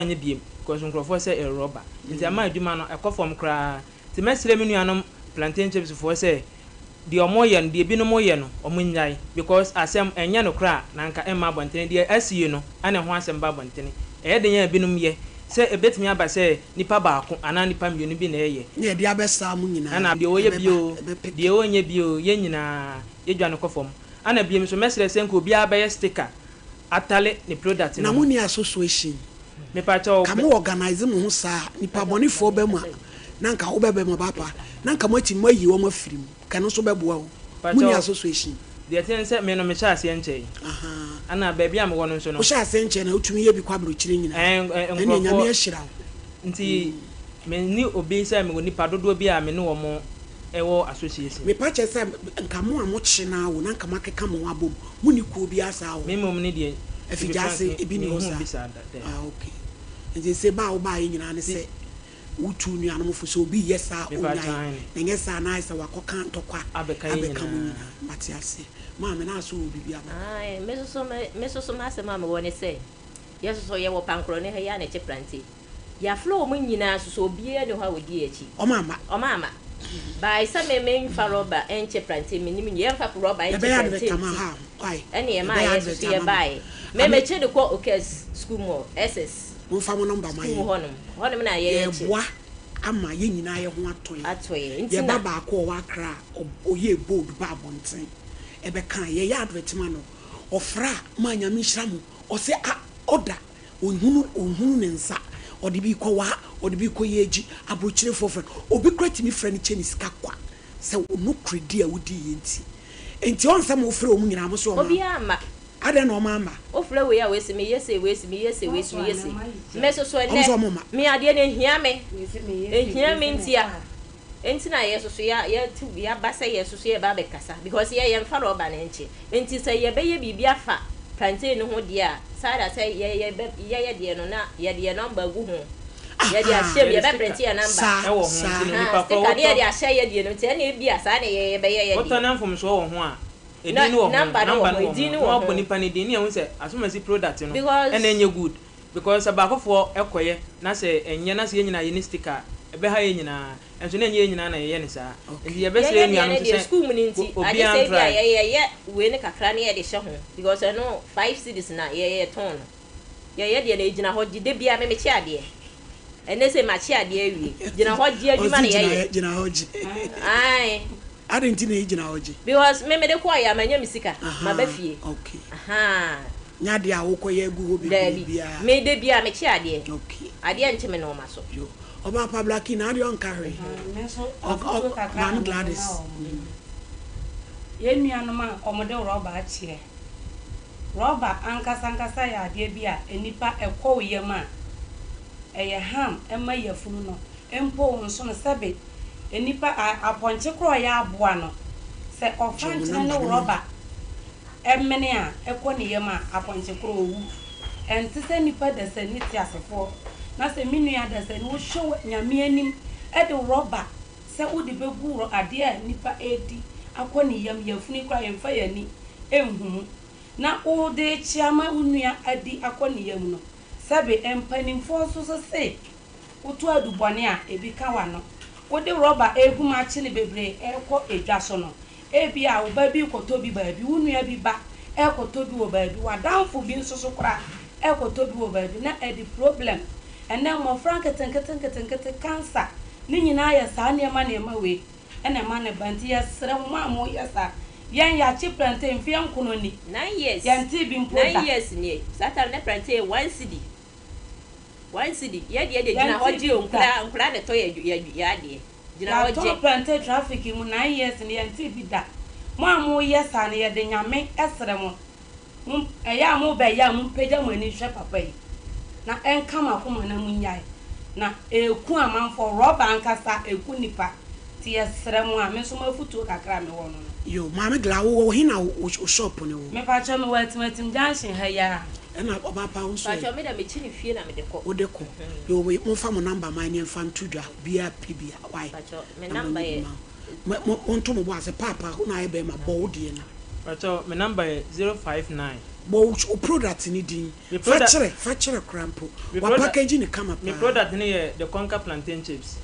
Nyɛ biem because nkurɔfoɔ sɛ ɛyɛ rɔba nti ɛma adwuma no ɛkɔ fam koraa nti mɛsrɛ me nuanom plantain chips foɔ sɛ deɛ ɔmo yɛ no deɛ binom yɛ no ɔmo nnyae because asɛm ɛnyɛ nokorɛ a na anka ɛmma abɔntene deɛ asie no ɛna ɛho asɛm ba abɔntene ɛyɛ den a binom yɛ sɛ ɛbɛtumi aba sɛ nipa baako anaa nipa mmienu bi na ɛyɛ Ne yɛde abɛsaa mo nyinaa ɛna deɛ ɔyɛ bi ɛbɛba oo ɛbɛpeke. deɛ ɔnyɛ bi oo yɛn nyinaa yɛdwane kɔ fam ɛna biom nso mɛsrɛ sɛ nka obiara bɛyɛ sticker atale ne product Na no mo ho. nni association? Mepakyɛw Ka me. mo organise mo ho saa a, nipa bɔnefoɔ ba mu a, na nka wobɛ bɛ mo ba pa, na nka moatumi moayi wɔn afiri mu, ka ɛno nso bɛboa o. Mo nni Pakyɛw, association? deɛ ɛteɛ ne sɛ me no mehyɛɛ aseɛ nkyɛe, Ahaa. ɛna baabi a mewɔ no nso no. Wohyɛɛ aseɛ nkyɛe na wotumi yɛ bi kɔ abrokyire nyinaa, Ɛɛ ɛnneɛ Nyame nkorɔfoɔ ahyira wo. nti me nni obi sɛ mewɔ nipa dodoɔ bi a me ne wɔn wɔ association. Mepa kyɛ sɛ nka mo a mo kye no ara o na nka mo akeka mo ho abom, mo nni kuo biara saa wɔ Me mmom ne deɛ, to be frank, Afigyaase, ebi nni hɔ menhuu saa? bi saa da, daabi. Ah ok. Nti sɛ ba a wobaeɛ nyinaa ne Ti. sɛ wotu wo nuanom fo sɛ obi reyɛ saa a Mepa kyɛw, ɔnnyae, aane. na ɛnyɛ saa a na ayɛ sɛ wakɔka ntɔkwa Abɛka yɛn abɛka mo nyinaa. nyinaa. Mate aseɛ. Maame, na asɛ wowɔ biribi a bɛka? Ae, me nso so me me nso so m'asɛm a mewɔ ne sɛ, yɛn nso so yɛwɔ Pankorɔne ha yi a na ɛkyɛ prante. Yɛafrɛ wɔn nyinaa nso so obiara nni hɔ a ɔdi yɛn akyi. Wɔn amma. Wɔn amma. By sɛ me memfa rɔba nkyɛ prante, mennim nyɛ, yɛmfa rɔba nkyɛ Yɛbɛyɛ prante advert ama nti, ha, wai? ɛne ɛmaa Yɛbɛyɛ yɛn nso advert so ama mo. yɛbaeɛ. Me Ame. mekye de kɔ Okes school mu hɔ, SS Momfa mo number ma school mu yɛn. hɔnom, hɔnom na yɛyɛ kye. Yɛreboa ama yɛn nyinaa yɛn ho atɔ yɛn. Atɔ yɛn, nti Yɛn ba na. baako a ɔwɔ Accra a ɔyɛɛ bold baa abɔnten bɛkae. Yɛyɛ advert ma no, ɔfrɛ a, maa Nyame nhyira mo, ɔse ah, ɔda Ɔnhunu ɔnhunu ne nsa. Ɔde bi rekɔ waa, ɔde bi rekɔ yeegyi. Aburokyirefoɔ frɛ no. Obi koraa tumi frɛ no kyɛ ne sika kwa sɛ wo nokorɛdi a wodiiɛ nti. Enti ɔn sɛ mofrɛ wɔn nyinaa mo se wɔn amma. Obiara amma. Adɛn na wɔn amma? Wofrɛ wei a wei se meyɛ sei, wei se meyɛ sei, wei se meyɛ sei. Me soso Wɔn ɛnnɛ, se wɔn mma. me adeɛ no ɛhia me. Ɛhia me nti a, ɛnti na yɛ soso yɛ yɛtu yɛaba sɛ yɛ soso yɛba abɛkasa because yɛ yɛmfa rɔba no nkye. Enti sɛ yɛbɛyɛ biribi afa plantain no ho deɛ a, saa da sɛ yɛ yɛbɛ yɛyɛ deɛ no na yɛde yɛn nɔmba agu ho. Yɛde ahyɛ mu, Yɛde sticker yɛbɛprente yɛn nɔmba. Saa, wɔ ho nti saa. no Ahaa, nipa korɔ sticker ne wotɔ yɛde ahyɛ yɛ deɛ no nti ɛnna ebia saa na yɛ yɛbɛyɛ yɛ wotɔ deɛ. na mfomsoɔ wɔ ho a, Na edin no wɔ ho, nɔmba no wɔ number ho, no wɔ edin ho, no na wɔ wabɔ ho. nipa no din ne yɛahu sɛ asomasi product no Because. ɛna ɛnyɛ good because sɛ baakofoɔ kɔyɛ na sɛ ɛnyɛ na sɛ yɛn nyinaa yɛnni sticker a, ɛbɛha yɛn nyinaa. Nso na ɛnyɛ yɛn nyinaa na yɛyɛ no saa. Nti yɛbɛsrɛ Yɛyɛ yɛn deɛ nuanom no nso deɛ sɛ sukuu mu no nti agye obiara sɛ ebia ntrae. yɛyɛ wei no kakra na yɛde hyɛ ho because ɛno 5 cedis na yɛyɛ tɔn no. Yɛyɛ deɛ no ɛgyina hɔ gye da biara me mekye adeɛ. Ɛnnɛ sei makye adeɛ awie. Gyina hɔ gye adwuma Ɔse na gyina yɛyɛ. gyina hɔ gye. Ae. Adɛn nti na ɛgyina hɔ gye? Because me mede kɔɔeɛ a manya me sika maba fie. Okay. Ahaa. Nyɛ adeɛ a wokɔyɛ agu hɔ bebree Daabi. biara. Me da biara mekye adeɛ. Okay. Adeɛ nkye me nnoɔma so. Yo. Ɔbaa pa Blackie na adeɛ ɔnka hwee. Me nso Ɔ afotuo ɔ kakra na Maame mede ma Gladys. wɔn. Yɛn nuanom a wɔde rɔba akyeɛ. Rɔba ankasa ankasa yɛ adeɛ bi a nnipa ɛkɔ wo yam a, ɛyɛ harm ma yafunu no. Mpo wo nsono sɛbe nnipa a apɔnkye koraa a ɔyɛ aboa no, sɛ ɔfa Gye wɔn nkyene number ne no ma me. rɔba mene a ɛkɔ ne yam a, apɔnkye korɔ ɔwu. Ɛnte sɛ nnipa dasani teasefoɔ. Na sɛ me nua dasani wohwɛ wɔ Nyame anim de rɔba sɛ wode bɛgu rɔ adeɛ a nnipa redi akɔ ne yam, yafunu koraa yɛmfa yɛn ani nhu mu, na wode rekyea ama wo nua adi akɔ ne yam no, sɛbe mpanimfoɔ nso so se woto adubɔne a, ebi ka w'ano. Wode rɔba regu mu akye no bebree rekɔ edwa so no, ebia wo ba bi rekɔtɔ bi baabi, wo nua bi ba rekɔtɔ bi wɔ baabi, w'adamfo bi nso so koraa rekɔtɔ bi wɔ baabi, na ɛde problem. Ɛnnɛ mmɔfra nketenkete nketenkete, cancer, ne nyinaa yɛ saa nneɛma nneɛma wei na ɛma no ba. Nti yɛsrɛ mo, mo a moyɛ saa, yɛn yɛakye prɛnte mfeɛ nkono ni, 9 years. Yɛntee bi mpo 9 da. years nie. Saa time na prɛnte yɛ 1 cedi, 1 cedi. Yɛ deɛ de gyina hɔ Yɛntee gye bi o. da. Nkora nkora na ɛtɔ yɛ adeɛ gyina hɔ gye. Yɛatɔn prɛnte traffic mu 9 years no, yɛntee bi da. Mo a moyɛ saa no, yɛde Nyame srɛ mo, mo ɛyɛ a mobɛyɛ a mompagya mo ani nhwɛ papa yi na ɛnka mo akoma na monyae na ɛku amanfoɔ. Rɔba ankasa ɛku nipa, nti yɛsrɛ mo a me nso m'afotuo kakra a mewɔ no. Yo, Maame Gla, wo wɔ he na wo wo shop no wɔ? Mepakyɛ, mewɔ Atimatim Junction ha yi ara. Ɛna ɔbaa pa wo nso ɛ? Pakyɛ, me da mekyi ne fie na mede kɔ. Wode kɔ. Yo, wei momfa mo number ma ne yɛmfa nto dwa, obiara pɛ bi a, wai? Pakyɛ, me Na number monyɛ bi yɛ ma wo. Mo mo monto mo bo ase, paapa wo na ayɛ bɛɛma, bɔ wo deɛ no. Pakyɛ, me number yɛ 059. Bɔ wo product no din. Me Fa product kyerɛ, fa kyerɛ koraa mpo. Me Wa product package no kama Me paa. product no yɛ The Conquer Plantain Chips.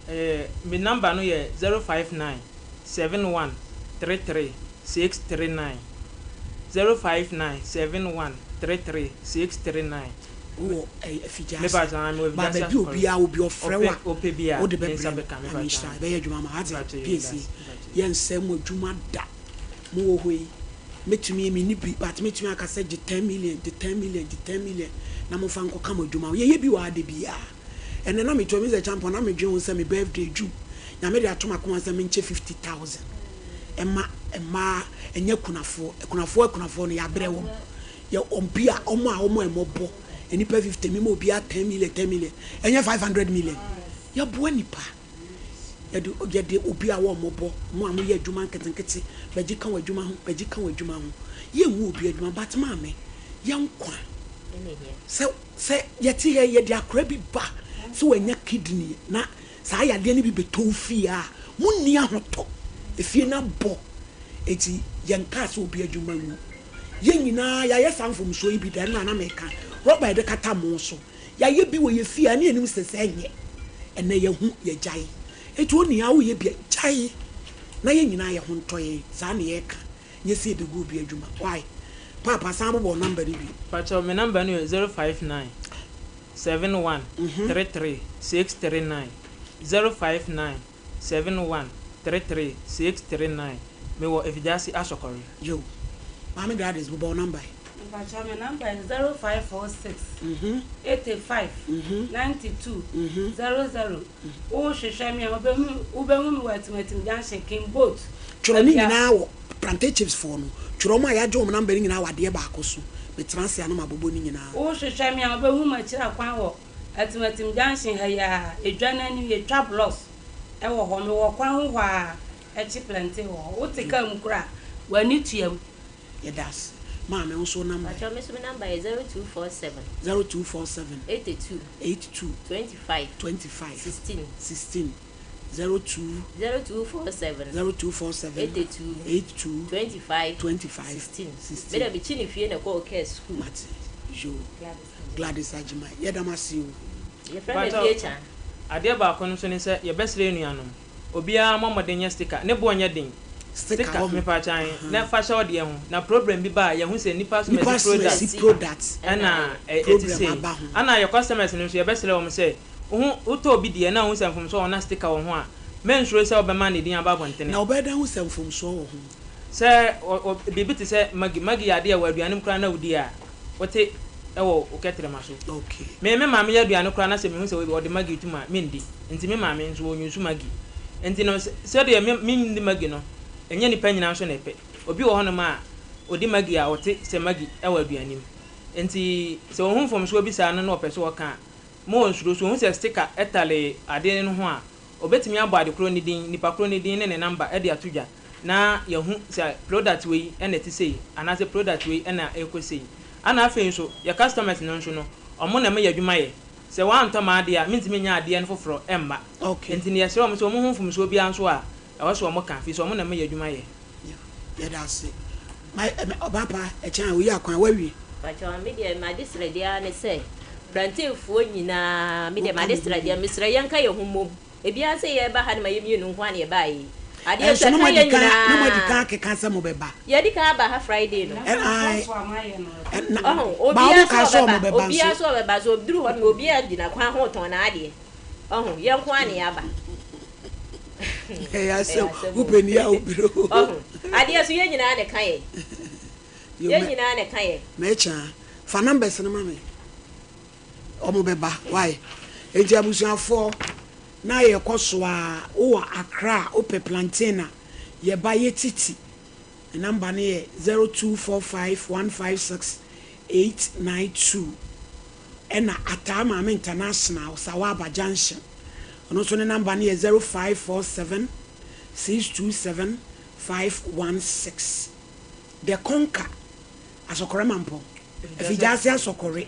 Ɛyɛ, me number no yɛ 059 71 33 639. 059 71 33 639. Wowɔ ɛyi Afigya Me ase. pakyɛ ae, mewɔ Ba Afigya ase baabi a Asokɔre. obiara wɔ bi ɔfrɛ wo Ɔpɛ a, ɔpɛ bi a, wode ne nsa bɛbrɛ no. bɛka. Me Nyame pakyɛ nhyira wo. ae. Ɛbɛyɛ adwuma ama wo. Me Wate? pakyɛ yoo, PAC, meda ase. Me pakyɛ yoo. yɛnsɛe mo adwuma da. Mowɔ hɔ yi, mɛtumi, menni bi, but mɛtumi aka sɛ gye ten million, gye ten million, gye ten million na momfa nkɔka mo adwuma ho. Yɛyɛ bi wɔ ha da biara. Ɛnnɛ na metu a, Mister Acheampong, na medwen ho sɛ me birthday dwu, Nyame de ato m'akoma sɛ menkyɛ 50,000 mma mmaa, ɛnyɛ akunafoɔ. Akunafoɔ akunafoɔ no, yɛabrɛ wɔn. Yɛ wɔn bi a, wɔn a wɔn mmɔbɔ, nnipa 50, mema obiara 10 million, 10 million, ɛnyɛ 500 million. Yɛboa nnipa. Yɛde, yɛde obi a wɔmmɔbɔ, mo a moyɛ adwuma nketenkete, bɛgye ka w'adwuma ho, bɛgye ka w'adwuma ho. Yɛngu obi adwuma, but maame, yɛn nkwa. Sɛ, sɛ yɛte ha yi, yɛde akora bi ba sɛ wanya kidney na saa yadeɛ no bi bɛtɔ wo fie a, monni ahotɔ. Efie no abɔ. Enti yɛnkaa sɛ obi adwuma ngu. Yɛn nyinaa yɛayɛ saa mfomsoɔ yi bi da, ɛno na na meka. Rɔba a yɛde kata mo so. Yɛayɛ bi wɔ yɛn fie a na yɛnim sɛ sɛ ɛnyɛ. Ɛnnɛ yɛahu, yɛagyae. Enti onua woyɛ bi a, gyae na yɛn nyinaa yɛn ho ntɔ yɛn. Saa na yɛreka. Nyɛ sɛ yɛbɛgu obi adwuma. Why? Paapa, san bobɔ wo number no bio. Pakyɛw, me number no yɛ 059 71 33 639, 059 71 33 639. Mewɔ Efigyase Asɔkɔre. Yo. Maame Gladys, bobɔ wo number yi. Mpakyɛw me number yɛ 0546 85 92 00 wo hwehwɛ me a wobɛhu me wɔ Atimatim junction King boat. Twerɛ ne nyinaa wɔ plantain chips foɔ no twerɛ wɔn a yɛagye wɔn number no nyinaa wɔ adeɛ baako so metena ase a na mabobɔ ne nyinaa. Wo hwehwɛ me a wobɛhu m'akyiri akwan wɔ Atimatim junction ha yi ara edwa no anim yɛtwa blocks wɔ hɔ mewɔ kwan ho hɔ ara ɛkye plantain wɔ hɔ wote car mu koraa a w'ani tua mu. Yɛda ase. Maame, wo nso wo number yɛ? Pakyɛw me nso me number yɛ 0247. 0247. 82. 82. 25. 25. 16. 16. 02. 0247. 0247. 82. 82. 25. 25. 16. 16. Me dɛ me kyi ne fie na ɛkɔɔ kɛɛ sukuu. Mate. Yoo. Gladys Agyemang. Yɛda mo ase o. Yɛfrɛ me Pakyɛw, Afie Kyan. adeɛ baako nso ne sɛ yɛbɛsrɛ yɛn nuanom. Obiara mmɔ mmɔden nyɛ sticker, ne boɔ nyɛ den. Sticker Sticker, wɔ ho. mepakyɛ ahe, na fa hyɛ wo deɛ ho, na problem bi ba a, yɛahu sɛ nnipa Nnipa asomasi product asomasi product ɛna ɛ ɛte problem sei. aba ho. Ɛna yɛ customers no nso yɛbɛsrɛ wɔn sɛ, wohu, wotɔ obi deɛ na wohu sɛ mfomsoɔ wɔ ho na sticker wɔ ho a, mɛnsuro sɛ wobɛma ne din aba abɔntene. Na wobɛyɛ dɛn ahu sɛ mfomsoɔ wɔ ho? Sɛ ɔ ɔ biribi te sɛ maggi, maggi yɛ adeɛ a wɔ aduane mu koraa na wodi a, wote wɔ wo kɛtrɛma so. Okay. Me me maame yɛ aduane koraa na sɛ mehu sɛ ɔde maggi to mu a, mendi. Nti me maame nso ɔnyusu maggi. Nti no sɛdeɛ me menni maggi no, ɛnyɛ nnipa nyinaa nso na ɛpɛ. Obi wɔ hɔnom a, ɔdi maggi a ɔte sɛ maggi wɔ aduane mu. Nti sɛ ɔhu mfomsoɔ bi saa no na ɔpɛ sɛ ɔka a, ma ɔnsuro. Sɛ ɔhu sɛ sticker tale adeɛ no ho a, ɔbɛtumi abɔ ade korɔ no din, nipa korɔ no din ne ne number de ato dwa na yɛahu sɛ product wei na ɛte sei anaasɛ product wei na ɛrekɔ sei. Ɛna afei nso, yɛ customers no nso no, wɔn na ɛma yɛn adwuma yɛ. Sɛ wɔantɔ m'adeɛ a, mentumi nyɛ adeɛ no foforɔ mma. Okay. Nti no yɛsrɛ wɔn sɛ wɔhu mfomsoɔ biara nso a, ɛwɔ sɛ wɔka, firi sɛ wɔn na ɛma yɛn adwuma yɛ. Yeah, yɛda ase. My, eh, ɔbaa pa, ɛkyɛn a, woyi akwan, woawie. Pakyɛw me deɛ m'adesrɛdeɛ ara ne sɛ plantainfoɔ nyinaa me deɛ Monka mo ho m'adesrɛdeɛ mmom. mesrɛ yɛnka yɛn ho mmom ebiara sɛ yɛreba ha no ma yɛ mmienu nko ara na yɛbaeɛ yi adeɛ Ɛnso nso na ɛka moadi yɛn kan, na moadi nyinaa kan akeka sɛ mobɛba. yɛadi kan aba ha Friday no. Ɛ, ae, ɛ, na, Ɔho ba obiara wɔn kaa sɛ sɛ ɔbɛba wɔbɛba obiara nso. sɛ ɔbɛba so ɔduru hɔ no obiara gyina kwan ho retɔn n'adeɛ ɔho yɛn nko ara na yɛaba. Ɛyɛ Ɛyɛ asɛm, asɛm o. wopɛ ni a wobere o. Ɔho adeɛ so yɛn nyinaa na ɛka yɛn. Yo, Yɛn mɛ, nyinaa na ɛka yɛn. mɛkya. Fa numbers no ma me. Wɔn bɛba, why? Enti abusuafoɔ, na yɛkɔ so ara, wowɔ Accra a, wopɛ plantain a, yɛba yɛtiti. Me number no yɛ 0245156892. Ɛna Ataa Maame International, Sawaba Junction, ɔno nso ne number no yɛ 0547627516. The Conquer, Asɔkɔrɛ Mampɔn, Afigyase Asɔkɔre,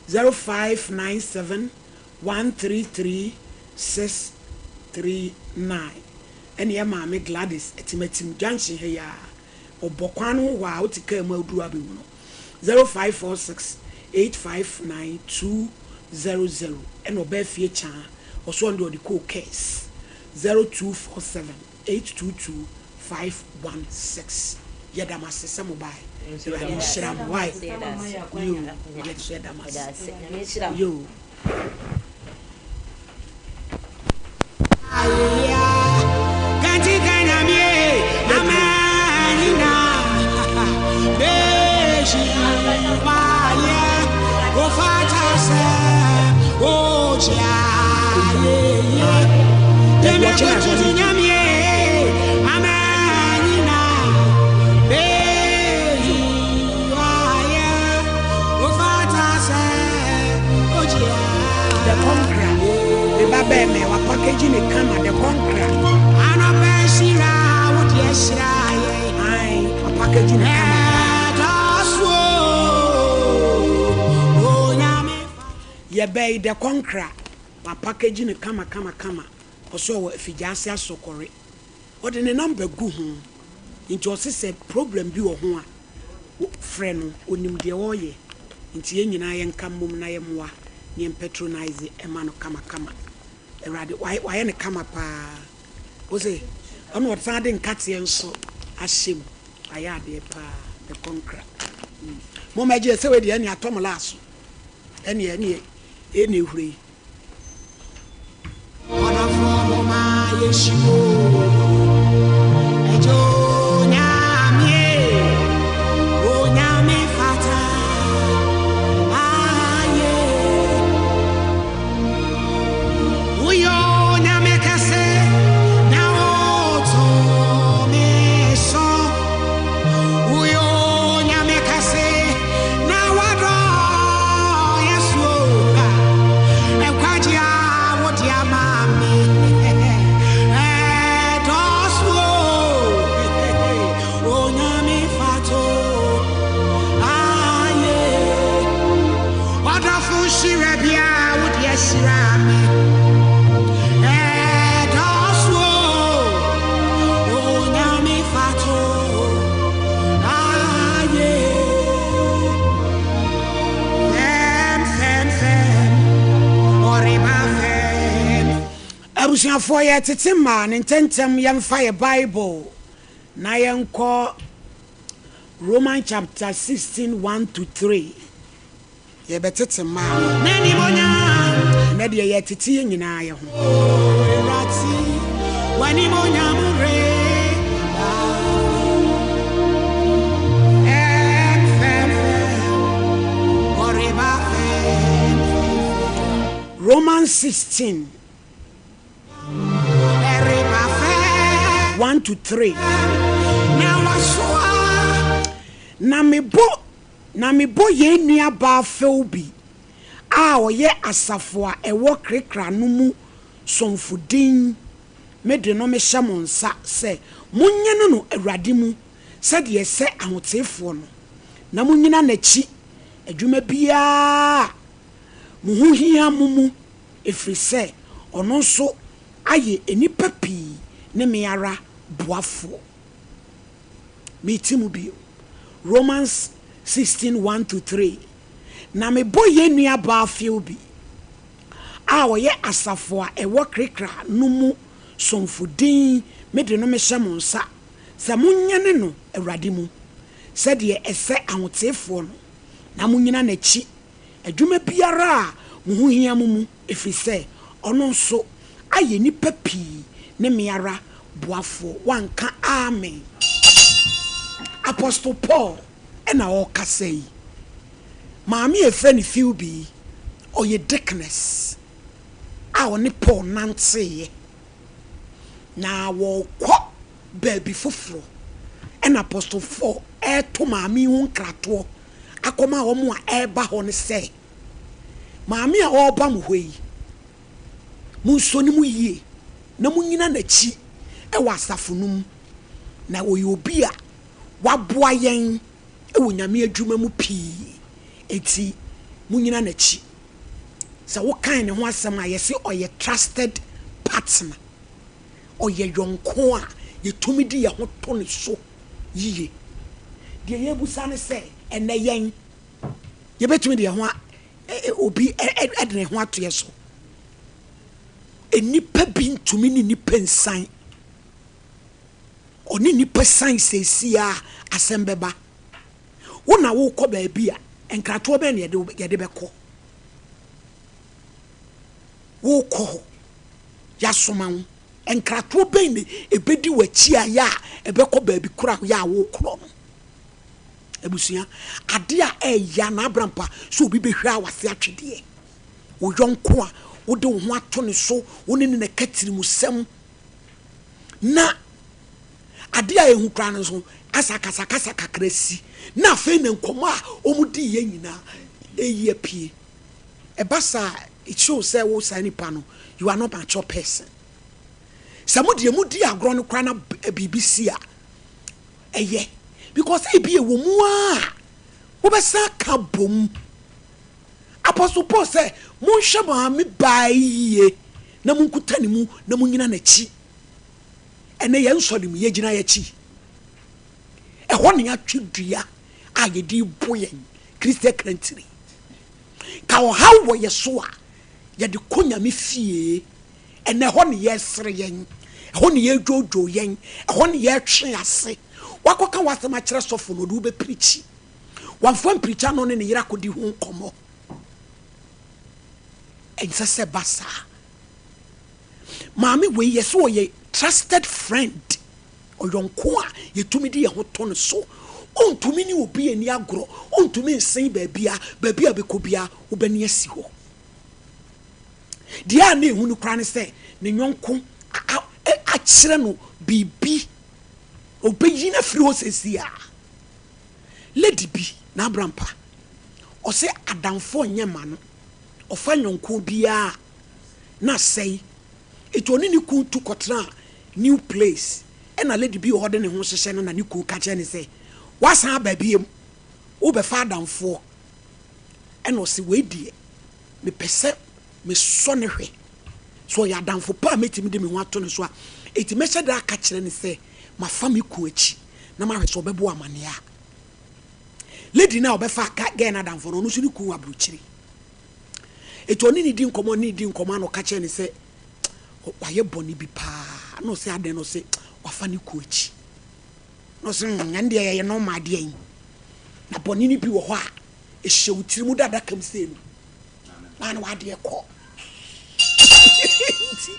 0597 133 639. Ɛne yɛ maame Gladys Atimatim, junction ha yi ara. Ɔbɔ kwan no ho hɔ a, wote kaa mu a woduru hɔ a bɛhu no. 0546 859 200 ɛna ɔbaa fie kyaa ɔso ɔno deɛ ɔde kɔɔ cares 0247 822 516 Yɛda mo ase sɛ mo bae. Awurade nhyira mo. Wai? Yoo, yɛn nso yɛda mo ase. Yoo. The Conqueror, me ba bɛɛ mɛ wa package ne kama The Conqueror. Aye, wa package ne kama. Yɛbɛyi The Conqueror, wa package ne kama kama kama. Ɔsɛ ɔwɔ afigyaase asɔkɔre. Ɔde ne number gu ho. Nti ɔse sɛ problem bi wɔ ho a, frɛ no, onim deɛ ɔreyɛ. Nti yɛn nyinaa yɛnka mmom na yɛmmoa na yɛn patronise ma no kama kama. Awurade wayɛ no kama paa. Wose ɔna ɔsan de nkateɛ nso ahyɛ mu. Wayɛ adeɛ paa. The Conqueror. Momma gye sɛ wei deɛ ɛne atɔ mo laaso. Ɛne ɛne ɛne ehuro yi. Ɔdɔfoɔ momma yɛnhyim o Agya Onyame Onyame fata aye Woyɛ Onyame kɛse na wotumi so Woyɛ Onyame kɛse na wadɔ yɛn so Nkwagye a wode ama me ɛdɔɔso o Onyame fata aye Ɔdɔfo nhyira bi a wode ahyira me ɛdɔɔso o Onyame fata aye Fɛm fɛm fɛm ɔreba fɛm. Abusuafoɔ yɛtete mmaa no ntɛntɛm yɛmfa yɛ Bible na yɛnkɔ Roman chapter 16 1 to 3 yɛbɛtete mmaa no ɛnɛ deɛ yɛtete yɛn nyinaa yɛ ho. Romans 16 1 to 3 Na mebɔ na mebɔ yɛn nuabaa Phoebe a ɔyɛ asafo a ɛwɔ Krekra no mu somfo din mede no mehyɛ mo nsa sɛ monyɛne no Awurade mu sɛdeɛ ɛsɛ ahoteefoɔ no, na monnyina n'akyi adwuma biara a mo ho hia mo mu, ɛfiri sɛ ɔno nso ayɛ nnipa pii ne me ara boafoɔ. Meti mu bio. Romans 16 1 to 3 Na mebɔ yɛn nuabaa Phoebe a ɔyɛ asafo a ɛwɔ Krekra no mu somfo din mede no mehyɛ mo nsa sɛ monyɛne no Awurade mu, sɛdeɛ ɛsɛ ahoteefoɔ no, na monnyina n'akyi adwuma biara a mo ho hia mo mu, ɛfiri sɛ ɔno nso ayɛ nnipa pii ne me ara boafoɔ. Woanka amen? Apostle Paul na ɔrekasa yi. Maame a yɛfrɛ no Phoebe yi, ɔyɛ deaconess a ɔne Paul nanteeɛ. Na wɔrekɔ baabi foforɔ ɛna Apostle Paul reto maame yi ho nkratoɔ akɔma wɔn a ɛreba hɔ no sɛ, Maame a ɔreba mo hɔ yi, monsɔ ne mu yie na monnyina n'akyi wɔ asafo no mu, na ɔyɛ obi a waboa yɛn wɔ Nyame adwuma mu pii, enti monnyina n'akyi. Sɛ wokan ne ho asɛm a, yɛse ɔyɛ trusted partner, ɔyɛ yɔnko a yɛtumi de yɛn ho to ne so yiye. Deɛ yɛrebisa ne sɛ, ɛnnɛ yɛn? Yɛbɛtumi de yɛn ho obi de ne ho ato yɛ so. Nnipa bi ntumi ne nnipa nsan. Ɔne nnipa san seesei a asɛm bɛba. Wo na wokɔ baabi a, nkratoɔ bɛn na yɛde bɛkɔ? Wokɔ hɔ, yɛasoma wo. Nkratoɔ bɛn na ɛbɛdi w'akyi a yɛ a ɛbɛkɔ baabi korɔ a yɛ a wokorɔ no? Abusua, adeɛ a ɛyɛ na abrampa sɛ obi bɛhwɛ a wase atwedeɛ. Wo yɔnko a wode wo ho ato ne so, wo ne ne na ɛka tirimusɛm. Na adeɛ a ɛhu koraa no nso, asa akasakasa kakra si. Na afei na nkɔmmɔ a wɔdiiɛ nyinaa ɛyi apue. Ɛba saa a, it shows sɛ wo saa nipa no, you are not mature person. Sɛ mo deɛ modi agorɔ no koraa na biribi si a, ɛyɛ. Because ebi ɛwɔ mu ara a, wobɛsan aka abom. Apostle Paul sɛ, Monhwɛ maame baa yi yie na monkuta ne mu na monyina n'akyi. Ɛnnɛ yɛn nsɔre mu, yɛgyina yɛn akyi. Ɛhɔ na yɛatwe dua a yɛde rebɔ yɛn Kristo akrantire. Ka ɔhaw wɔ yɛ so a, yɛde kɔ Nyame fie. Ɛnnɛ ɛhɔ na yɛresere yɛn, ɛhɔ na yɛredwoodwoo yɛn, ɛhɔ na yɛretwe ase. Woakɔka w'asɛm akyerɛ sɔfo no, ɔde wo bɛpirikyi. Wamfa ampirikyi ano ne ne yere akɔdi ho nkɔmmɔ. Ɛnsɛ sɛ ɛba saa. Maame wei yɛ sɛ ɔyɛ trusted friend, ɔyɔnko a yɛtumi de yɛn ho to no so. Ɔntumi ne obi ani agorɔ, ɔntumi nsen baabia, baabi a bɛkɔ bia wobɛne asi hɔ. Deɛ a na ɛhu no koraa ne sɛ ne yɔnko akyerɛ no biribi, ɔbɛyi no afiri hɔ seesei a. Lady bi, n'abrampa, ɔse adamfoɔ nyɛ mma no, ɔfa yɔnkoɔ biara a, na asɛe. Enti ɔne ne kun tu kɔtenaa new place. Ɛna lady bi wɔ hɔ de ne ho hyehyɛ no na ne kun ka kyerɛ no sɛ, Woasan aba biom, wobɛfa adamfoɔ. Ɛna ɔse, Wei deɛ, mepɛ sɛ mesɔ no hwɛ. Sɛ ɔyɛ adamfo pa a mɛtumi de me ho ato no so a, enti mɛhyɛ da aka kyerɛ no sɛ mafa me kun akyi na mahwɛ sɛ ɔbɛbɔ amanneɛ a. Lady no a ɔbɛfa girl no adamfo no, ɔno nso ne kun wɔ aburokyire. Enti ɔne no di nkɔmmɔ, ɔne no di nkɔmmɔ a na ɔka kyerɛ no sɛ wayɛ bɔne bi paa. Na ɔsɛ adɛn na ɔsɛ wafa ne kun akyi. Na ɔsɛ hmm, ɛno deɛ yɛyɛ normal adeɛ yi. Na bɔne no bi wɔ hɔ a ɛhyɛ wo tiri mu da adaka mu sei no. Na na wadeɛ kɔ. Nti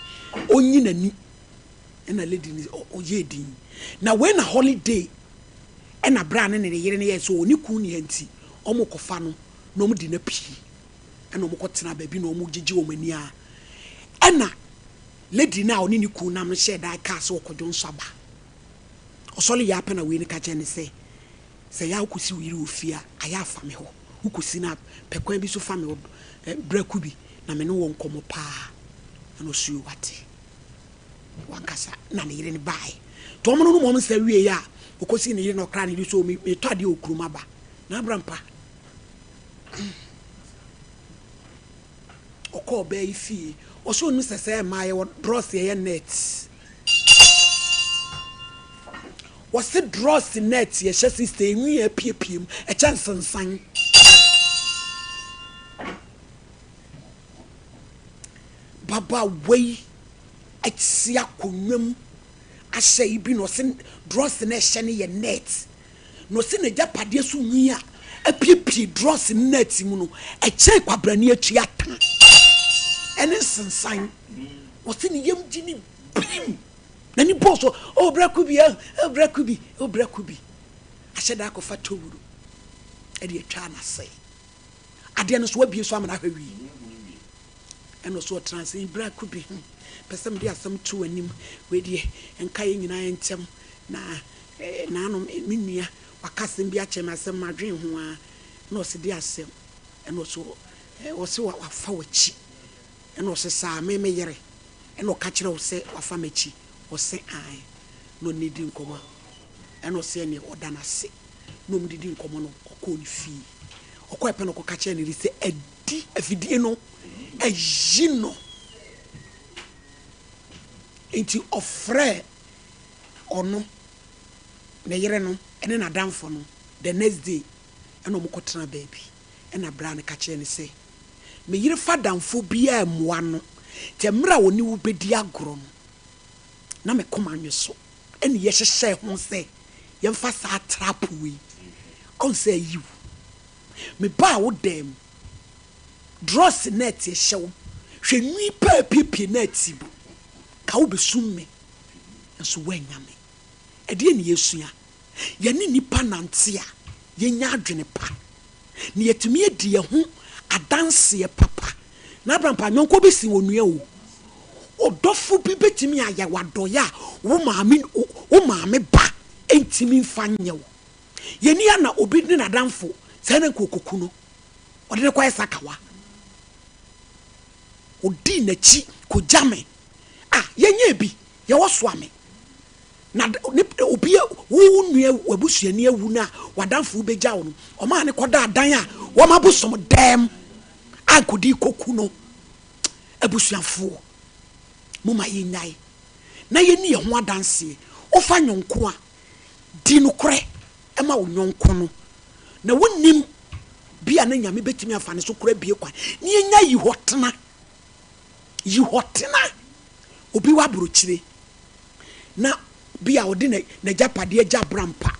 ɔnyi n'ani. Ɛna lady no ɔyɛɛ din. Na wei na holiday ɛna berɛ a ne ne yere no yɛɛ sɛ ɔne kun nni ha nti wɔkɔfa no na wɔde no apue. Ɛna wɔkɔtena baabi na wɔgyegye wɔn ani a ɛna lady no a ɔne ne kun nam no hyɛɛ da kaa sɛ ɔkɔdwo nso aba. Ɔsɔre yɛ apɛ na wei no ka kyerɛ no sɛ sɛ yɛ a wokɔsi wo yere wɔ fie a ayɛ afa me hɔ. Wokɔsi no a pɛ kwan bi so fa me hɔ berɛ bi na me ne wɔ nkɔmmɔ paa. Ɛna ɔsuo wate. Wankasa na ne yere no baeɛ. Nti wɔn no nom wɔn nsa wieeɛ a ɔkɔsii ne yere na ɔkraa ne yere so metɔ adeɛ wɔ kurom aba. Na abra mpa. Ɔkɔɔ ɔbaa yi fie. Ɔsɛ ɔnim sɛ sɛ mmaa yɛwɔ drɔs yɛyɛ net. Wɔse drɔs net yɛhyɛ sista enwi yɛ apiepie mu ɛkyɛ nsensan. Babaawa yi te akonnwa mu ahyɛ yi bi na ɔse drɔs na ɛhyɛ no yɛ net. Na ɔse n'agyapadeɛ so nwi a apiepie drɔs ne net mu no ɛkyɛn kwabrane akyi ata ɛne nsensan. Ɔse ne yam gye ne birim. N'ani bɔɔ so, oh bra kubi, oh bra kubi, oh bra kubi. Ahyɛ da akɔfa towuro ɛde atwa n'ase. Adeɛ no so wabie so ama no ahwɛ wie. Ɛna ɔso ɔtena ase, bra kubi, pɛ sɛ mede asɛm to w'anim. Wei deɛ nka yɛn nyinaa yɛn ntɛm na nanom me nua waka asɛm bi akyerɛ me asɛm madwen ho ara. Ɛna ɔse de asɛm. Ɛna ɔso ɔse wafa w'akyi. Ɛna ɔse saa me me yere. Ɛna ɔka kyerɛ wo sɛ wafa m'akyi. Ɔse ae. Na ɔne no di nkɔmmɔ. Ɛna ɔse ɛneɛ ɔda no ase. Na ɔmo didi nkɔmmɔ no ɔkɔɔ ne fie. Ɔkɔɛ pɛ na ɔkɔka kyerɛɛ ne yere sɛ adi afidie no ayi no. Nti ɔfrɛɛ ɔno, ne yere no ne n'adamfo no the next day ɛna ɔmo kɔtenaa baabi. Ɛna bra no ka kyerɛɛ no sɛ, Me yere fa damfo biara mmoa no, nti mmerɛ a ɔne wo bɛdi agorɔ no, na me koma nwe so. Ɛna yɛhyehyɛɛ ho sɛ yɛmfa saa trap wei, ɔn sɛ ayi wo. Mebaa wo dan mu, drɔs na ɛte hyɛ wo, hwɛ nwi paa apiepie na ɛte mu, ka wobɛsum me, nso woannya me. Ɛdeɛn na yɛsua? Yɛne nnipa nante a, yɛnya adwene pa, na yɛatumi adi yɛn ho adanseɛ papa. Na Abraham pa, yɔnkoɔ bi sen onua o. Ɔdɔfo bi bɛtumi ayɛ wo adɔeɛ a wo maame, wo maame ba ntumi mfa nyɛ wo. Yɛnni ha na obi ne n'adamfo saa na nka ɔkɔku no, ɔde no kɔyɛ sakawa. Ɔdii n'akyi kɔgya me. Ah, yɛnyɛɛ bi, yɛwɔ soa me. Na ne obi a wo wo nua w'abusuani awu no a w'adamfo bɛgya wo no, ɔmaa no kɔdaa dan a wɔn abosom dɛm a nkɔdi kɔku no. Abusuafoɔ, momma yɛnnyae na yɛnni yɛn ho adanseɛ. Wofa nyɔnko a, di nokorɛ ma wo yɔnko no, na wonnim bi a na Nyame bɛtumi afa ne so koraa abue kwan na yɛnya yi hɔ tena. Yi hɔ tena. Obi wɔ aburokyire na bi a ɔde n'agyapadeɛ agya abrampa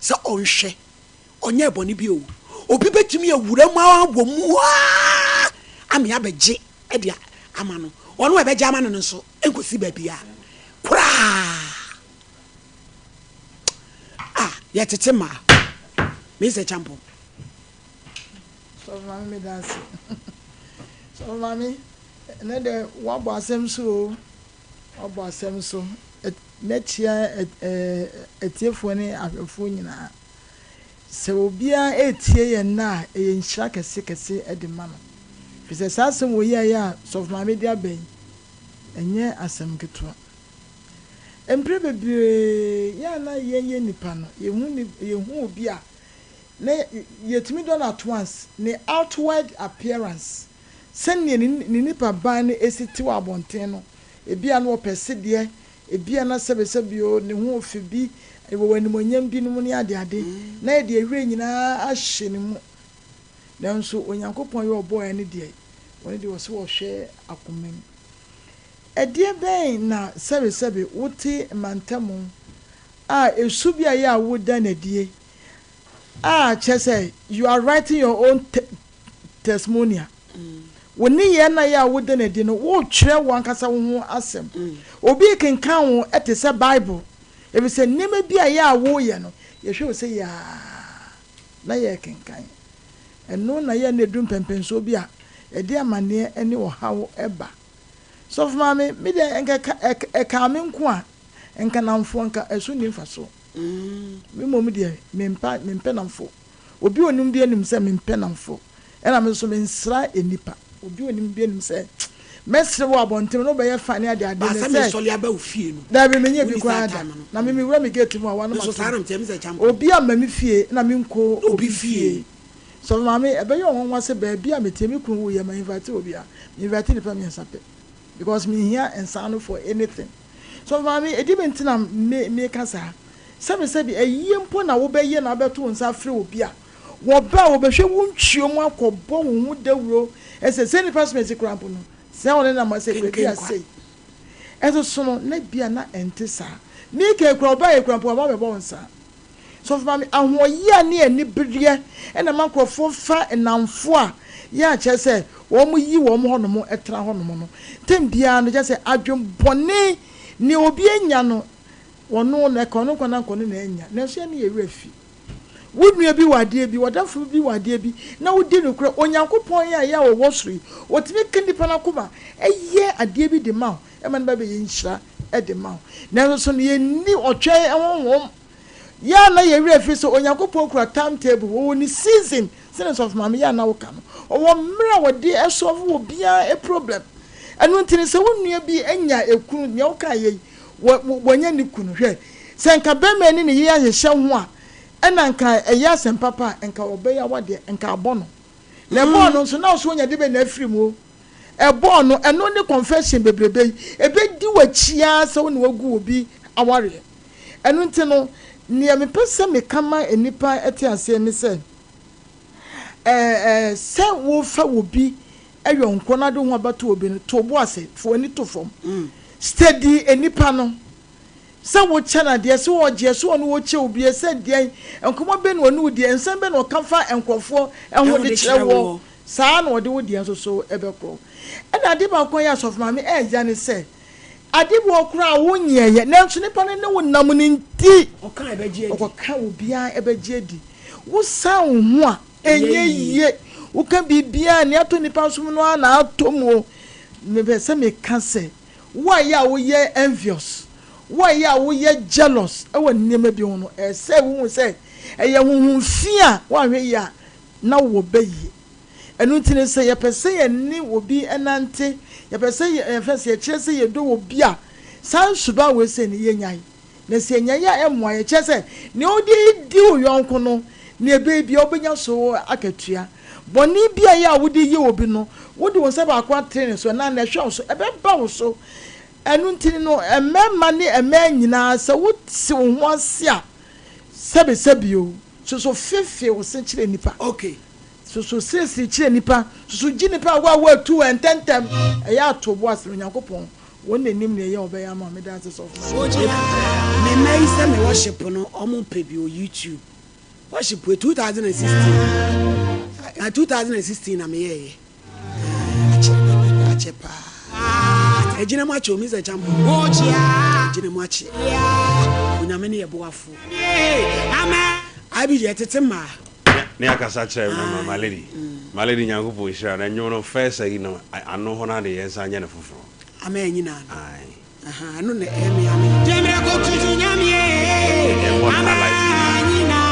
sɛ ɔnhwɛ, ɔnyɛɛ bɔne bi o. Obi bɛtumi awura mu ara wɔ mu ara ame abɛgye de ama no. Ɔno a ɛbɛgye ama no no nso nkɔsi baabiara koraa. Ah, yɛtete mmaa. Mr. Champon. Sɔfo Maame meda ase. Sɔfo Maame, ɛnɛ dɛ woabɔ asɛm so o. Woabɔ asɛm so. Mɛkyia atiefoɔ ne ahwɛfoɔ nyinaa. Sɛ obiara retie yɛn nnɛ a, ɛyɛ nhyira kɛse kɛse de ma no. Ɛfiri sɛ saa asɛm wɔ yi a ɛyɛ a Sɔfo Maame de aba yi, ɛnyɛ asɛm ketewa. Mprɛ bebree, yɛn a na yɛyɛ nnipa no, yɛhu obi a, na yɛtumi dɔ no at once, ne outward appearance, sɛdeɛ ne nipaban no si te wɔ abɔnten no, ebia na ɔpɛ sedeɛ, ebia na sɛbesɛbe o, ne ho ɔfɛ bi, wɔ animuonyam binom ne adeade, na yɛde yɛn werɛ nyinaa ahyɛ ne mu. Nanso Onyankopɔn yɛ ɔbɔeɛ no deɛ, ɔno deɛ ɔse ɔhwɛ akoma mu. Ɛdeɛ bɛn na sɛbesɛbe wote mantamu a ɛsu bi a ɛyɛ a woda no adie a kyerɛ sɛ you are writing your own testimonial. Wo nneyɛɛ no a ɛyɛ a woda no adi no, woretwerɛ w'ankasa wo ho asɛm. Obi rekenkan wo te sɛ Bible, efisɛ nneɛma bi a ɛyɛ a woreyɛ no, yɛhwɛ wo sɛ yaa na yɛrekenkan. Ɛno na ɛyɛ a na ɛduru mpɛnpɛnsoɔ bi a, ɛde amaneɛ ne ɔhaw ba. Sɔfo Maame, me deɛ nka ɛkaa me nko a, nka nnamfoɔ nka ɛso nni mfasoɔ. Me mmom deɛ, mempa, mempɛ nnamfo. Obi a onim biara nim sɛ mempɛ nnamfo, ɛna me nso mensra nnipa. Obi a onim biara nim sɛ mɛsere wɔ abɔnten na wobɛyɛ fine ne adeade ne sɛ. Baasa mesɔre aba wo fie no. Dabi, menyɛ bi Wonni saa koraa da. time no. Na me mewura me gate mu a, Me woanom nso saa atom. na meteɛ, me sɛ Kyampɔn. Obi amma me fie na menkɔ Obi obi fie. fie. Sɔfo Maame, ɛbɛyɛ wo nwanwa sɛ baabi a meteɛ me kunu wuiɛ, ma invite obiara. Me invite nnipa mmiɛnsa pɛ because menhia nsaano for anything. Sɔfo Maame, ɛdi me nti na me meka saa. Sɛbesɛbe, ayie mpo na wobɛyɛ na wobɛto wo nsa afrɛ obi a, wɔba a wɔbɛhwɛ wo ntwea mu akɔbɔ wo ho dawuro sɛ, sɛ nnipa som asi koraa mpo no, sɛ wo ne nam a sɛ baabi a sei. Ɛsoso no, na ebia na ɛnte saa. Mikael koraa, ɔbaeɛ koraa mpo, waba abɛbɔ wo nsa. Sɔfo Maame, ahoɔyea ne anibereɛ na ɛma nkurɔfoɔ fa nnamfo a yɛ a kyerɛ sɛ wɔyi wɔn hɔnom tra hɔnom no. Tɛm biara no, kyerɛ sɛ adwemmɔne, nea obi anya no, Ɔno na ɛka ɔno nkwa na anka ɔno na anya, nanso yɛn ne yɛn werɛ afi. Wo nua bi wɔ adeɛ bi, w'adamfo bi wɔ adeɛ bi, na wodi nokorɛ. Onyankopɔn a yɛ a ɔwɔ soro yi, ɔtumi ka nnipa no akoma yɛ adeɛ bi de ma wo, ɛma no ba bɛyɛ nhyira de ma wo. Nanso so no yɛnni ɔtwɛn honhom. Yɛ a na yɛn werɛ afi sɛ Onyankopɔn kura time table, ɔwɔ ne season, sɛdeɛ Sɔfo Maame yɛ a na woka no. Ɔwɔ mmerɛ a ɔde solve obiara problem. Ɛno nti no sɛ wo nua bi anya ekunu, deɛ wokaeɛ yi, wɔ, wanya ne kunu. Hwɛ, sɛ nka barima yi ne ne yere ahyehyɛ ho a, ɛna nka ɛyɛ asɛm papa a, nka ɔbɛyɛ awadeɛ, nka abɔ no. Na ɛbɔɔ no nso, na ɔso ɔnya de bɛ na afiri mu o. Ɛbɔɔ no, ɛno ne confession bebrebe yi, ɛbɛdi w'akyi ara sɛ wo na wagu obi awareɛ. Ɛno nti no, nea mepɛ sɛ meka ma nnipa te aseɛ ne sɛ, Ɛɛ sɛ wofa obi yɔnko na de wo ho abɛto obi no, to wo bo ase, fa w'ani to fam. Steady nnipa no. Sɛ wokyɛ no adeɛ, sɛ ɔgyeɛ, sɛ ɔne wo kyɛ obi, sɛ deɛn, nkɔmmɔ bɛn na ɔne wo di, nsɛm bɛn na ɔka fa nkurɔfoɔ ho de kyerɛ woɔ, saa ara na ɔde wo deɛ nso so bɛkorɔ. Ɛna adeɛ baako a ɛyɛ asɔfo maame ɛɛya ne sɛ, ade bi wɔ hɔ koraa a wonyɛeɛ nanso nipa no ne wo nam no nti, ɔkɔka obiara bɛgye adi. Wosan wo ho a, ɛnyɛ yie. Woka biribiara a, nea atɔ nipa nso mu no ara na atɔ mu o. Mepɛ sɛ meka sɛ, Wo a yɛ a woyɛ envious, wo a yɛ a woyɛ jealous wɔ nneɛma bi ho no, ɛsɛ sɛ wuhu sɛ ɛyɛ honhom fi a woanhwɛ yie a na wowɔ bayie. Ɛno nti no, sɛ yɛpɛ sɛ yɛne obi nante, yɛpɛ sɛ yɛfrɛ sɛ yɛkyerɛ sɛ yɛdɔ obi a, saa suban wei sei no yɛnyae. Na sɛ yɛnyae a ɛmmoa yɛn. Kyerɛ sɛ, nea wode redi wo yɔnko no, nea ɛbɛyɛ biara wobɛnya so akatua. Bɔne bi a ɛyɛ a wode reyɛ obi no, wode wo nsa baako atere ne so anaa nea ɛhwɛ wo so, ɛbɛba wo so. Ɛno nti no, mmarima ne mmaa nyinaa, sɛ wote wo ho ase a, sɛbesɛbe o, soso feefee wo se kyerɛ nnipa. Soso seresere kyerɛ nnipa. Soso gye nnipa a wɔatu wɔn ntɛmntɛm. Ɛyɛ a to bo ase na Onyankopɔn Wɔn na nim nea ɛyɛ a wɔbɛyɛ ama wo. Meda ase sɔfo maame. Me mma yi sɛ me worship no ɔmo pɛ bi wɔ YouTube worship wei 2016 na 2016 na meyɛɛyɛ ɛɛ akyɛ akyɛ paa ɛgyina mu akyɛ o Mr. Champo ɛgyina mu akyɛ onyame ne yɛ boafo IBG ɛtete mmaa. Ne akasa kyerɛ ma my lady my lady Nyankopɔn nhyira no ɛnwom no first ayi no ano hɔ no ade yɛn nsa nyɛ no foforɔ. Ama ɛnyina no. Aye. Aha, ɛno na ɛyɛ me ame. Yɛn bɔ no highlight nyinaa.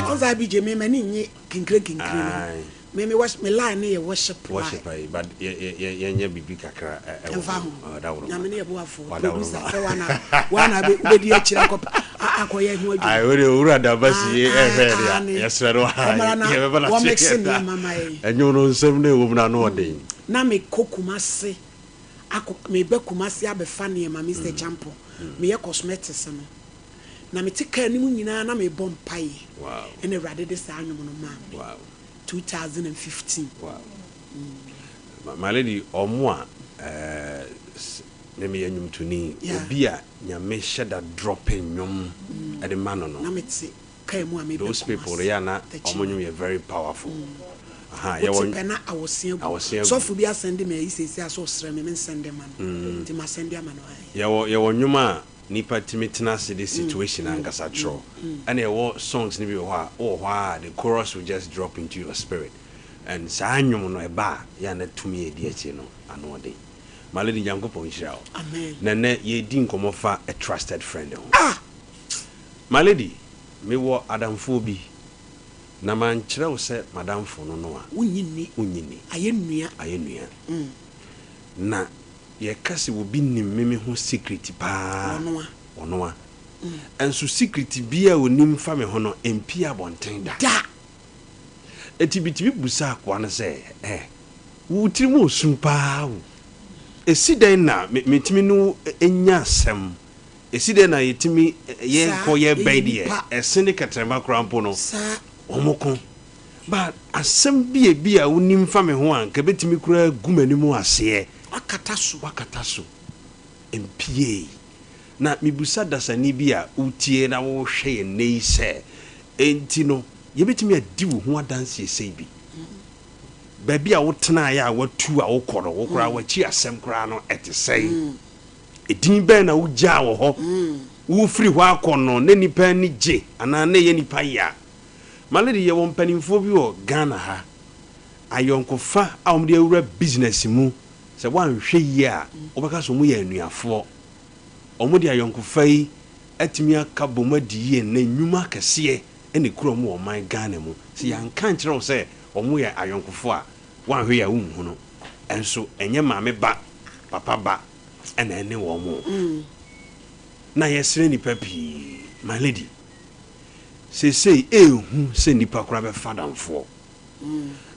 Ɔnsa abigye me m'ani nye kinkire kinkire no. Aye. Me me worship me line no yɛ worship line. Worship ayi but yɛ yɛ yɛ yɛnyɛ biribi kakra ɛ ɛwɔ Ɛmfa ho. ho. Ɔdaworo ma. Nyame ne yɛ boafo. Wadaworo Producer ma. sɛ wana wana bɛ wobɛdi akyire akɔ akɔyɛ ho adwuma. Ayi wo de owura Dabasi Ah ɛhwɛ ah yɛ de a ane. yɛsrɛ no Ɔmmra ayi na yɛbɛba wɔ n'ase mixe yɛ da. nneɛma ma yɛn. Ɛnwom no nsɛm no ɛwɔ mu no ano ɔden. Na mekɔ Kumasi akɔ meba Kumasi abɛfa nneɛma Mister Champon meyɛ cosmetics no. Na mete car no mu nyinaa na mebɔ mpaeɛ. Wow. Ɛna Awurade de saa nnwom no maa me. Wow. 2015. Wow. My lady, ɔmo a eh, me meyɛ nnwomtoni, obi a Nyame hyɛ da drop nnwom de ma no no. Na mete car mu a meba Those people no Kumasi, yɛ a na Techiman. ɔmo nnwom yɛ very powerful. Aha, Wote yɛwɔ pɛ na awɔse agu. awɔse agu. Sɔfo bi asɛnde me ayi seesei a sɛ ɔsrɛ me mensɛnde ma no. Nti masɛnde ama no ae. Yɛwɔ yɛwɔ nnwom a Nipa tumi tena ase de situation ankasa kyerɛw. Ɛna ɛwɔ songs no bi wɔ hɔ a, wowɔ hɔ a the chorus will just drop into your spirit and saa nnwom no ɛba a, yɛ a na tumi a ɛdi akyire no ano ɔden. My lady Nyankopɔn nhyira wo. Amen. Na ɛnnɛ yɛredi nkɔmmɔ fa a trusted friend ho. Ah! My lady, mewɔ adamfoɔ bi, na mankyerɛ wo sɛ m'adamfo no no a, Wonnye nni. wonnye nni. Ayɛ nua. Ayɛ nua. Na Yɛka sɛ obi nim me me ho secret paa Ɔno a. ɔno a. Nso secret biaa a onim fa me ho no ɛmpie abɔnten da. Da! Enti metumi busa akoa no sɛ, eh, wo tirim wɔ su paa o. Ɛsi dɛn na me metumi ne wo nya asɛm? Ɛsi dɛn na yɛtumi Saa, yɛkɔ yɛyɛ yɛbɛn deɛ nnipa. ɛsene kɛtrɛma koraa mpo no, Saa. wɔko. But asɛm bi a ebia wonim fa me ho a anka ɛbɛtumi koraa agu m'anim aseɛ. Wakata so. Wakata so. Mpiei. Na mebisa dasani bi a wotie na wohwɛ yɛn nnɛ yi sɛ, Enti no, yɛbɛtumi adi wo ho adanseɛ sei bi? Baabi a wotenaeɛ a woatu a wokɔ no, wo koraa w'akyi asɛm koraa no, ɛte sɛn? Edin bɛn na wogyaa wɔ hɔ? Worefiri hɔ akɔ no, na nnipa ani gye anaa na ɛyɛ nnipa ya? My lady, yɛwɔ mpanimfoɔ bi wɔ Ghana ha, ayɔnkofa a wɔde awura business mu, sɛ woanhwɛ yie a, wobɛka sɛ wɔyɛ anuafoɔ. Wɔde ayɔnkofa yi atumi aka bom adi yie nnɛ, nnwuma akɛseɛ na ɛkura wɔn wɔ ɔman Ghana mu. Sɛ yɛanka ankyerɛ wo sɛ wɔyɛ ayɔnkofoɔ a, woanhwɛ yie a wonhu no. Nso ɛnyɛ maame ba, papa ba na ɛne wɔn. Na yɛsrɛ nnipa pii, my lady, Seesei ehu sɛ nipa koraa bɛfa adamfoɔ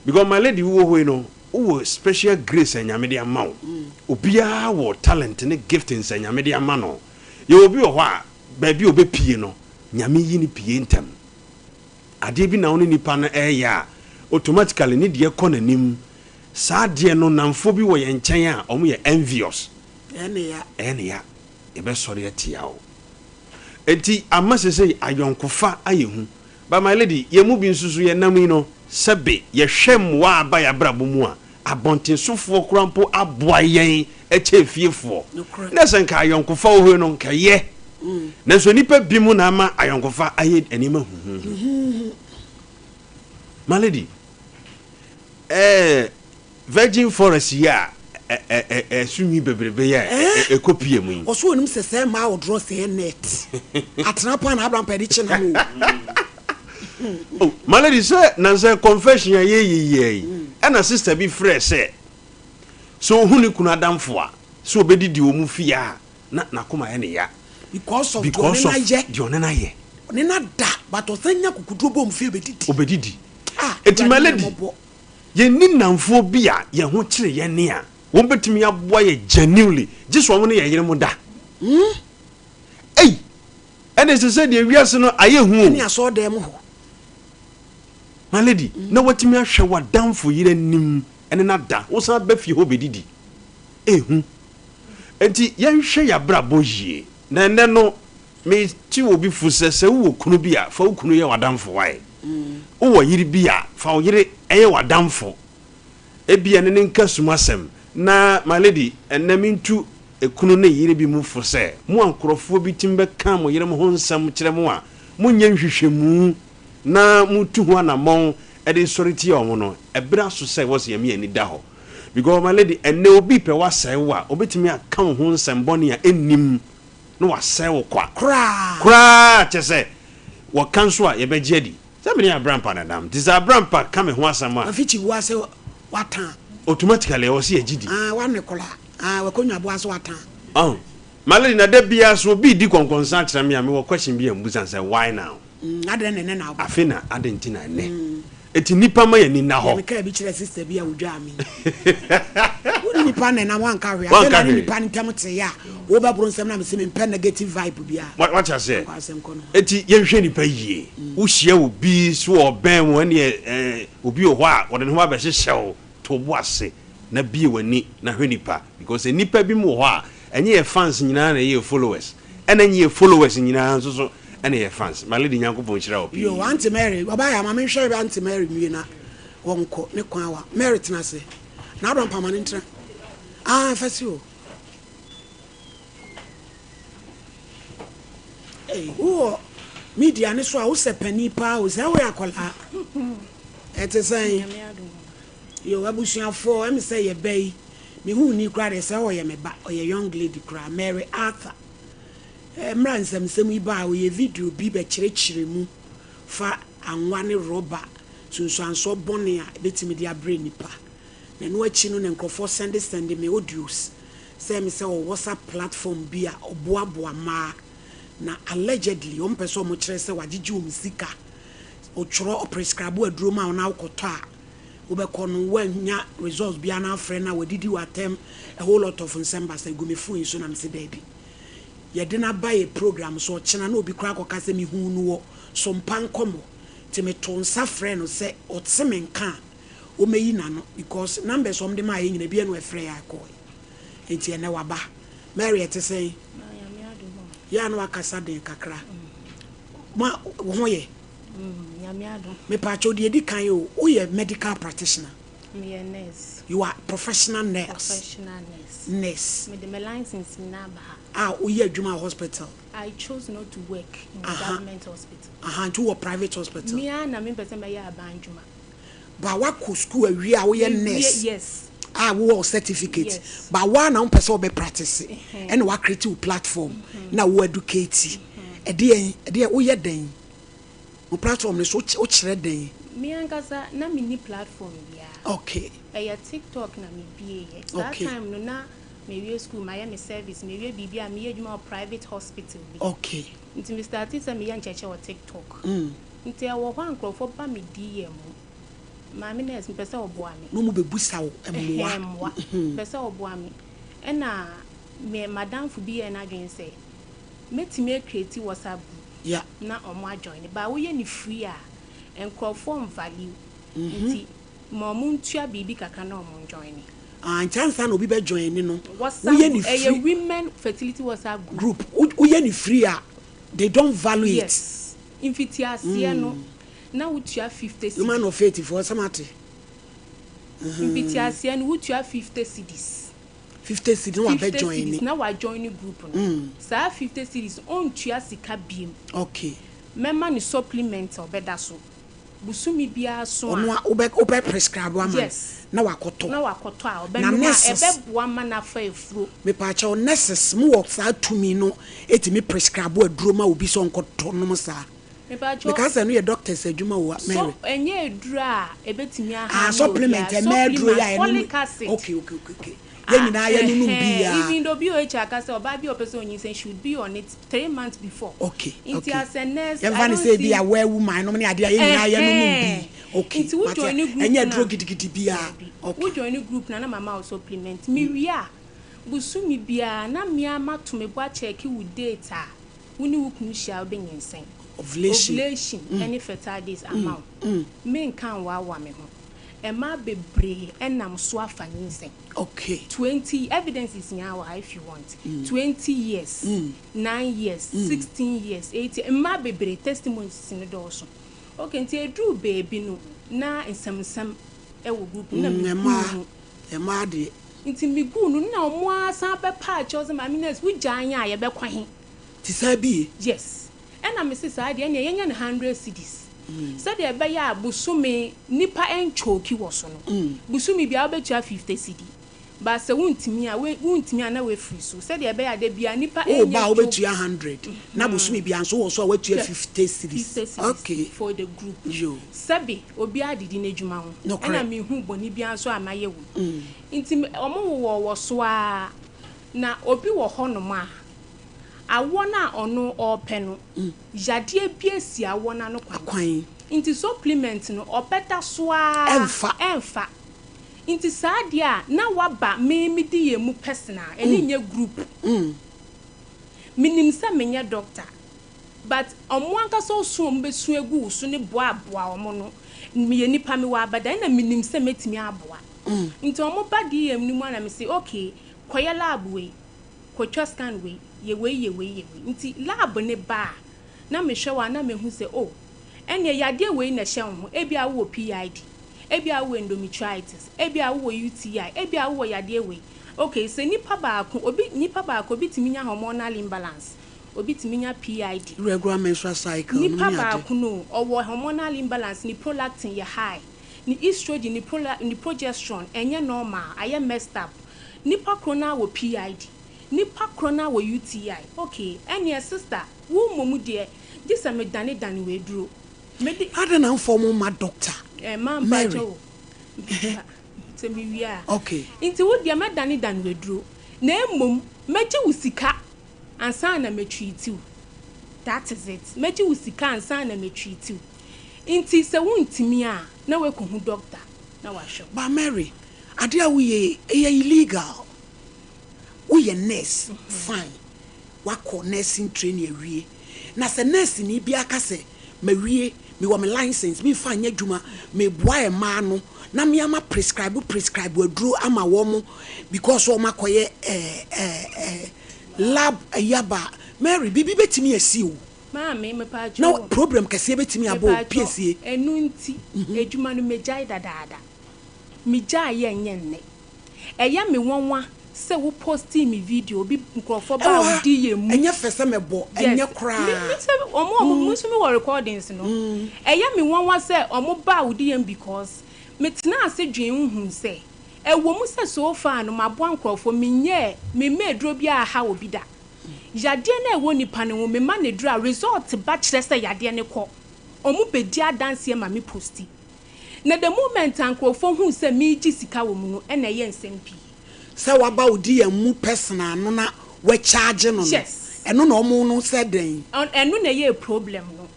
because my lady wowɔ hɔ yi no wowɔ special grace a Nyame de ama wo. Obiara wɔ talent ne giftings a Nyame de ama no. Yɛwɔ obi wɔ hɔ a baabi a ɔbɛpie no Nyame yi no pue ntɛm. Adeɛ bi na wo ne nipa no reyɛ a, automatically ne deɛ kɔ n'anim. Saa adeɛ no, nnamfoɔ bi wɔ yɛn nkyɛn a wɔyɛ envious. Ɛyɛ ne ya. Ɛyɛ ne ya. Yɛbɛsɔre atia wo. Enti ama sesei ayɔnkofa ayɛ hu. But my lady, yɛn mu bi nso so yɛnam yi no, sɛbe yɛhwɛ mmoa a aba yɛn abrabɔ mu a, abɔntensofoɔ koraa mpo aboa yɛn kyɛn fiefoɔ. Nokorɛ. Na sɛ nka ayɔnkofa wɔ hɔ yi no, nka ɛyɛ. Nanso nnipa binom na ama ayɔnkofa ayɛ nneɛma huhuuhu. Huhuuhu. My lady, eh, Virgin forest yi a ɛso nwi bebrebe yi a ɛkɔ pie mu yi. Ɔso onim sɛ sɛ mmaa ɔdorɔ sɛ net atena paa na Abraham pɛ de kye nam o. Oh, my lady sɛ nansɛ confession a yɛyɛ yɛ yi ɛna sister bi frɛ sɛ sɛ ohun ne kunu adamfo a sɛ obɛdidi wɔn fie a na n'akoma yɛ ne ya. Because of deɛ Because ɔne of no ayɛ. deɛ ɔne no ayɛ. Ɔne no ada but ɔsan nya kukuduro bɔ wɔn fie bɛdidi. Obɛdidi. Ah, Eti my Awurade lady. hu yɛn mmɔbɔ. Yɛnni nnamfoɔ bi a yɛn ho kyere yɛn a wɔbɛtumi aboa yɛn genuinely gye sɛ wɔne yɛn yerenom da. Ei! Ɛnde ɛsɛ sɛ deɛ wiase no ayɛ hu o. Ɛne asɔɔdan mu hɔ. My lady, na woatumi ahwɛ w'adamfo yere anim ne no ada, wosan ba fie hɔ bɛdidi. Ɛhu. Enti yɛnhwɛ yɛn abrabɔ yie. Na ɛnnɛ no, Metu obi fo sɛ, sɛ wowɔ kunu bi a, fa wo kunu yɛ w'adamfo. Why? Wowɔ yere bi a, fa wo yere yɛ w'adamfo. Ebia ne no nka sum asɛm. Na my lady, ɛnnɛ mentu ekunu ne yere bi mu fo sɛ, mo a nkorɔfoɔ bi tumi bɛka mo yerenom ho nsɛm kyerɛ mo a, monyɛ nhwehwɛmu na motu ho anammɔn de sɔre tia wɔn no, ɛberɛ aso sɛ ɛwɔ sɛ yɛma yɛn ani da hɔ. Because my lady, ɛnnɛ obi repɛ wo asɛe wo a, obetumi aka wo ho nsɛm bɔne a ɛnnim. na wasɛe wo kwa Koraa. koraa kyɛ sɛ wɔka nso a yɛbɛgye adi sɛ me ne Abrampa na nam nti sɛ Abrampa ka me ho asɛm a. Wafikyi wo ase watan. Automatically ɛwɔ sɛ yɛgye di. Ah wane kola ah wakonwa bo ase watan. Ɔho my lady na da biara sɛ obi redi kɔnkɔnsa akyerɛ me a mewɔ question bi a mbusa no sɛ why now? Mm adɛn na ɛnɛ na wobɛka. Afei na adɛn nti na ɛnɛ? Enti nnipa mma yɛn ani nna Deɛ hɔ. mekaa bi kyerɛɛ sister bi a ɔdwaa me yi. Wo ne nipa na ɛnam woanka hwee. Afei Woanka na ne hwee. nipa no ntam teeɛ a wobɛboro nsɛm na mese mempɛ negative vibe biara. Wa wate aseɛ? Nkɔ asɛm kɔ no ho. Enti yɛnhwɛ nnipa yie. Wohyia obi so ɔbɛn wo ɛneɛ ɛɛ obi wɔ hɔ a ɔde ne ho abɛhyehyɛ wo. To wo bo ase na bue w'ani na hwɛ nnipa because nnipa binom wɔ hɔ a ɛnyɛ yɛ fans nyinaa na ɛyɛ yɛ followers ɛna ɛnyɛ yɛ followers nyinaa nso so ɛna yɛ fans. My lady Nyankopɔn nhyira wo pii. Yoo aunty Mary ɔbaa yɛ ama menhwɛ aunty Mary nwie na wɔnkɔ ne kwan wa Mary tena ase na adɔ mpama no ntena ah fa si o Ei wowɔ media ne so a wosɛ panin paa o sɛ woyɛ akwadaa ɛte sɛn Yoo abusuafoɔ ɛmi sɛ yɛ ba yi me hu ni koraa deɛ sɛ ɔyɛ me ba ɔyɛ young lady koraa Mary Arthur ɛmra nsɛmsɛm yi baa ɔyɛ video bi bɛ kyerɛkyerɛ mu fa anwa ne rɔba sunsuansoɔ bɔne a ɛbɛtumi de abrɛ nipa na ɛno akyi no na nkorɔfoɔ sɛnde sɛnde me audios sɛ ɛmi sɛ ɔwɔ WhatsApp platform bi a ɔboaboa mmaa na allegedly wɔn pɛ sɛ wɔn kyerɛ sɛ wagyegye wɔn sika ɔtwerɛ ɔprescribe aduro ma wo na wokɔtɔ a wobɛkɔ no woannya results biara na afrɛ no a wadidi wo atɛm a whole lot of nsɛm basa egu me phone yi so na mese daabi yɛde no aba yɛ program so ɔkyena na obi koraa akɔka sɛ mehuu no wɔ Sompa nkɔmmɔ nti metoo nsa frɛɛ no sɛ ɔte me nka a ɔmmɛyi n'ano because numbers a wɔde maa yɛ nyina ebi ɛna ɛfrɛ yɛ a ɛkɔɔɛ nti ɛnɛ waba Mary ɛte sɛn yɛ a na wakasa den kakra ma wo ho yɛ Nyame adom. Mepaakyɛw deɛ edi kan o, woyɛ medical practitioner? Meyɛ nurse. You are professional nurse. Professional nurse. Nurse. Mede me license nyinaa aba ha. A woyɛ adwuma wɔ hospital? I chose not to work in the government hospital. Aha, nti wowɔ private hospital? Me ara na mempɛ sɛ mɛyɛ aban adwuma. Ba woakɔ school awie a woyɛ nurse? Yes. A wowɔ wo certificate? Yes. Ba woa na wompɛ sɛ wobɛ practice? Ɛna wa create wo platform na wo educate. Ɛdeɛn, ɛdeɛn, woyɛ dɛn? Wo platform no so wokyerɛ dɛn? Me ankasa na menni platform biara. Okay. Ɛyɛ TikTok na me bieeɛ. Saa Okay. time no na mewie school, mayɛ me service, mewie biribi a meyɛ adwuma wɔ private hospital bi. Okay. Nti me startee sɛ meyɛ nkyerɛkyerɛ wɔ TikTok. Nti ɛwɔ hɔ a nkurɔfoɔ ba me DM mu, Maame nurse mepɛ sɛ woboa me. Na wɔn bɛbusa wo mmoa. Ɛhɛn mmoa. Mepɛ sɛ woboa me. Ɛna me madamfo bi yɛɛ n'adwene sɛ mɛtumi a create WhatsApp group. Na ɔmo ajoin. But woyɛ no free a, nkorɔfoɔ nvalue. Nti ma ɔmo ntua biribi kakra na ɔmo njoine. Ah, nti ansa na obi bɛ joine no, WhatsApp woyɛ no group, ɛyɛ free. Women Fertility WhatsApp group. Group, woyɛ no free a, they don't value it. Yes. Mfitiaseɛ no, na wotua 50 cedi. Woman of Faith foɔ, sɛ moate? Mfitiaseɛ no, wotua 50 cedis. 50 cedis na wabɛ 50 joine. cedis na wajoine group no. Saa 50 cedis no, ɔntua sika biom. Okay. Mɛma no supplement a ɔbɛda so. Bosome biara so a. Ɔno a wobɛ wobɛ prescribe ama no. Yes. Na wakɔtɔ. Na wakɔtɔ a Na ɔbɛnom a nurses. ɛbɛboa ma no afa afuro. Mepaakyɛw nurses mo wɔ saa tumi no etumi prescribe aduro ma obi sɛ ɔnkɔtɔ nom saa? Mepaakyɛw. Mekaa sɛ ɛno yɛ doctors adwuma o So Mary. ɛnyɛ aduro a ɛbɛtumi Ah aha ne supplement obiara. ɛmɛ aduro yi a Supplement, yɛnom. folic acid. Okay okay okay okay. Yɛn nyinaa yɛnonom bi Ɛhɛn, aa. even though BOH aka sɛ ɔbaa bi a ɔpɛ sɛ onyinsɛn should be on it 3 months before. Okay Nti okay. as a nurse, Yɛmfa I no don't sɛ ebi see. a well woman nom ne adeɛ a yɛn nyinaa yɛnonom bi. Ɛhɛn. Okay Nti wo mate a join group ɛnyɛ no aduro a. gidigidi biara. Dabi. Okay. Wo join group no a na mama wo supplement. Me wie a, bosome biara na me ara mato me bo akyɛɛke wo date a wo ne wo kunu hyia a wobɛnyinsɛn. Ovulation. Ovulation ne fertile days ama wo. Menka nhoahoa me ho. Mmaa bebree nam so afa nyinsɛn. Okay. 20 evidences nyinaa wɔ ha if you want. 20 years, 9 years, 16 years, 8 years. Mmaa bebree testimonies no dɔɔso. Okay, nti eduru beebi no na nsɛmnsɛm wɔ group no na meguu Mmaa mu. mmaa deɛ. Nti meguu no na ɔmo ara san bɛpa akyɛw sɛ maame nurse wogyaa yɛn a yɛbɛkɔ he. Te saa bie. Yes. Ɛna mese saa deɛ ɛneɛ yɛnyɛ no 100 cedis. Sɛdeɛ ɛbɛyɛ a bosome nipa ɛntwooki wɔ so no. Bosome biara wobɛtua 50 cedi. But sɛ wontumi a wontumi a na woafiri so. Sɛdeɛ ɛbɛyɛ a da biara nipa Wo ba a ɛnyɛ choke. wobɛtua 100 na bosome biara nso wɔ so a woatua 50 cedis. 50 cedis Okay. for the group. Yo. Sɛbe obiara didi n'adwuma ho. Nokorɛ. Ɛna mehu bɔne biara nso a mayɛ wɔ mu. Nti ɔmo wowɔ wɔ so ara na obi wɔ hɔnom a awoɔ no a ɔno ɔrepɛ no, yadeɛ bi asi awoɔ no ano kwan. Kwan. Nti supplement no ɔbɛda so ara. Ɛmfa. Ɛmfa. Nti saa deɛ a na waba me me di yɛn mu personal ɛne nyɛ group. Menim sɛ menyɛ doctor but ɔmo ankasa osu a ɔmo bɛsu egu wo so ne boaboa ɔmo no meyɛ nipa mewɔ abadan na menim sɛ mɛtumi aboa. Nti ɔmo ba DM no mu a na me se okay kɔyɛ lab wei kɔtwa scan wei yɛ wei yɛ wei yɛ wei nti lab ne ba a na mehwɛ wɔ a na mehu sɛ oh ɛneɛ yadeɛ wei na ɛhyɛ wo ho ebi a wowɔ PID ebi a wowɔ endometritis ebi a wowɔ UTI ebi a wowɔ yadeɛ wei okay sɛ nipa baako obi nipa baako obi tumi nya hormonal imbalance obi tumi nya PID. Irregular menstrual cycle. Nipa nom ne ade. baako no ɔwɔ hormonal imbalance ne prolactin yɛ high ne estrogen ne progesterone ɛnyɛ normal ayɛ messed up nipa koro naa wɔ PID nipa koro naa wɔ UTI okay ɛneɛ sister wo mmom deɛ gye sɛ medane dane wɔ aduro mede. Adɛn na mfa ɔmo ma doctor? Maa Mary. mpakyɛ o sɛ mewie a. Okay. Nti wo deɛ mɛdane dane wɔ aduro na mmom mɛgye wo sika ansa na mɛtreat wo that is it mɛgye wo sika ansa na mɛtreat wo nti sɛ wontumi a na woakɔhu doctor na wahwɛ wo. Ba Mary, adeɛ a woyɛ ɛyɛ illegal. Woyɛ nurse, fine. Wakɔ nursing training awie. Na sɛ nurse ni bi aka sɛ mawie mewɔ me license memfa nyɛ adwuma meboa mmaa no na meama prescribe aduro ama wɔn because wɔn akɔyɛ lab ɛyi aba Mary biribi bɛtumi asi o. Maame mepaakyɛw. Na problem kɛseɛ bɛtumi abɔ o piesie. Ɛno nti adwuma no megyae dadaada megyae yɛ nyɛ nnɛ ɛyɛ me nwanwa sɛ wo postii me video obi nkurɔfoɔ ba a Ɛwɔ ha wodi yɛ mu. Ɛnyɛ fɛ sɛ mɛbɔ ɛnyɛ koraa. Me sɛ ɔmo a ɔmo mo nso mi wɔ recordings no ɛyɛ me nwanwa sɛ ɔmo ba a wodi yɛm because metena ase dwen hu sɛ ɛwɔ mu sɛ so far no maboa nkurɔfoɔ menyɛ memme aduro bi a aha obi da yadeɛ no a ɛwɔ nipa no ho mema ne duro a result ba kyerɛ sɛ yadeɛ no kɔ ɔmo bɛdi adanseɛ ma me posti na the moment a nkurɔfoɔ hu sɛ meegye sika wɔ mu no ɛna ɛyɛ nsɛm pii. Sɛ waba odi yɛn mu personal no na wɔakyagye no. Yes. Ɛno na ɔmo no sɛ dɛn? Ɛno na ɛyɛ problem no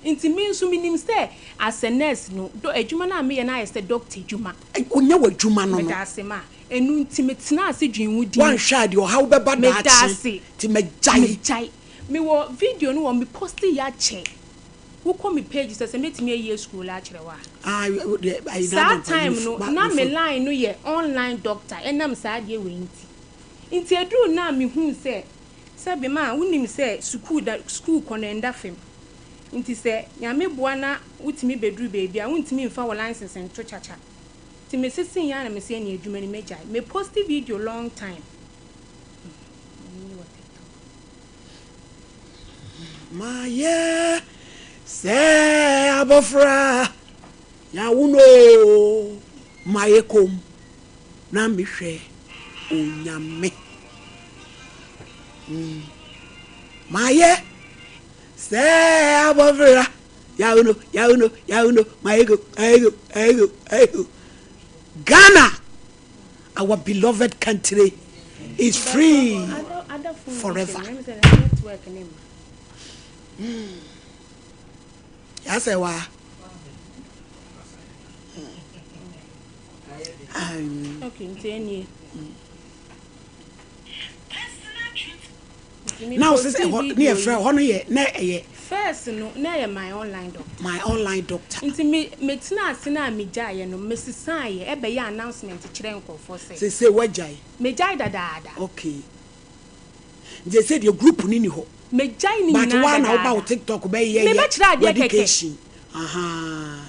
nti me nso menim sɛ as a nurse no do adwuma no a meyɛ no ayɛ sɛ doctor adwuma. Onyɛ w'adwuma no. Meda ase ma ɛno nti metena ase dwen wo din. Wanhwɛ a deɛ ɔhaw bɛba Meda daakye ase. nti mɛgyae. Megyae. Mewɔ video no wɔ me posti yɛ akyɛ. Wokɔ me page sɛ sɛ mɛtumi ayi ascroll akyerɛ wo a. Ah, wo deɛ ayi na Saa abɔ mpa time yi no ba na me me phone. line no yɛ online doctor ɛnam saa adeɛ wei nti. Nti ɛduruu nna a mehuu sɛ sɛbe ma wonim sɛ sukuu da sukuu kɔ no ɛnda fam. Nti sɛ Nyame boa na wotumi bɛduru baabi a wontumi mfa wo license nto kyakya. Nti mesesee ara na mese ɛneɛ adwuma no mɛgyae. Me posti video long time. Menni wɔ TikTok. Mayɛ sɛ abɔfra yawo no o, mayɛ komm na mehwɛ Onyame. Mm. Mayɛ sɛ abɔfra yawo no, yawo no, yawo no, mayɛ komm, mayɛ komm, mayɛ komm, mayɛ komm. Ghana! Our beloved country is free forever. Yasɛ wa. Okay, nti ɛnie. Na wo sɛ ɛhɔ ne yɛ frɛ hɔ no yɛ na ɛyɛ. First no na ɛyɛ my online doctor. My online doctor. Nti me me tena ase na me gyaeɛ no me sesaeɛ ɛbɛyɛ announcement kyerɛ nkorɔfoɔ sɛ. Sesei wagyae. Me gyae dadaada. Okay. Nti sesei deɛ group no ni hɔ. Me gyae ne nyinaa But woa na woba wo dadaada. TikTok bɛyɛ Me yɛ bɛkyerɛ adeɛ kɛkɛ. w'education. Ahaa.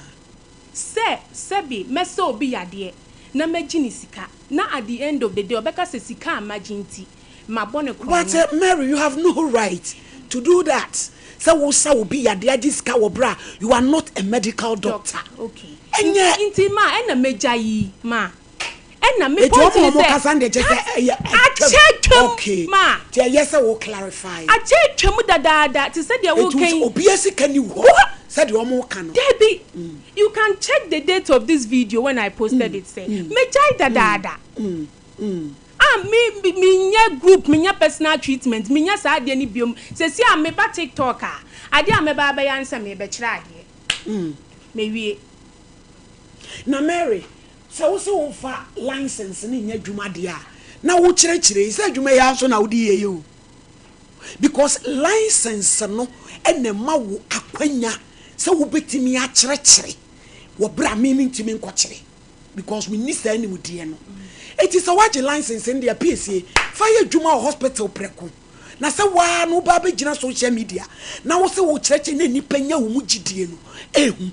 Sɛ sɛbe mɛsɛ obi yadeɛ na magye ne sika na at the end of the day ɔbɛka sɛ sika a magye nti mabɔ no But korɔno. Mary you have no right to do that sɛ wo sa obi yadeɛ agye sika wɔ berɛ a you are not a medical doctor. Doctor okay Ɛnyɛ. nti nti ma ɛna mɛgya yi ma ɛna me Eti point wɔn ne a wɔn sɛ kasa no deɛ kyerɛ sɛ that ɛyɛ atwam. akyɛ twam Okay ma. nti ɛyɛ sɛ wo clarify. Akyɛ twam dadaada te sɛ deɛ Eti wo woka sɛ yi. obiara sika ni hɔ Wo sɛdeɛ wɔn ka no. Dabi you can check the date of this video when I posted it sɛ mɛgyae dadaada. Ah me me menyɛ group menyɛ personal treatment menyɛ saa adeɛ no biom sɛsi a meba tiktok a adeɛ a mɛba abɛyɛ ara ne sɛ merebɛkyerɛ adeɛ mewie. Na Mary, sɛ wo se wo nfa license no nyɛ adwuma deɛ a, na wo kyerɛkyerɛ yi, sɛ adwuma yi ara nso na wode yɛ yi o. Because license no na ɛma wo akwanya sɛ wobɛtumi akyerɛkyerɛ wɔ berɛ a me mentumi nkɔkyerɛ. because menni saa nimdeɛ no. Enti sɛ woagye license no deɛ piesie, fa yɛ adwuma wɔ hospital prɛko. Na sɛ wo ara no woba abɛgyina social media na wo se wokyerɛkyerɛ na nnipa nya wo mu gyidie no, ɛnhu.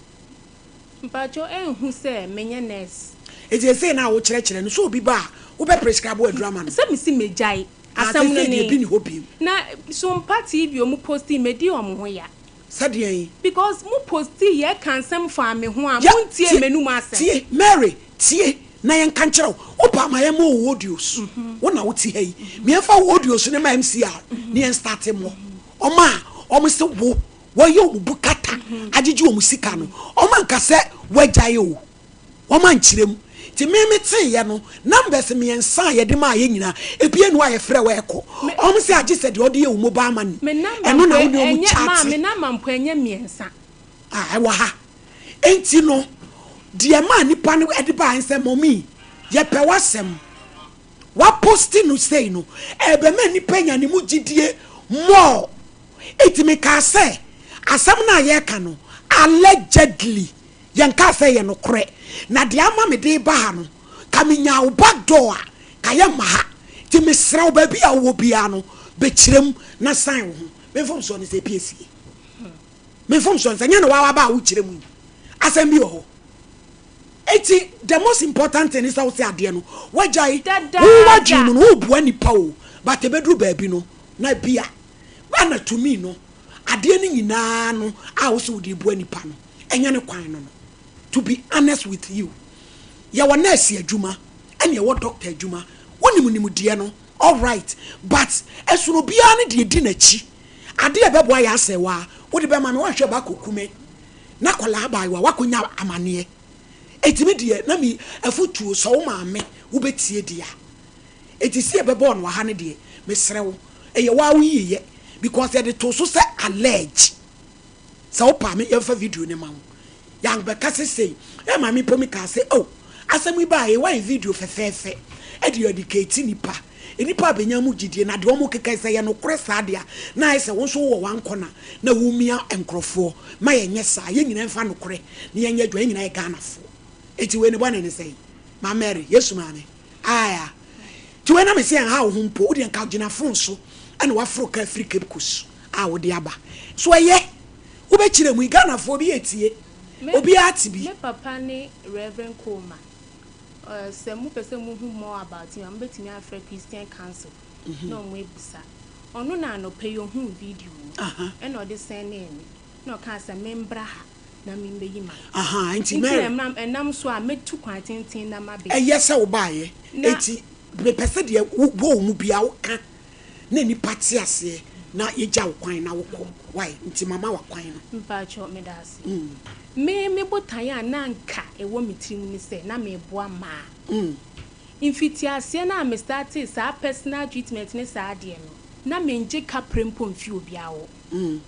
Mpakyɛw ɛnhu sɛ menyɛ nurse. Enti seesei no a wokyerɛkyerɛ no, sɛ obi ba a, wobɛ prescribe aduru ama no? Sɛ mese megyae Ah, asɛm no seesei deɛ ne. ebi nni hɔ bio. Na Sompa TV ɔmo postii medi ɔmo ho ya. Sɛ deɛn? Because mo postii yɛ ka nsɛm faa me ho a Ya, mo ntie tie, m'anum asɛm. tie, Mary, tie na yɛnka nkyerɛ wo. Wo paa ma yɛmmɔ wo audios. Wo na wote ha yi. Ma yɛmfa wo audios no ma MCR na yɛn starte mmɔ. Wɔn a wɔn se wo, wɔyɛ wɔn bu kata agyegye wɔn sika no, wɔn anka sɛ woagyae o. Wɔn ankyerɛ mu. Nti me me teeɛ no, numbers mmiɛnsa a yɛde maa yɛ nyinaa, ebia ni hɔ a yɛfrɛ wo ɛkɔ. Me. Wɔn se agye sɛ deɛ ɔde yɛ wo mobile money, Me number ɛno mpo na wo ne wɔn ɛnyɛ, maa chaate. me number mpo ɛnyɛ mmiɛnsa. A ɛwɔ ha. Enti no, deɛ ɛmaa nnipa no de baeɛ ne sɛ, Mummy, yɛpɛ w'asɛm. Woaposti no sei no, ɛrebɛma nnipa anya ne mu gyidie more. Enti mekaa sɛ, asɛm no a yɛreka no, allegedly, Yɛnkaa sɛ ɛyɛ nokorɛ. Na deɛ ama mede reba ha no, ka menyaa wo back door a, ka yɛmma ha. Nti mesrɛ wo, baabi a wowɔ biara no, bɛkyerɛ mu na san wo ho. Me mfomsoɔ ne sɛ, piesie. Me mfomsoɔ ne sɛ, nyɛ na woaba a wokyerɛ mu yi. Asɛm bi wɔ hɔ. Enti the most important thing ne sɛ wo sɛ adeɛ no, woagyae. Wo w'adwene mu Dadaada. no, worebua nnipa o, but ɛbɛduru baabi no, na ebia, ɛna to me no, adeɛ no nyinaa no a wo sɛ wode rebua nnipa no, ɛnyɛ ne kwan no no to be honest with you yɛwɔ nurse adwuma ɛna yɛwɔ doctor adwuma wonim nimdeɛ no alright but ɛsono obiara ne deɛ di n'akyi adeɛ ɛbɛboa yɛ asɛ waa wode bɛma me wanhwɛ ba kɔku me na kɔlaa abaayewa wakɔnya amaneɛ ɛtumi deɛ na mi afotuo sɛ wo maame wobɛtie deɛ a ɛti sɛ yɛbɛbɔɔ no aha no deɛ mesrɛ wo ɛyɛ waa wo yieyɛ because yɛde too so sɛ allege Sɛ wo paa me yɛnfa video no ma wo. Yɛanbɛka sɛ sei. Yɛn maame mpo me kaa sɛ oh asɛm yi baa yei wayɛ video fɛfɛɛfɛ ɛde educate nipa. Nnipa abɛnya mu gyidie na deɛ wɔkeka yi sɛ ɛyɛ nokorɛ saa deɛ a, na ayɛ sɛ wo nso wowɔ w'ankɔna na womia nkorɔfoɔ. Ma yɛnyɛ saa. Yɛn nyinaa mfa nokorɛ na yɛnyɛ adwuma. Yɛn nyinaa yɛ Ghanafoɔ. Enti wei ne bɔne ne sɛn? Maame Mary, Yesu maame. Ae a. Nti wei na mese ɛnha wo ho mpo. Wo deɛ nka gyina phone so ɛna waforo car firi Cape Coast a wode aba. So ɛyɛ? Wobɛkyerɛ mu yi. Ghanafoɔ bi ɛtie. Me Obiara te bi. me papa ne Rev. Coleman. Ɔh sɛ mopɛ sɛ mohu more about him a mobɛtumi afrɛ Christian Council na ɔmo abisa. Ɔno na anɔpa yi ohuu video no ɛna ɔde sɛndee me na ɔkaa sɛ membra ha na membeyi m'ano. Aha, nti Nti Mary. na ɛnam ɛnam so a mɛtu kwan tenten na maba yi. Ɛyɛ sɛ wobaeɛ. Na. Enti mepɛ sɛ deɛ wo wɔ wo mu biara woka na nnipa te aseɛ na yɛgya wo kwan na wokɔ. Wai? Nti mama wo akwan no. Mpakyɛw, meda ase. Me me botaeɛ a na anka ɛwɔ me tirim ne sɛ na meboa mmaa. Mfitiaseɛ no a me startee saa personal treatment ne saa adeɛ no, na mengye kaprɛ mpo mfi obiara hɔ.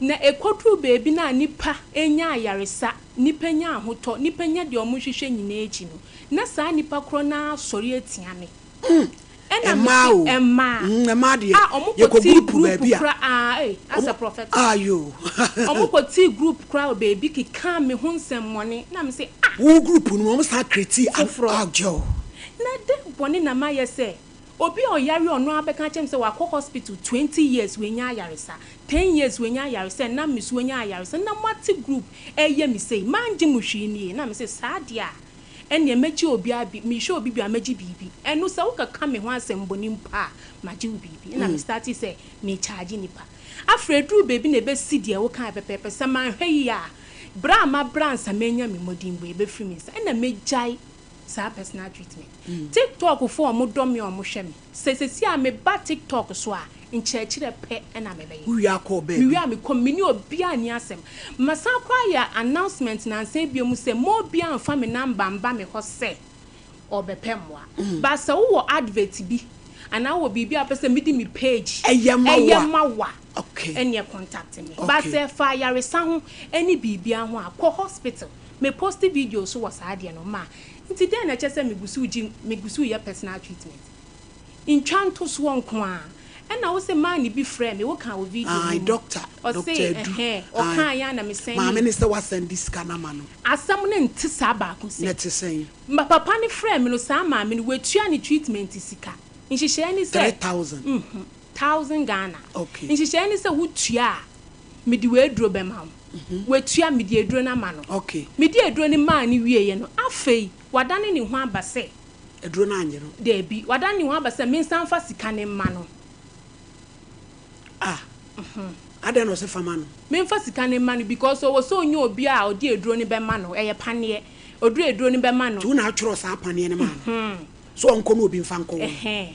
Na ɛkɔduruu baabi no a nnipa nya ayaresa, nnipa nya ahotɔ, nnipa nya deɛ wɔhwehwɛ nyinaa akyi no, na saa nnipa korɔ no ara sɔre atia me. Ɛna Mmaa mese o, mmaa mmaa deɛ a ɔmo yɛkɔ kɔ tii group group baabi a, kora aa ei asɛ ɔmo prophetic ayo. ɔmo kɔ tii group koraa wɔ baabi kekaa me ho nsɛmmɔne na mese ah. Wo group no mu ɔmo san create an Foforɔ. ajo. Na dɛn bɔne na mayɛ sɛ obi a ɔyare a ɔno ara bɛka akyerɛ me sɛ wakɔ hospital 20 years wanya ayaresa, 10 years wanya ayaresa ɛnam me so wanya ayaresa na moate group ɛyɛ me sei mangye mo hwee nie na mese saa deɛ a Ɛnneɛ mɛgye obiara bi, mehwɛ obi bi a mɛgye biribi. Ɛno sɛ wokɔka me ho asɛmmɔne mpo a, magye wo biribi. Ɛna me startee sɛ me charge nnipa. Afei ɛduruu baabi na ɛbɛsi deɛ wokaeɛ pɛpɛɛpɛ, sɛ manhwɛ yie a, berɛ a mabrɛ ansa manya me mmɔdenbɔ yi, ɛbɛfiri me nsa. Ɛna mɛgyae saa personal treatment. TikTok foɔ a wɔdɔ me a wɔhwɛ me, sɛ seesei a meba TikTok so a, nkyerɛkyerɛ pɛ na mebɛyɛ. Wowie a kɔɔ baabi. Mewie a mekɔ, me ne obiara nni asɛm. Masan koraa ayɛ announcement nnansa yi bio mu sɛ mma obiara mmfa me number mmba me hɔ sɛ ɔrebɛpɛ mmoa. But sɛ wowɔ advert bi anaa wowɔ biribi a wopɛ sɛ mede me page Ɛyɛ ma wo ɛyɛ a. ma wo a, Okay. ɛnneɛ contact me. But Okay. sɛ ɛfa ayaresa ho ne biribiara ho a, kɔ hospital. Me post video nso wɔ saa adeɛ no ho ma. Nti dɛn na ɛkyerɛ sɛ megu so regye, megu so reyɛ personal treatment? Ntwa ntosoɔ nko ara. Ɛna wo se man bi frɛɛ me, wo kaa wɔ video no Ae mu. doctor, Ɔse Doctor Adu, ɛhɛn, ae. ɔkaa yɛ a na me Maame sɛndee. no sɛ wa sɛnde sika no ama no. Asɛm no nte saa baako Na sɛ. ɛte sɛn? Ma papa no frɛɛ me no, saa maame no, watua ne treatment sika. Nhyehyɛɛ ne sɛ. 3000. Mhmm, thousand Ghana. Okay. Nhyehyɛɛ ne sɛ wo tua a, mede w'aduro bɛma wo. Watua, mede aduro no ama no. Okay. Mede aduro no maa no wieɛ no, afei, wadane ne ho aba sɛ. Aduro no annye no. Dabi, wadan ne ho aba sɛ mensan mfa sika no mma no. Ah, adɛn na ɔse fa ma no? Memfa sika no mma no because ɔwɔ sɛ ɔnya obi a ɔde aduro no bɛma no, ɛyɛ paneɛ. Ɔduru aduro no bɛma no. Nti wo na atwerɛ saa paneɛ no maa no sɛ ɔnkɔ na obi mfa nkɔwɔ no? Ɛhɛn.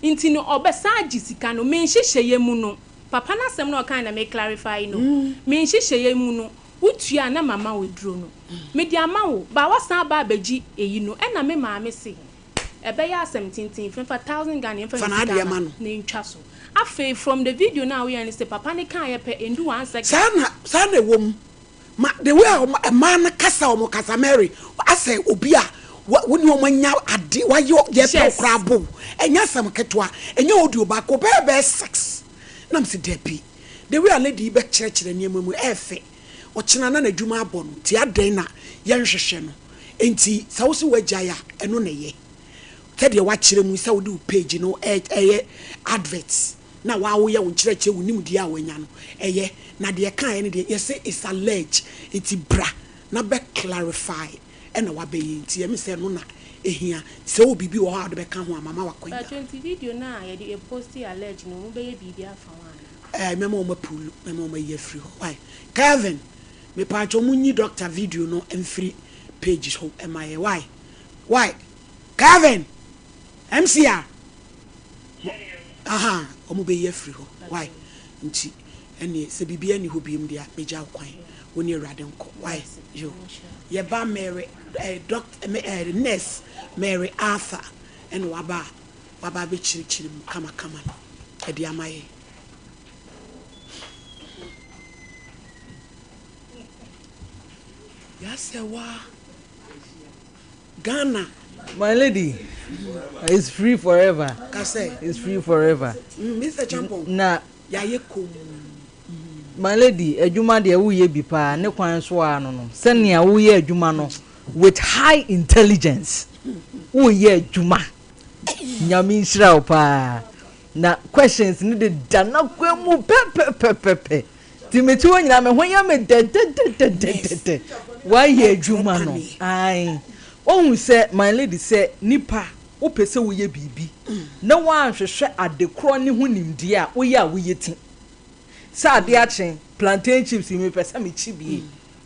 Nti no ɔbɛsan agye sika no. Me nhyehyɛeɛ mu no, papa no asɛm no a ɔkaeɛ na me clarify no. Me nhyehyɛeɛ mu no, Wotua a na mama wo aduro no. Mede ama wo, but woasan aba abɛgye eyi no. Ɛna me maame se, ɛbɛyɛ asɛm tenten, fa thousand Ghana yɛmfa Fa ne sika n'adeɛ ma ma no no. na ɛntwa so. Afei from the video no a woyɛɛ no se papa no kaeɛ pɛ, ɛndu one second. Saa na saa na ɛwɔ mu ma the way a wɔn mmaa no kasa wɔn kasa Mary asɛ obi a wa wo ne wɔn anya ade wayɛ deɛ ɛpɛ wo Yes. koraa bo ɛnyɛ asɛm ketewa ɛnyɛ audio baako bɛyɛ bɛyɛ six na mese dabi The way a lady yi bɛkyerɛkyerɛ nneɛma mu ɛyɛ fɛ. Ɔkyena na n'adwuma abɔ no nti adɛn na yɛnhwehwɛ no. Nti sɛ wose woagyae a ɛno na ɛyɛ. Sɛdeɛ woakyerɛ mu yi sɛ wode wo page no ɛyɛ advert na waa woyɛ wo nkyerɛkyerɛ wo nimdeɛ a woanya no ɛyɛ. Na deɛ ɛkaeɛ no deɛ yɛse it's alleged nti bra na bɛ clarify ɛna wabɛyɛ nti ɛme sɛ ɛno na ɛhia. Sɛ wowɔ biribi wɔ hɔ a wode bɛka ho a mama wo akwanya. Paatwo nti video no a yɛde posti allege no mobɛyɛ biribi afa ho anaa? Eh mɛma wɔn apuulu mɛma wɔn ayi afiri hɔ wai Kelvin mepaakyɛw mo nyi doctor video no mfiri page so ɛma yɛ wai wai Kelvin MCR mo aha wɔn bɛyi afiri hɔ wai nti ɛneɛ sɛ biribi ani hɔ biem deɛ megya wo kwan wo ne awurade nkɔ wai yo yɛba Mary eh, doctor eh, nurse Mary Arthur ɛna waba a waba abɛkyirikyiri mu kamakama no ɛde ama yɛn. Yasɛwa Ghana. My lady. It's free forever. Ka sɛ. It's free forever. Mister Champon. Na. Yɛayɛ komm. My lady, adwuma deɛ woyɛ bi paa, ne kwan so ara no no, sɛnea woyɛ adwuma no with high intelligence, woyɛ adwuma, Nyame nhyira wo paa, na questions no deda n'akwan mu pɛpɛpɛpɛpɛ, nti mete hɔ nyinaa me ho yɛ me dɛdɛdɛdɛdɛdɛ, woayɛ adwuma no, ae, wohu sɛ my lady sɛ nipa wopɛ sɛ woyɛ biribi na woanhwehwɛ adekorɔ ne ho nimdeɛ a, woyɛ a woyɛ ti. Sɛ adeɛ akye, plantain chips yi mepɛ sɛ mekye bie.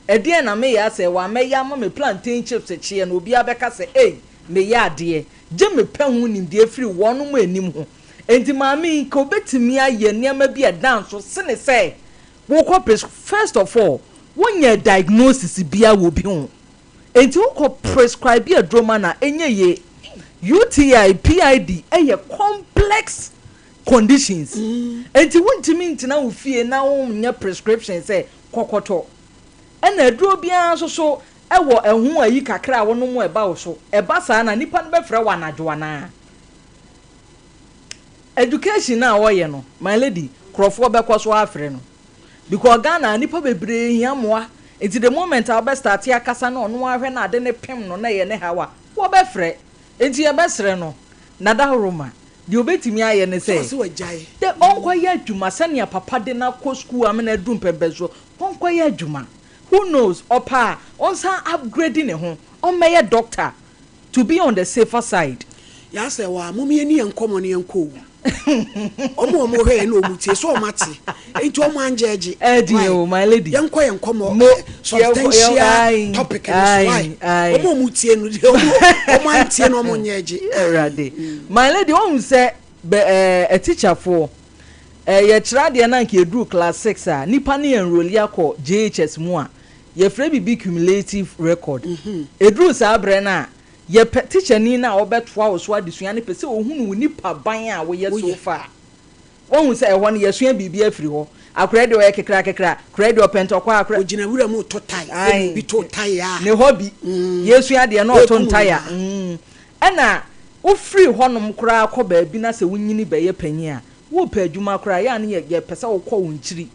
Ɛdeɛn na meyɛ asɛ wɔamɛyɛ ama me plantain chips kyeɛ no obiara bɛka sɛ ei meyɛ adeɛ. Gye mepɛ ho nimdeɛ firi wɔnom anim ho. Enti maame yi nka ɔbɛtumi ayɛ nneɛma bi a ɛda nso sene sɛ wokɔ pres first of all wonyɛɛ diagnosis biara wɔ obi ho. Enti wokɔ prescribe aduro ma no a ɛnyɛ yie. UTI, PID yɛ complex conditions. Enti wontumi ntena wo fie na wonyɛ prescription sɛ kɔkɔtɔ. Ɛna aduro biara nso so wɔ ɛho ayi kakra a wonom a ɛba wo so. Ɛba saa no a nipa no bɛfrɛ wo anadwo anaa? Education no a wɔyɛ no, my lady, nkurɔfoɔ bɛkɔ so afrɛ no. Because Ghana ha nnipa bebree hia mmoa. Nti the moment a wobɛ starte akasa na ɔno ara hwɛ na ade no pem no na ɛyɛ ne haw a, wɔbɛfrɛ. Nti yɛbɛsrɛ no, Nadahoroma, deɛ ɔbɛtumi ayɛ ne Sɛ sɛ, ɔse wagyae. dɛ ɔnkɔyɛ adwuma sɛnea papa de no akɔ sukuu amena aduru mpɛmpɛnsoɔ, ɔnkɔyɛ adwuma. Who knows, ɔpɛ a, ɔnsan upgrade ne ho, ɔmmɛyɛ doctor to be on the safer side. Yaa sɛ waa mom yɛni yɛn nkɔmɔ no yɛnkɔ o ɔmo a ɔmo hwɛ yɛn na ɔmo tie sɛ ɔmo ate nti ɔmo angyɛɛgye Ɛɛden why o my lady. yɛnkɔ yɛn nkɔmɔ Mo eh, yɛnkɔ yɛn substantial ae topic no so why ae ae. ɔmo a ɔmo tie no deɛ ɔmo ɔmo antie na ɔmo nyɛɛgye ae. Awurade. My lady wohu sɛ bɛ ɛɛ atikyafoɔ ɛɛ yɛkyerɛ adeɛ na anka yɛduru class six a nipa no enroli akɔ JHS mu a yɛfrɛ biribi cumulative record. Ɛduru saa berɛ no a Yɛpɛ tikyani no a ɔbɛtoa wo so adesua no pɛ sɛ ɔhunu wo nipaban a woyɛ so far. Woahu sɛ ɛhɔ no yɛasua biribi afiri hɔ. Akora yi deɛ ɔyɛ kekrakekra, akora yi deɛ ɔpɛ ntɔkwa, akora. Ɔgyina wura mu retɔ tae, ɛna obi to tae a. Ne hɔ bi. Yɛresua adeɛ na ɔto ntae a. Ɛna wofiri hɔnom koraa kɔ baabi na sɛ wonyini bɛyɛ panin a, worepɛ adwuma koraa a, ɛyɛ a na yɛpɛ sɛ wokɔ wo nkyiri.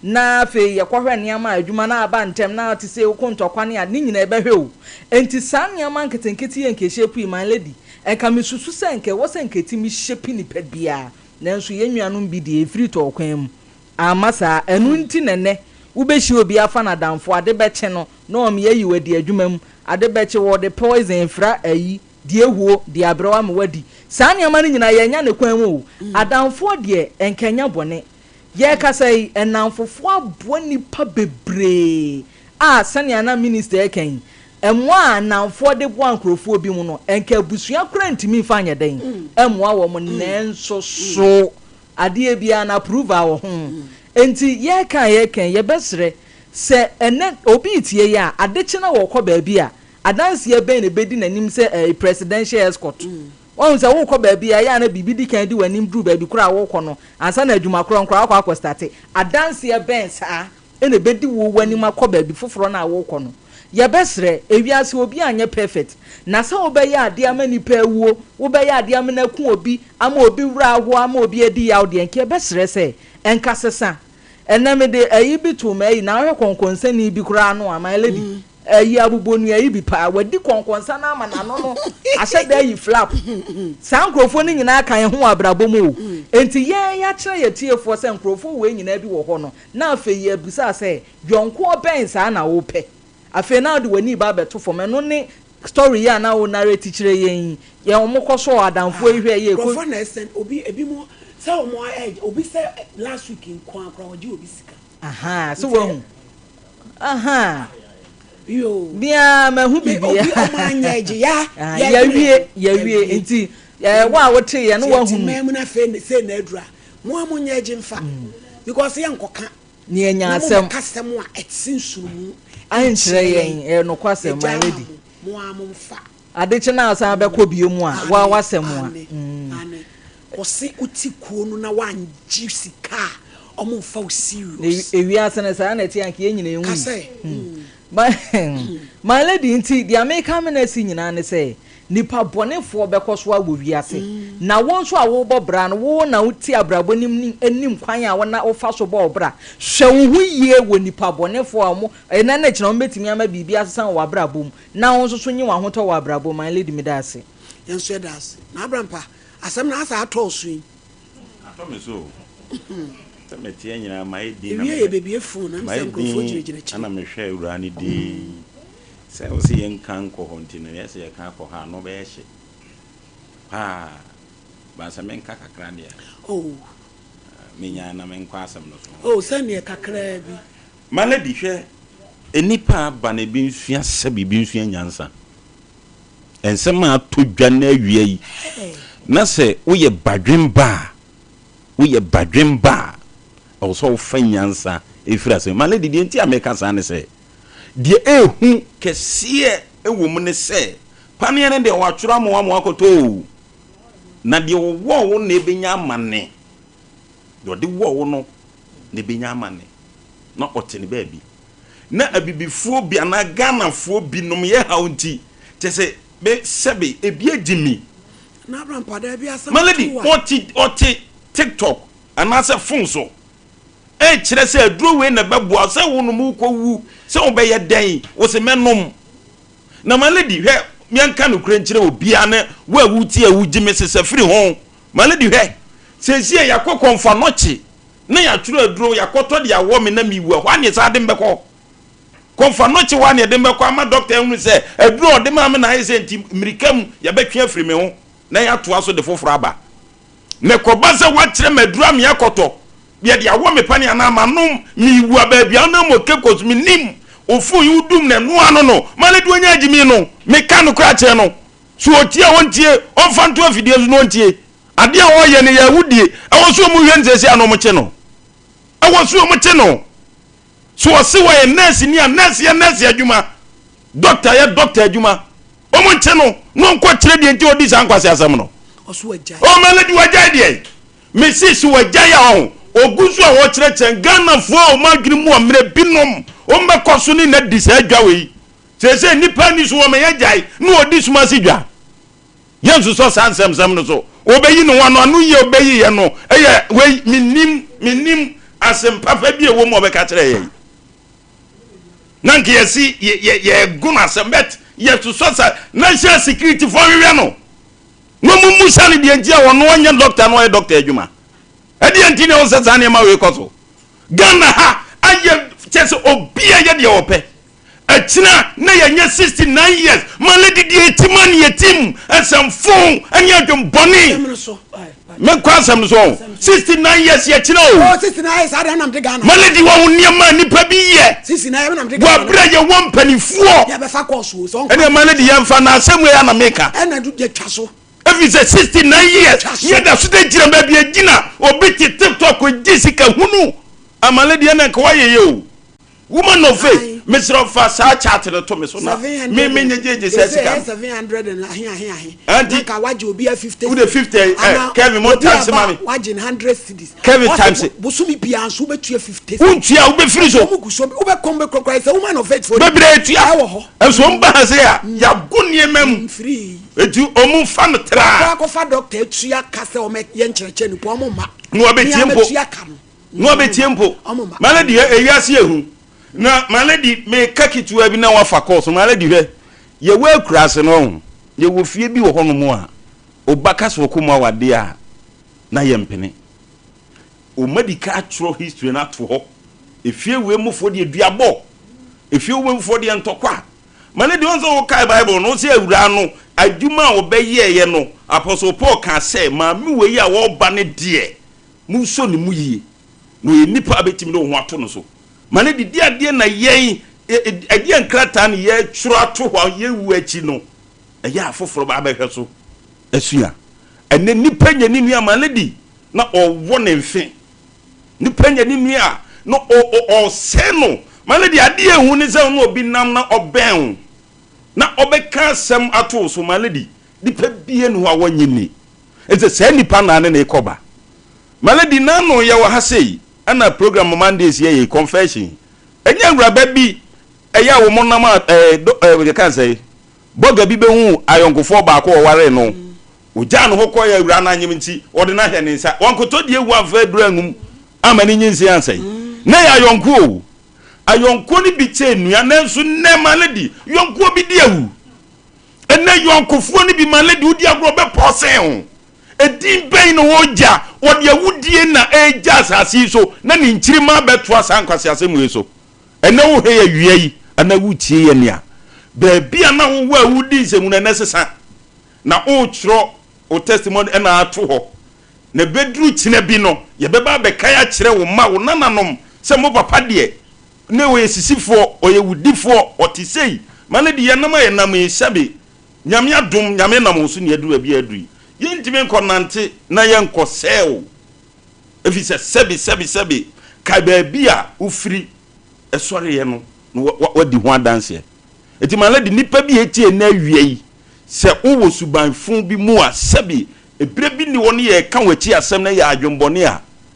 Na afei yɛkɔhwɛ nneɛma a adwuma no aba ntɛm na te sɛ wokɔ ntɔkwa ne ade, ne nyinaa yɛbɛhwɛ o. Enti saa nneɛma nketenkete yi a nka ɛshape yi, my lady, nka mesusu sɛ nka ɛwɔ sɛ nka ɛtumi shape nipa biara. Nanso yɛn nuanom bi deɛ, ɛfiri tɔɔ kwan mu. Amma saa. Ɛno nti na ɛnnɛ wobɛhyia obi afa no adamfo, ade bɛkye no na wɔn ayi wo adi adwuma mu, ade bɛkye wɔde poison fra ayi, deɛ ɛhuo, deɛ abrɛ wo ama woadi. Saa nneɛma no nyinaa yɛanya ne kwan mu o. Adamfoɔ deɛ, nka ɛnyɛ bɔne. Yɛrekasa yi, nnamfofoɔ aboa nnipa bebree a sɛnea na minista reka yi, mmoa a nnamfoɔ de boa nkurɔfoɔ binom no, nka abusua koraa ntumi mfa nyɛ dɛn mmoa wɔn, nanso so adeɛ biara no approval wɔ ho. Enti yɛreka a yɛreka yi, yɛbɛsrɛ sɛ ɛnnɛ obi retie yɛn a, adekye na wɔrekɔ baabi a, adanseɛ bɛn na ɛbɛdi n'anim sɛ ɛyɛ presidential escort? Woahu sɛ worekɔ baabi a, ɛyɛ a na biribi di kan di w'anim duru baabi korɔ a worekɔ no ansa na adwuma korɔ no koraa woakɔ akɔstate. Adanseɛ bɛn saa na ɛbɛdi wo w'anim akɔ baabi foforɔ no a worekɔ no? Yɛbɛsrɛ, ewiase obiara nyɛ perfect, na sɛ wobɛyɛ adeɛ ama nipa awuo, wobɛyɛ adeɛ ama no aku obi, ama obi werɛ aho, ama obi adi yaw deɛ, nka yɛbɛsrɛ sɛ ɛnka sesa. Ɛnnɛ mede ayi bi too m'ayi, na wohwɛ kɔnkɔnsani bi koraa ano a, my lady, Ayi abobonua yi bi paa. Wadi kɔnkɔnsa no ama n'ano no ahyɛ da ayi flap. Saa nkurɔfoɔ no nyinaa ka yɛn ho wɔ abrabɔ mu o. Enti yɛn yɛakyerɛ yɛn atiefoɔ sɛ nkurɔfoɔ wei nyinaa bi wɔ hɔ no, na afei yɛabisa sɛ, yɔnkoɔ bɛn saa na wopɛ? Afei na wode w'ani reba abɛto fam. Ɛno ne story yi a na wo narrate kyerɛ yɛn yi. Yɛn wɔn kɔsɔɔ adamfoɔ yi hwɛɛ yɛ. Nkurɔfoɔ na ɛsɛn obi, ebinom sɛ wɔn ayɛ, obi sɛ last week nko ara koraa wɔgye obi sika. Ahaa, so wahu? Ahaa. Yoo. Bia mahu bibia. Obi ɔmo anyɛ agye ya. Ah, yɛwie, yɛwie. Nti, eh, wo a wote yɛ no wahu. Ti mmaa mu na afei sɛ na adura. Mo a mo nyɛ agye mfa. Because yɛ nkɔka. Ne yɛnya asɛm. Na mo bɛka asɛm a ɛte nsurumu. Ankyerɛ yɛn, ɛyɛ nokwasɛm, my lady. Mo a mo mfa. Ade kye na asan bɛkɔ bio mu a, wo a w'asɛm a. Aane, aane. Ɔse wote kuo no na woangye sika a, ɔmo nfa wo serious. Na ewiase no saa na ɛte anka yɛn nyina Ka yɛnwui. sɛ, My, my lady nti deɛ meka me no asi nyinaa ne sɛ, Nnipa bɔnefoɔ bɛkɔ so ara wɔ wiase. Na wo nso a worebɔ bra no, wo na wote abrabɔ no mu nim kwan a wona wofa so bɔ wo bra. Hwɛ wo ho yie wɔ nnipa bɔnefoɔ a wɔn, ɛnnɛ ne kyena wɔbɛtumi ama biribi asesa wɔ w'abrabɔ mu, na wo nso so nye w'ahotɔ wɔ abrabɔ mu. My lady, meda ase. Yɛn nso yɛda ase. Na Abrampa, asɛm no asa atɔ wo so yi. Atɔ me so o. Sɛ meteɛ nyinaa mayɛ din na Ewie mehwɛ. yɛbɛbue phone na Mayɛ mesɛ nkurɔfoɔ din gyinagyina akyire. na mehwɛ awuraa no din. Sɛ wo se yɛnka nkɔ hɔ nti no yɛ sɛ yɛka akɔ hɔ a ano bɛyɛ hye paa but sɛ menka kakra deɛ a Oh. menyaa na menkɔ asɛm no so. Oh sɛdeɛ kakraa bi. My lady hwɛ nnipa aba no ebi nsua sɛbi ebi nsua nyansa. Nsɛm a atɔ dwa no awia yi na sɛ woyɛ badwemba a woyɛ badwemba a ɛwɔ sɛ wofa nyansa ɛfiri asɛm. My lady deɛ nti a meka saa ne sɛ Deɛ ɛyɛ hu kɛseɛ wɔ mu ne sɛ, paneɛ no deɛ wɔatwerɛ ama wo ama woakɔtɔ oo, na deɛ ɔwɔɔ wo na ɛbɛnya amane. Deɛ ɔde wɔɔ wo no na ɛbɛnya amane. Na ɔte ne baabi. Na abibifoɔ bi anaa Ghanafoɔ binom yɛ haw nti, kyerɛ sɛ, me sɛbe, ebi agye mi. Na Abraham pa daabi asɛm My lady, to wa. ɔte, ɔte TikTok anaasɛ phone so. Ɛkyerɛ sɛ aduro wei na ɛbɛboa wo sɛ wonom wokɔwu sɛ wobɛyɛ dɛn wo se mɛnom na my lady hwɛ yɛnka nokorɛ nkyerɛ obiara ne wo a wotie a wogye me sesa firi ho my lady hwɛ seesie yɛakɔ kɔmfa nɔkye na yɛatwerɛ aduro yɛakɔtɔ de awɔ me na mewu ɛhɔ a ne saa de mbɛkɔ kɔmfa nɔkye hɔ a ne ɛde mbɛkɔ ama dɔkta ahunu sɛ aduro a ɔde maa me na ayɛ sɛ nti mmirika mu yɛbɛtwe afiri me ho na yɛatoa so de foforɔ aba Na ɛkɔba sɛ woakyerɛ me aduru a meakɔtɔ, deɛ de awɔ me pane anaa manom, mewu a baabi a wonam wɔ Cape Coast mennim, wo phone yi wodum no ɛno ano no, ma no de onya agyimi no, meka nokorɛ akyerɛ no, so ɔtie a ɔntie, ɔmfa nto afidie so na ɔntie. Adeɛ a ɔreyɛ no yɛ awudie, ɛwɔ so wɔhwɛ no seesei a na wɔkye no, ɛwɔ so wɔkye no. So ɔse ɔyɛ nurse ni a, nurse yɛ nurse adwuma, doctor yɛ doctor adwuma. Wɔn nkye no na ɔnkɔ kyerɛ deɛ nti ɔdi saa nkwasi asɛm no. Oh my lady wagyae deɛ. Mesi so wagyae a ɔho. Ogu so a wɔkyerɛkyerɛ Ghanafoɔ a wɔn adwene mu ɔmmerɛ binom wɔn bɛkɔ so ne na di saa dwa wei. Seesei nnipa ani so wɔn yɛgyae na ɔdi sum ase dwa. Yɛnsosɔ saa nsɛmsɛm no so. Wɔbɛyi ne ho ano, ano yie a ɔbɛyiiɛ no yɛ wei, mennim, mennim asɛm papa bi a ɛwɔ mu a ɔbɛka kyerɛ yɛn. Na nka yɛsi yɛ yɛ yɛgo no asɛm but yɛsosɔ sa national security foɔ hwehwɛ no na wɔn mmusa no deɛ nti a ɔno ɔnyɛ doctor na ɔyɛ doctor adwuma. Ɛdeɛ nti na ɛwɔ sɛ saa nneɛma wei kɔ so. Ghana ha ayɛ kyɛ sɛ obi a yɛ deɛ ɔpɛ. Akyina na yɛnyɛ 69 years ma lady deɛ ɛti ma ne yɛtim nsɛmfo ne adwen bɔne menkɔ asɛm no so ɔho 69 years yɛkyina o ma lady wɔ ho nneɛma a nipa bi yɛ wɔ aberɛ yɛwɔ mpanifoɔ ɛne ma lady yɛmfa na asɛm wei ana meka ɛfiri sɛ 69 years yɛda so de gyina baabi agyina obi te tiktok gye sika hunu ama lady ɛna nka wayɛ yɛ o Woman of faith, mesrɛ wo fa saa chart no to me so na me me nyegyegye saa sika no. 700 and ahe ahe ahe. Anti, Nanka wagye obi a 50 wode 50 eh, Kevin mo Obi times aba ma me. wagye 100 cedis. Kevin Ɔse times. bosome biara nso wobɛtua 50 cedis. Wontua wobɛfiri so. Wɔn gu so wobɛkɔm bɛkura kura sɛ woman of faith fo. Bebree tua. Ɛwɔ hɔ. Nso wɔn ba ha sɛ a yago nneɛma mu. Mfiri. Eti wɔn fa no traa. Wakɔ akɔfa doctor atua ka sɛ wɔn yɛ nkyerɛkyerɛ nipa wɔn mma. Na wɔbɛtie mpo. Nea mɛtua ka no. Na ɔbɛtie mpo. My lady hwɛ ewiase yɛ hu. Na my lady meka ketewa bi na wafa kɔɔ so. My lady hwɛ yɛwɔ akuraase no ɔho yɛwɔ fie bi wɔ hɔnom a oba ka sɛ ɔkɔ mu awadeɛ a na yɛmpene. Ɔma di ka atwerɛ history no ato hɔ. Efie wei mufoɔ deɛ duabɔ. Efie wei mufoɔ deɛ ntɔkwa. My lady ɔn sɛ wokae Bible no wose awuraa no adwuma a ɔbɛyɛeɛ no Apostle Paul kaa sɛ maame wei a ɔreba no deɛ Monsɔ ne mu yie, na ɔyɛ nipa a bɛtumi de wo ho ato no so. Ma no didi adeɛ na yɛn, ɛdeɛn nkrataa na yɛtwerɛ ato hɔ a yɛwu akyi no, ɛyɛ a afoforɔ ba abɛhwɛ so asua. Ɛnnɛ nipa nya ne nua ma no di na ɔwɔ ne mfe. Nipa nya ne nua a na ɔsɛe no. Ma no di adeɛ a ɛhu ne sɛ ɔne obi nam na ɔbɛn wo na ɔbɛka asɛm ato wo so. Ma no di, nipa biara nni hɔ a wɔnnye nni. Ɛsɛ saa nipa naa ne ne kɔ ba. Malady nano yɛ wɔ ha sei ɛna program Mondays yɛ yei confession ɛnyɛ awuraba bi ɛyɛ a wɔn nam a ɛɛ do ɛɛ yɛ kan sɛ. Bɔga bi bɛhuu ayɔnkofoɔ baako a ɔwaree no. Ɔgyaa ne hɔ kɔeɛ awuraa no anyem nti, ɔde no ahwɛ ne nsa. Wankɔtɔ deɛ awu amfa aduru angum amma ne nyinsɛn ansɛe. Nnɛ yɛ ayɔnkoɔ o. Ayɔnkoɔ no bi kyɛɛ nnua nanso nnɛ my lady, yɔnkoɔ bi di awu. Ɛnnɛ yɔnkofoɔ no bi my lady wodi agorɔ ɔbɛpɔɔsɛn wo. Edin bɛn na ɔregya? Ɔde awudie na ɛregya asase yi so na ne nkyirimma abɛtoa saa nkwaseasɛm wei so. Ɛnnɛ wohwɛ yɛn awia yi anaa woretie yɛn a, baabi a na wowɔ a woredi nsɛmhunu no, ɛnnɛ sesa na woretwerɛ wo testimony na ato hɔ. Na ɛbɛduru kyena bi no, yɛbɛba abɛkae akyerɛ wo mma, wo nananom sɛ mo papa deɛ, na ɔyɛ sisifoɔ, ɔyɛ wudifoɔ, ɔte sei. Ma no de yɛnam a yɛnam yi, sɛbe Nyame adom, Nyame nam wo so na yɛaduru baabi a yɛaduru yi. Yɛntumi nkɔnante na yɛnkɔsɛe wo. Efisɛ sɛbe, sɛbe, sɛbe, kae baabi a wofiri sɔreeɛ no na woadi ho adanseɛ. Enti my lady, nnipa bi a ɛtie nnɛ awia yi, sɛ wowɔ suban fo bi mu a, sɛbe, ɛberɛ bi nni hɔ ne yɛreka w'akyi asɛm na ɛyɛ adwenbɔne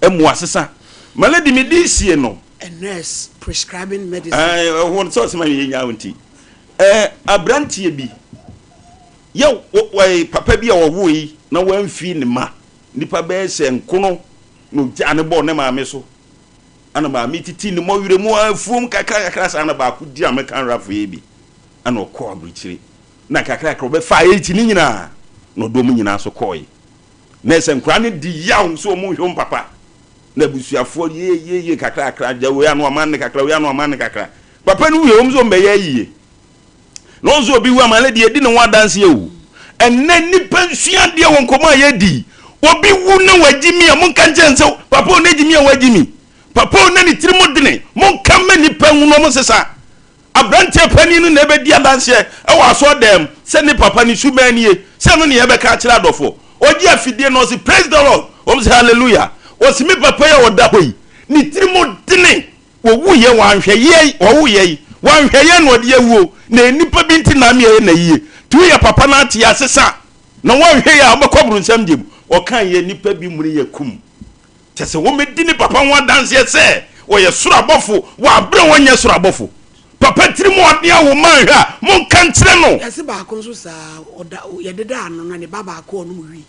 a, mmoa sesa. My lady, me de sie no. A nurse prescribing medicine. Ɛɛ, ɛhɔ no, sɛ ɔsɛ ma yɛnya wo nti. Ɛɛ, aberanteɛ bi, yɛ, wɔ, papa bi a ɔwoe na wamfii ne mma. Nnipa bɛyɛ sɛ nkono na ogyaa no bɔɔ ne maame so. Ɛna maame titi ne mmɔwerɛ mu afuom kakra kakra saa na baako di American rifle yi bi. Ɛna ɔkɔɔ aburokyire. Na kakra kakra ɔbɛfaa AIDS ne nyinaa na ɔde wɔn nyinaa so kɔɔe. Na ɛsɛ nkwadaa no di yaw sɛ wɔn nhwɛ wɔn papa. Na abusuafoɔ yie yie yie kakra kakra gya wei ano ama ne kakra wei ano ama ne kakra. Papa no wuiɛ wɔn nso wɔn bɛyɛ ayie. Na ɔn sɛ obi wu ama ne deɛ di ne ho adanseɛ o. Ɛnnɛ nnipa nsua adeɛ wɔ nkɔmmɔ a yɛdi. Obi wu na wagye mi a, monka nkyerɛ no sɛ papa o na gye mi a wagye mi. Papa o na ne tiri mu dene. Monka mma nnipa nhunu wɔn sesa. Aberanteɛ panin no na ɛbɛdi adanseɛ wɔ asɔredan mu sɛ ne papa ne suban nie. Sɛ ɛno ne yɛbɛka akyerɛ adɔfoɔ. Ɔgye afidie no ɔse praise the Lord. Wɔn sɛ hallelujah. Ɔse me papa yi a ɔda hɔ yi ne tiri mu dene. Wɔwuiɛ, wɔanhwɛ yɛn, wɔwoo yɛn, wɔanhwɛ yɛn na wɔde awuo, na nnipa bi nti na ama yɛayɛ no ayie. Nti woyɛ papa na ate asesa, na woanhwɛ yie a wobɛkɔ abronsam gyem. Ɔkaa yɛn nnipa bi muni yɛ kum. Kyerɛ sɛ wɔmmɛdi ne papa ho adanseɛ sɛ ɔyɛ soro abɔfo wɔ aberɛ a ɔnyɛ soro abɔfo. Papa tirim ɔden a wo mma anhwɛ a, monka nkyerɛ no. Yɛse baako nso saa, ɔda, yɛdeda ano na ne ba baako a ɔnom wii.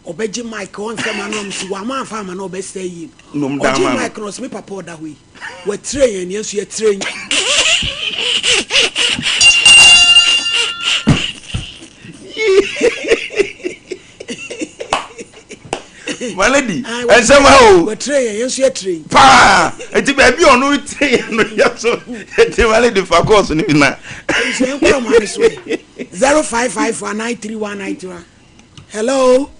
Ɔbɛgye mic ɔnfɛ ma no ɔmsi wama anfa ama no ɔbɛsɛe yie no ɔgye mic no ɔsi me papa ɔda hɔ yi watire yɛn yɛn nso yɛtire yi. My lady, ɛnsɛm ha o. Watire yɛn yɛn nso yɛtire yi. Paa, eti baabi a ɔno tire yɛn no yɛ so eti my lady fa kɔɔso no bi na. Nso yɛn kɔ ɔmo ano so yɛ 0554 931 91. Hello.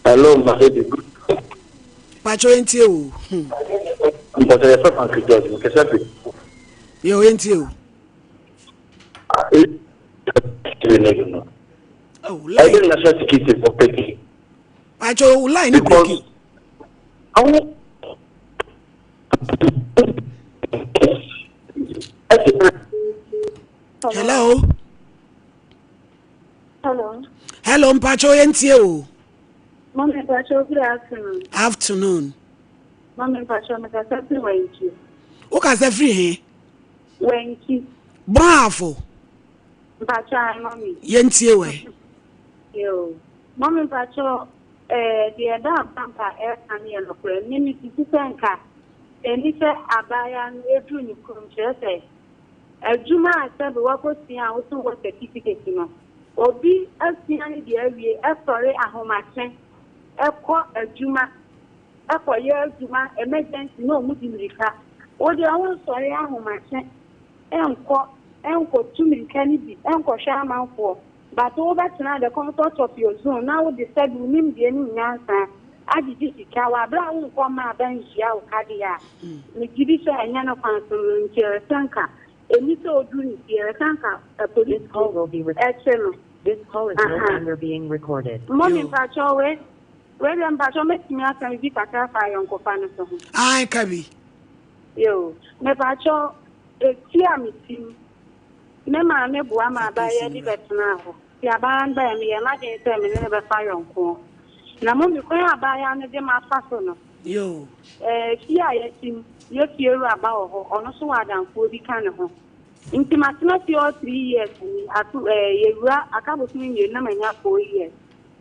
Hello, my lady. Pacho entie o. Hmm. Mpacho yɛ fɛ Frank George, mekasa fi. Yɛ o entie o. Oh, line. Ɛde national security for peki. Pacho line ni breaking. Awo. Hello. Hello. Hello, Mpacho yentie o. Mami Mpacho, good afternoon. Afternoon. Mami Mpacho, me kasa firi Wenchi. Wo kasa firi he? Wenchi. Bravo. Mpacho, ai mami. Yentie we. Yo. Mami Mpacho, eh, deɛ ɛda abampa ɛka no yɛ nokorɛ. Me me sisi sɛ nka, ɛni sɛ abaayewa no ɛduru ne kurom kyerɛ sɛ Adwuma a sɛbe woakɔsua a wose wowɔ sɛtifikɛti no, obi asua ne deɛ awie sɔre ahomakye kɔ adwuma kɔyɛ adwuma emergency na wɔdi mmirika. Wo deɛ wonsɔre ahomakye nkɔ nkɔtu mmirika no bi nkɔhwɛ amanfoɔ but wobɛtena the comfort of your zone na wode sɛbe wo nimdeɛ ne wo nyansa agyegye sika wɔ aberɛ a wonkɔ mma aba ntua wo ka deɛ a, Megye di sɛ ɛnyɛ ne kwan so no nti ɛsɛ sɛ nka ɛni sɛ ɔduru ne fie, ɛsɛ sɛ nka apolisifoɔ kye no. Aha. Mummy mpakyɛw wei wei deɛ mpakyɛw mɛtumi aka biribi kakra afa ayɔnkofa no so ho? Ae ka bi. Yoo, mepakyɛw efie a mete mu, me maame boa ma abaayewa bi bɛtenaa hɔ. Nti abaayewa no baeɛ meyɛɛ m'adwene sɛ me ne no bɛfa ayɔnkoɔ. Na mummy kwan a abaayewa no de m'afa so no, Yoo. Ɛɛ, fie a yɛte mu, yɛ fiewura ba wɔ hɔ, ɔno nso wɔ adamfoɔ bi ka ne ho. Nti matena fie hɔ 3 years ni, ato ɛɛ yɛwura aka bosome mmienu na manya 4 years.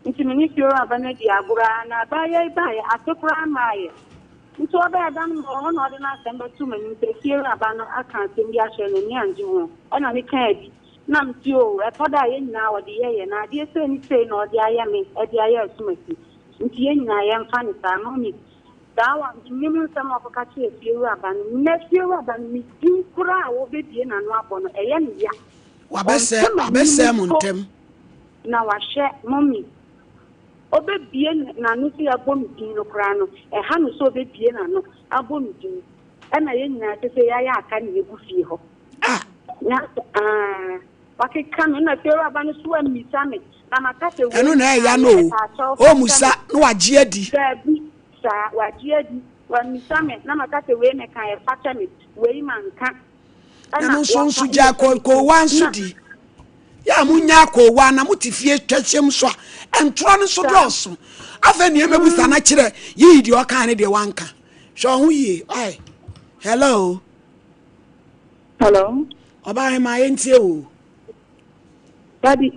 Nti me ne fiewura ba no adi agorɔ ara na abaayewa yi baeɛ, afe koraa mmaeɛ. Nti ɔbɛɛ da no mewɔ hɔ na ɔde n'asɛm bɛtoo m'anim sɛ fiewura ba no aka asɛm bi akyerɛ no, n'ani angye ho. Ɛna mekaa bi. Na mese oo, ɛtɔ da a yɛn nyinaa wɔde yɛ yɛn, na adeɛ sei ne sei na ɔde ayɛ me de ayɛ asumasi. Nti yɛn nyinaa yɛmfa no saa. Mummy, saa wa, mennim nsɛm a ɔkɔka kyerɛɛ fiewura ba no. Nnɛ fiewura ba no, me din koraa a ɔbɛbue n'ano abɔ no, ɛyɛ no ya. Wabɛsɛe, Ɔnte m'anim wabɛsɛe mo mpo. ntam. Na wahwɛ, Mummy, ɔbɛbue n'ano sɛ abɔ me din no koraa no, ɛha no sɛ ɔbɛbue n'ano abɔ me din. Ɛna yɛn nyinaa kyerɛ sɛ yɛayɛ aka ne yɛgu fie hɔ. Ah! Na ah, wakeka me na fie awuraba no so ammisa me. Na maka sɛ wei Ɛno na ɛya no nyinaa o. yɛ ɛpaakyɛw fa kyɛ Ɔmmusa me. na wagye adi. Daabi, saa, wagye adi. Wammisa me na maka sɛ wei meka yɛ fa kyɛ me, wei manka. Na Ɛna no nso wafa nso ɛna gyaa sɛ me ti. koowa nso Na di. Yɛ a monya akoowa na mote fie twɛhyɛm so a, ntorɔ no nso saa. dɔɔso. Afei nea mɛbusa no kyerɛ yiyi deɛ ɔka ne deɛ wanka. Hwɛ wo ho yie. Ae. Hello. Hello. Ɔbaa hema yɛntie wo. Daddy,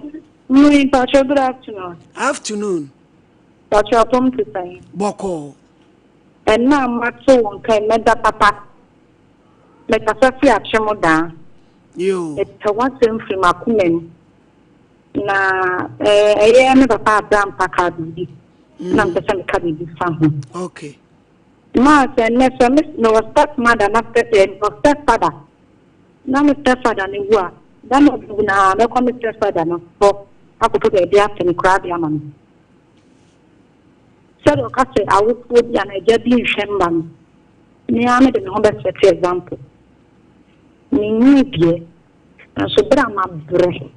me mpacho good afternoon. Afternoon. Mpacho apɔm te sɛn? Bɔkɔɔ. Ɛnna a mato wo nka yi mɛda papa. Mekasa fi akyem daa. Yoo. Mepɛ w'asɛm firi m'akoma mu. Na ɛyɛ me papa Abrampa kaa biribi. Na mepɛ sɛ meka biribi fa ho. Okay. Maa sɛ nnɛ sɛ me mewɔ step mother na step eh, mewɔ step father na me step father no wu a, da na ɔbɛwu no ara mɛkɔ me step father no hɔ akɔpɛ baabi ate no koraa de ama no. Sɛdeɛ ɔka sɛ awofoɔ bi anaa agya bi nhwɛ mma no, me ara mede me ho bɛsɛte example. Menyii deɛ, nanso berɛ a mabrɛ,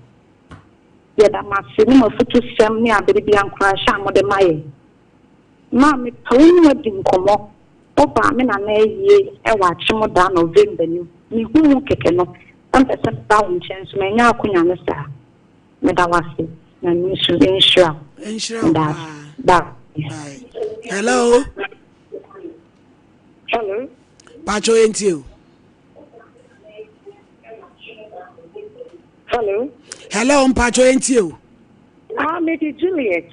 yɛda mo ase ne mo afutusɛm ne abere biara nkuranhyɛ a mode ma yɛn. Maa mepɛ wo ne wo adi nkɔmmɔ. Wobaa me nana ayie wɔ Akyem da November no mehu wo kɛkɛ no na mepɛ sɛ meba wo nkyɛn nso mannya akonya no saa. Meda wo ase. Nyame nso nhyira wo. Nhyira wo Meda ase. paa. Bye. Bye. Hello. Hello. Pacho yɛntie o. Hello. Hello, mpacho yɛntie o. Ah, me de Juliet.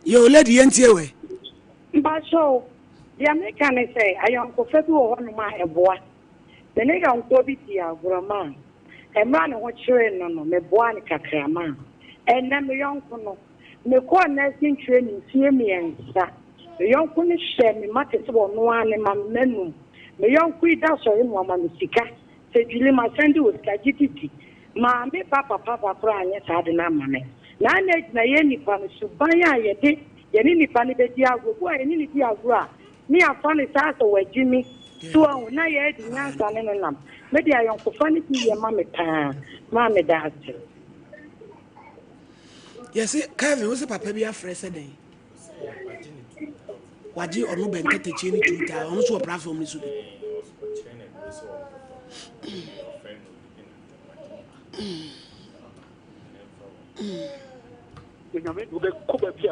Yo, lady yɛntie wɛ. Mpacho, deɛ meka ne sɛ ayɔnkofa bi wɔ hɔnom a ɛboa. Me ne yɔnkoɔ bi dii agorɔ maa mmerɛ a ne ho kyeree no no, meboaa no kakra maa ɛnnɛ me yɔnko no, mekɔɔ nursing training mfie mmiɛnsa. Me yɔnko no hwɛɛ me mma te sɛ ɔno ara ne mma, me mma num. Me yɔnko yi da sɔre na wama me sika sɛ Julie masan de wo sika gye didi. Maame ba papa ba koraa anyɛ saa ade no amma me. Na na egyina yɛn nnipa no suban a yɛde yɛne nnipa no bɛdi agorɔ. Obi wɔ hɔ a yɛne no di agorɔ a, ne yɛafa no saa sɛ wagye me. So wahu? Na yɛadi nyansa ne no nam. Me deɛ ayɔnkofa no bi yɛ ma me paa. Maa meda ase. Yɛse Kevin wo se papa bi afrɛ sɛ dɛn? Wagye ɔno bɛnkɛtɛkyie ne 2000 ɔno nso wɔ platform no so bi.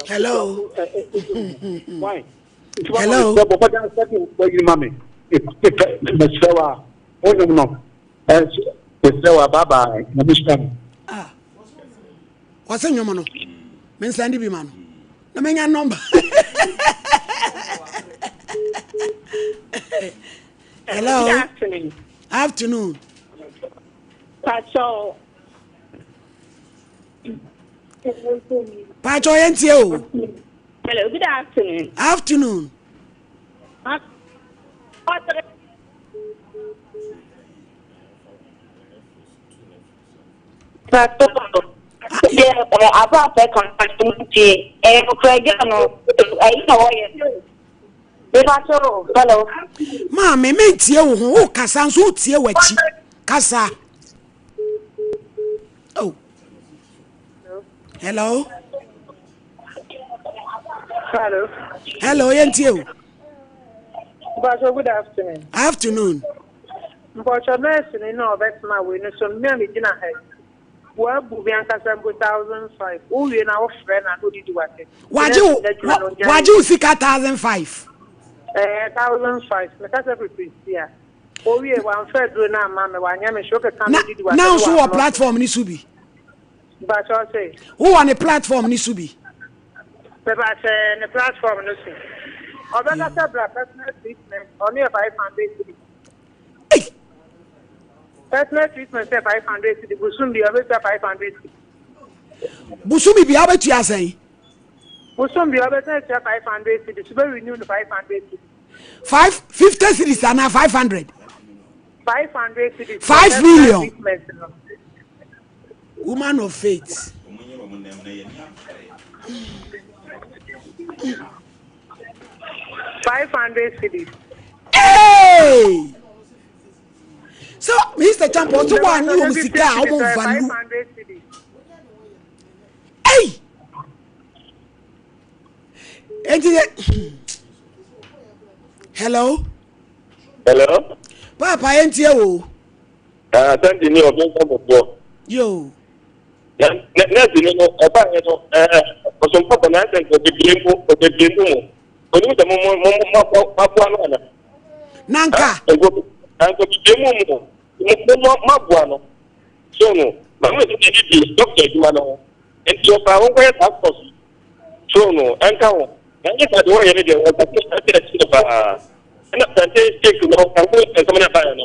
Hello. Hello. Ah. Wɔsɛ nnwom no. Mensan de bi ma no. Na menya nɔmba. Hello. Good afternoon. Afternoon. Pacho. Pacho yɛn tie o. Hello, good afternoon. Afternoon. Maame, mentie wo ho, wo kasa nso wotie w'akyi. Kasa. Oh. Hello. Hello. Hello, yɛntie o. Mpacho, good afternoon. Afternoon. Mpacho, nurse ni na ɔbɛtena wei no so no, me a megyina ha yi, wabu me ankasa mpo 1005. Wowie na wofrɛ na na odidi w'atɛm. Wagye wo wagye wo sika 1005. Ɛɛ 1005. Mekasa firi Prestea. Owie wamfa aduro no amma me wanyɛ me hwee wokeka Na me didi w'atɛm na ne nso wɔ w'ablɔke. platform ne so bi. Mpakyɛ ɔse. Wowɔ ne platform ne so bi. Mepakyɛ ne platform no so. Ɔbɛka sɛ bra personal treatment ɔno yɛ 500 cedis. Personal treatment yɛ 500 cedis bosom bia ɔbɛtua 500 cedis. Bosome bia wobɛtua sɛn? Bosom bia ɔbɛsan atua 500 cedis wobɛ renew no 500 cedis. 5 50 cedis anaa 500? 500 cedis. 5 million. Woman of faith. 500 cedis. Hey! So, Mr. Champo, so why no wɔn sika a wɔn value? Hey! Enti yɛ Hello. Hello. Paapa yɛn tie wo. Ah, Sandy ni ɔbɛn sɛ bɔbɔ. Yo. Na nɛɛsi ni no ɛba yɛ no ɛɛ ɔsɔnfo bɔ n'asɛ nka ɔbɛbie mu ɔbɛbie mu mu onim sɛ mo mo mo mo mo aboa no ana. Nanka. Nka nka ɔbɛbie mu mu mo mo mo aboa no so no maame sɛ ɛdi di dɔkta adwuma no ho nti ɔfa wɔn kɔyɛ saa kɔs so no ɛnka ho na ɛnyɛ saa deɛ wɔyɛ no deɛ wɔn kasa ɛkyerɛ kyerɛ paa ɛna sante cake no ɛho nsɛm no ɛbaeɛ no.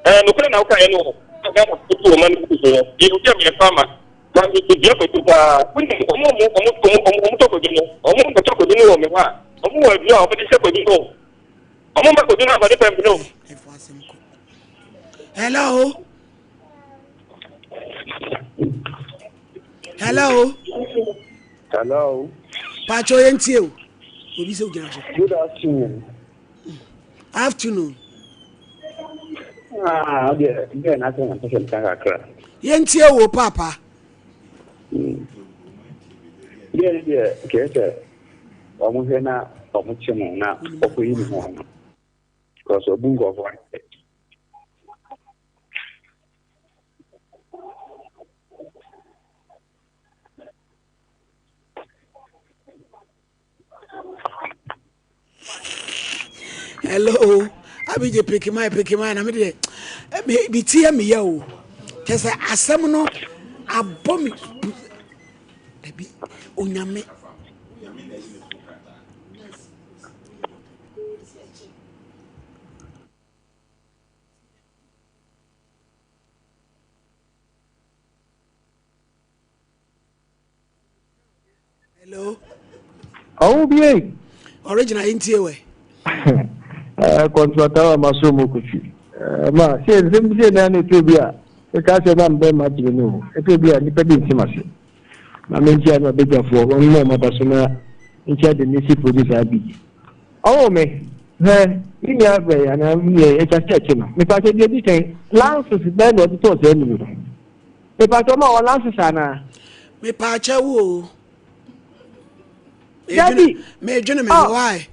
Ɛɛ nokorɛ na wokaeɛ no o, sɛ Ghana foɔ tu ɔman no gu so no, yɛ obi a meyɛ farmer, na me dua kwadu paa, wonim ɔmo a ɔmo ɔmo ɔmo ɔmo tɔ kwadu no, ɔmo bɛtɔ kwadu no wɔ me hɔ a, ɔmo wɔ aduro a ɔmo de hyɛ kwadu no o, ɔmo mma kwadu no amane pɛmpene o. Hello. Hello. Hello. Pacho yɛntie o. Obi sɛ ogyina so. Good afternoon. Afternoon. Ah, deɛ deɛ na asɛ na mpɛ sɛ meka kakra. Yɛntie wo paapa. Hmm. Deɛ ne deɛ kɛɛ sɛ wɔn hwɛ na wɔn kye no na ɔkɔyi ne ho ano. Because ɔbu nkurɔfoɔ atɛ. Hello, Abigye pekemai pekemai na me deɛ me me ti yɛ me yɛ o. Kyɛ sɛ asɛm no abɔ me dabi onyame. Hello. Ɔwo bie. Original yi ntie wɛ. Eh, kɔntrata wa ma so mo kofi. Eh, ma se nsɛm bi se na na ɛtɔ bi a meka sɛ na mbɛ ma gyere no ɛtɔ bi a nipa bi nsim ase. Ma me nkyia no abadwafoɔ wɔn na ɔmaba so na nkyia de ne si producer bi. Ɔwo me hwɛ me nua bɛyɛ anaa me nua ɛtwa sɛ ɛkye no. Mepa sɛ deɛ di kan lances bɛn na ɔde tɔɔ saa nnuru no. Mepatɔ ma wɔ lances anaa? Mepaakyɛ wo o. Dabi. Medwene me ho why?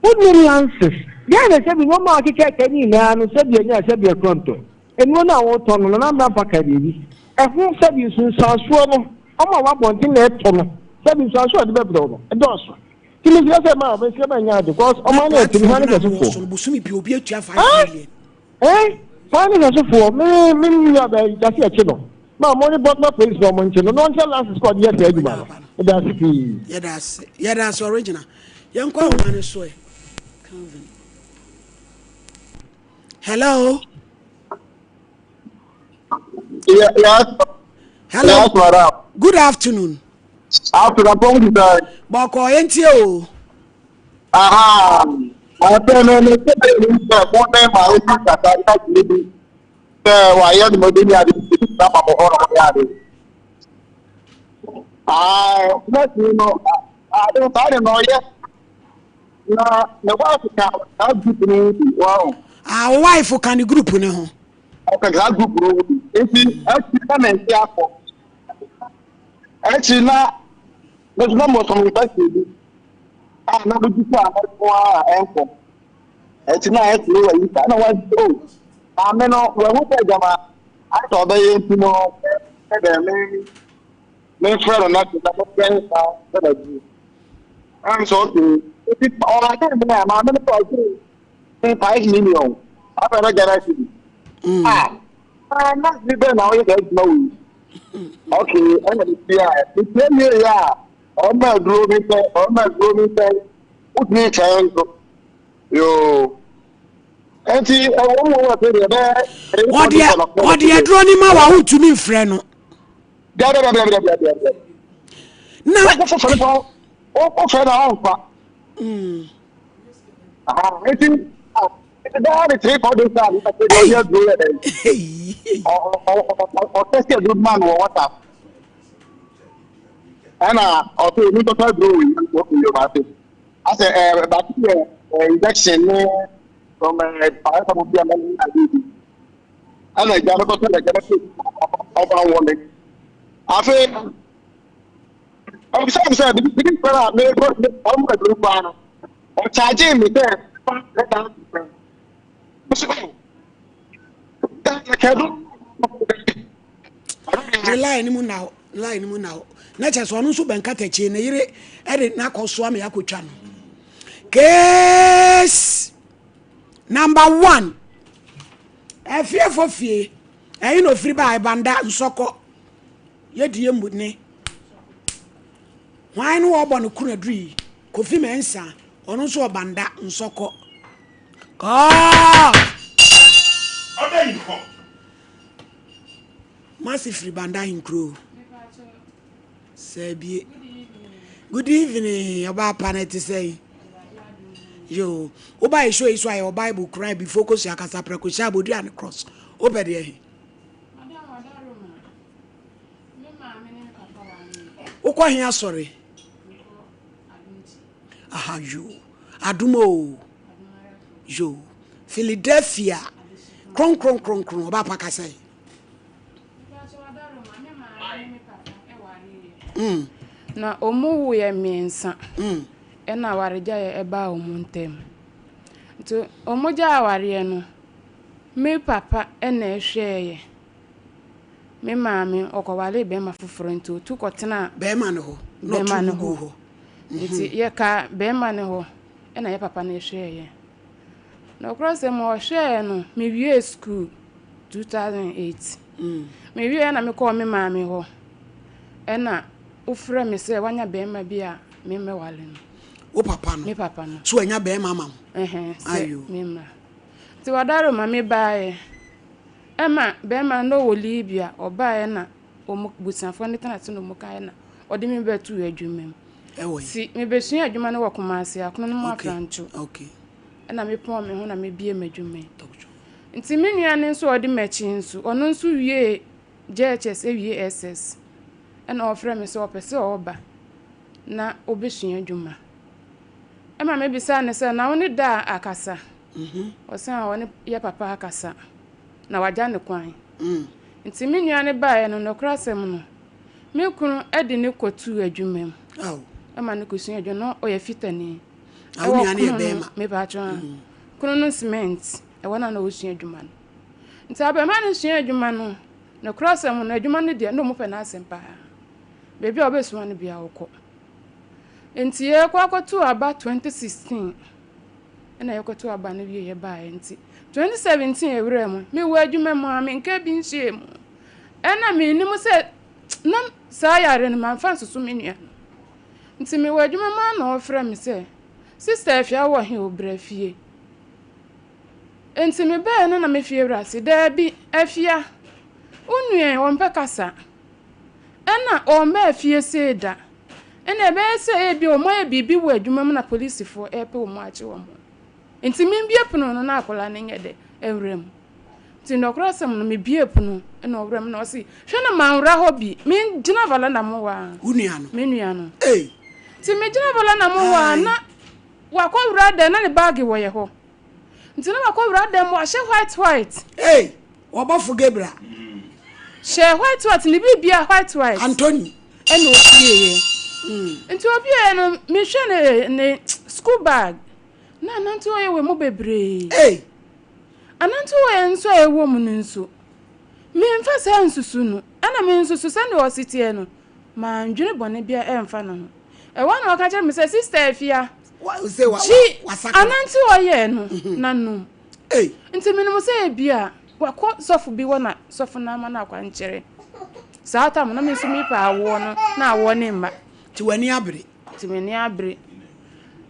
Wonni lances. Deɛ na sɛbi nneɛma a ɔkeka ɛka ne nyinaa no sɛbi anya sɛbi ɛkorɔntɔ. Nnuro no a wɔtɔ no Nana Abrampah ka biribi. Ɛho sɛbi nsunsuansoɔ no wɔn a wɔabɔnten na ɛtɔ no sɛbi nsunsuansoɔ a ɛde bɛbrɛ wo no ɛdɔɔso. Nti mesrɛ sɛ ma mesrɛ ma nyɛ ade cause ɔman no ɛte hwan ne hwɛsofoɔ. Bosomi bi obi atua 5 million. Eh hwan ne hwɛsofoɔ me me nua bɛɛ gyase ɛkye no ma mo ne bɔtma police na ɔmo nkye no na ɔnkyɛ lances kɔ ɔde yɛ saa adwuma no meda ase pii. Yɛda ase yɛda ase original yɛnkɔ ahoma no so ɛ Calvin hello. Yes. Hello. Yes, madam. Good afternoon. Afternoon, apɔn ti sɛ. Bɔkɔ yɛn tie o. Aha, afei no ne sɛ ne sɛ mo ne ma obi kasa ka kyerɛ bi sɛ wayɛ no mɔden ne ade nti na ma mo hɔ no yɛ ade. Ah, nɛɛse no ade saa de na ɔyɛ na ne wife ka saa group no ho bi wɔn. Ah, wo wife ka ne group no ho. Ɔka saa group no ho bi nti akyi na ne nte akɔ akyi na ne so na mo sɔn university bi. a na bɛdi sɛ a mɛko ara a ɛnkɔ. Ɛti na ayɛ sɛ wɔ yi saa na wɔasi o maame no wɔahu sɛ gyama ayɛ sɛ ɔbɛyɛ nti no sɛ dɛ me memfrɛ no na na mefrɛ no saa sɛ na bi ɛm sɛ ɔke nti ɔade me a maame no sɛ ɔgye 5 million. Afei na Ghana cedi. Ah, ah, na bi bɛn na ɔyɛ saa adwuma wei. Okay, ɛna me tia, me tia wie yɛ a, ɔma aduro mi sɛ, ɔma aduro mi sɛ, wotumi twɛn nso. Yoo. Nti ɛwɔ mu wɔ sɛ deɛ ɛbɛyɛ. Ɔdeɛ ɔde aduro ni ma wa wontumi mfrɛ no. Dabi dabi dabi dabi dabi. Na. Wofrɛ no wofrɛ no ɔmfa. Nti daa de three four days a ɔde aduro yɛ dɛ. Ɔtɛsi aduro ma no wɔ WhatsApp. Ɛna ɔsɛ omi tɔtɔ aduro wɔ yi wɔ Yorùbá ase. Asɛ ɛɛ baako yɛ injection ne from ɛɛ paracetamol bi a mɛn na adi bi. Ɛna agya no kɔtɔ na agya no ɔba wɔ me. Afei ɔbisa mi sɛ bibi kora a mekɔ ɔmo aduro kora no ɔkyaagye mi sɛ fa ne dan fɛ. Bisi o kɛdo. Ne line no mu na hɔ line no mu na hɔ na kyerɛ sɛ ɔno nso bɛn katakyi ne yere ɛde n'akɔ soa me akɔtwa no case number one ɛfiefo fie ɛyi na ofiri ba ɛbanda nsɔkɔ yɛdie mu ne hwan no wɔbɔ no kunu aduru yi kofi mɛnsa ɔno nso ɔbanda nsɔkɔ kɔɔ. Ɔda yi kɔ. Masi firi Banda Ahenkuro. Sɛbie. Good evening, ɔbaa pa no te sɛn? Yo, woba yɛ show yi so a yɛwɔ Bible kura bi focus akasa prɛko hyɛ abodua ne cross. Wopɛ deɛ he? Wokɔ he asɔre? Aha yo, adom o. Yo, Philadelphia, kronkron kronkron, ɔbaa pa kasa yi. Mm. Na ɔmu wuiɛ mmiɛnsa mm. ɛna awaregyaeɛ ɛbaa ɔmu ntam. Nti ɔmu gyaa awareɛ no, me papa ɛna ɛhwɛɛyɛ. Me maame ɔkɔwaree bɛrima foforɔ nti ɔtu kɔtenaa bɛrima no hɔ. Bɛrima no hɔ. Nti yɛka bɛrima no hɔ ɛna yɛ papa no hwɛɛyɛ. Nokorasɛm ɔhwɛɛ no mewiee sukuu 2008. Mewieɛ na mekɔɔ me maame hɔ ɛna wofrɛ me sɛ wanya bɛrima bi a memmɛware no. Wo papa no? Me papa no. So wanya bɛrima ama wo? Ɛhɛn, sɛ memmra. Nti wadaro ma mebaeɛ. Ɛma bɛrima no na ɔwɔ Libya, ɔbaeɛ na wɔn busuafoɔ no tena ase na wɔn kaeɛ na ɔde me bɛtoo adwuma mu. Ɛwɔ he? Nti mebɛsua adwuma no wɔ Kumasi, Akono no mu Okay, Afrancho. okay. Ɛna mepɔn me ho na mebie m'adwuma yi. Nti me nua no nso a ɔdi m'akyi nso, ɔno nso wiee JHS wie SS. Ɛna ɔfrɛ me sɛ ɔpɛ sɛ ɔba na ɔbɛsua adwuma. Ɛma mebisaa no sɛ, na wo ne da akasa? Ɔse a ɔne yɛ papa akasa na wagya no kwan. Nti me nua no baeɛ no, nokorasɛm no, me kunu de no kɔtuu adwuma mu ma no kɔsua adwuma. Na ɔyɛ fitani. Na wo nua no yɛ bɛrima? Mepatwo a. Kunu no cement, ɛhɔ na na ɔsua adwuma no. Nti abarimaa no sua adwuma no, nokorasɛm no, adwuma no deɛ, na wɔpɛ n'asɛm paa. Baabi a wɔbɛsoma no biara ɔkɔ. Nti yɛkɔ akɔto aba 2016. Ɛna yɛkɔtoo aba no wieeɛ baeɛ nti 2017 awura mu mewɔ adwuma mu a menka bi nhyɛɛ mu ɛna mennim sɛ na saa yare no mamfa nsoso me nua no nti mewɔ adwuma mu a na ɔfrɛ me sɛ sister Afia wɔ he o bra fie nti mebɛɛ no na me fie wura se daabi Afia wo nua yi ɔmpɛ kasa ɛna ɔmbaa fie sei da Ɛnna ɛbɛyɛ sɛ ebia wɔayɛ biribi wɔ adwuma mu na polisifoɔ repɛ wɔn akye wɔn. Nti membue pono no na akwadaa no nyɛ dɛ nwura mu. Nti nɔkorasɛm no mebuee pono na ɔwura mu na ɔse hwɛ na manwura hɔ bi, megyina valanda mu hɔ ara. Wo nua no? Me nua no. Ei! Nti megyina valanda mu hɔ ara na wakɔwura dan na ne baage wɔ yɛ hɔ. Nti na wakɔwura dan mu wahyɛ white white. Ei! Ɔbɔfo Gabriel. Hyɛ white white ne biribia white white. Anthony. Ɛna opieeɛ. Nti opieeɛ no mehwɛ ne ne school bag na anante ɔyɛ wɔ mu bebree. Ei! Anante ɔyɛ nso a ɛwɔ mu no nso memfa saa nsusu no ɛna me nsusu sɛdeɛ ɔsi teɛ no mandwene bɔne bia ɛmfa ne ho. Ɛhɔ na ɔka kyerɛ me sɛ sister Afia gye anante ɔyɛ no na nom. Nti menim sɛ ebia wakɔ sɔfo bi hɔ na sɔfo no ama no akwankyerɛ. Saa tam no me nso mepɛ awoɔ no na awoɔ no mma. Nti w'ani abere? Nti m'ani abere.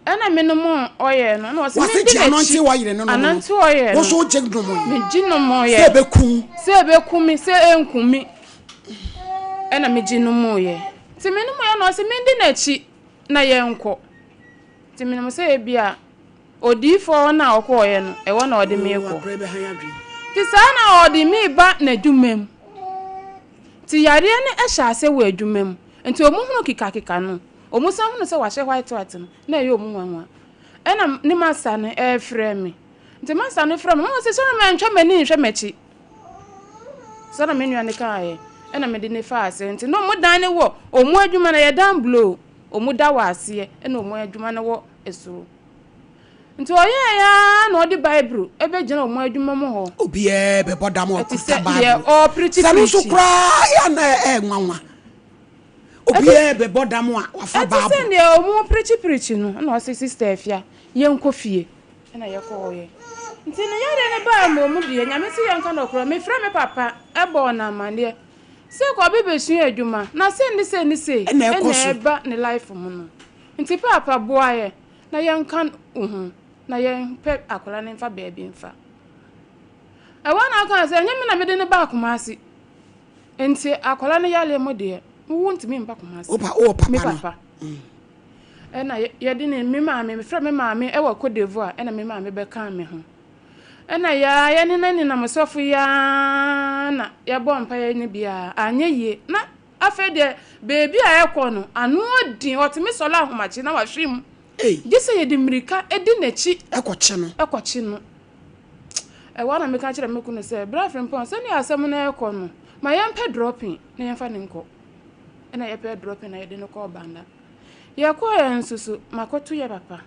Ɛna menom ɔyɛ no ɛna ɔse Wase mendi gye anɔnte n'akyi. ɔyere no nom no. Anante ɔyɛ Wo no. nso wogye nom yi. Megye nom yɛ. Sɛ ɛbɛku wo. Sɛ ɛbɛku me, sɛ ɛnku me. Ɛna megye nom yɛ. Nti menom yɛ na ɔse mendi n'akyi na yɛnkɔ. Nti menim sɛ ebia odiyifoɔ hɔ no a ɔkɔeɛ no, ɛhɔ na ɔde me Oo, rekɔ. akora yi bɛha yɛn adwene. Nti saa na ɔde me reba n'adwuma mu. Nti yareɛ no hyɛ aseɛ wɔ adwuma mu. Nti wɔn hunu kekakeka no, wɔn san hunu sɛ wahyɛ white white no, na ɛyɛ wɔn nwanwa. Ɛna ne masta no refrɛ me. Nti masta no frɛ me no, na ɔse sɔre mantwa m'ani nhwɛ m'akyi. Saa na me nua no kaeɛ. Ɛna mede no faa aseɛ. Nti na wɔn dan no wɔ wɔn adwuma no, ɛyɛ dan blue. Wɔn da wɔ aseɛ ɛna wɔn adwuma no wɔ soro. Nti ɔyɛeɛ ara na ɔde Bible bɛgyina wɔn adwuma mu hɔ. Obiara bɛbɔ dam a Ɛte ɔkuta sɛ deɛ Bible. ɔreprikyi Sɛ no nso prikyi. koraa yɛ a na ɛyɛ nwanwa. Obiara bɛbɔ dam a wafa Ɛte sɛ Bible. deɛ wɔreprikyi prikyi no ɛna ɔse Sister Afia yɛnkɔ fie. Ɛna yɛkɔeɛ. Nti ne yareɛ no baa mmom deɛ Nyame se yɛnka nɔkorɛ mefrɛ me papa bɔɔ no amaneɛ Sɛ kɔ bi bɛsua adwuma na sei ne sei ne sei Ɛna ɛkɔ na so. ɛba ne life mu no nti paapa boa yɛ na yɛnka wo ho na yɛnpɛ akwadaa no mfa baabi mfa. Ɛhɔ na ɔkaa sɛ ɛnyɛ me na mede no baa Kumasi nti akwadaa no yareɛ mu deɛ wo ntumi mba Kumasi. Wo pa wowɔ papa Me no. papa. Ɛna yɛde ne me maame mefrɛ me maame ɛwɔ Cote d'Ivoire ɛna me maame bɛkaa me ho. Ɛna yɛ ara yɛne no nenam sɔfo yi ara na yɛbɔ mpaeɛ no bi ara, anyɛ yie. Na afei deɛ baabi a ɛrekɔ no, ano ɔden, ɔtumi sɔre ahomakye na wahwe mu. Gye sɛ yɛde mmirika di n'akyi Kɔkye no. kɔkye no. Ɛhɔ ara na meka kyerɛɛ me kunu sɛ, Bra Frimpong, sɛdeɛ asɛm no rekɔ no, ma yɛmpɛ dropping na yɛmfa no nkɔ. Ɛna yɛpɛɛ dropping na yɛde no kɔɔ Banda. Yɛkɔeɛ nso so, makɔto yɛ papa.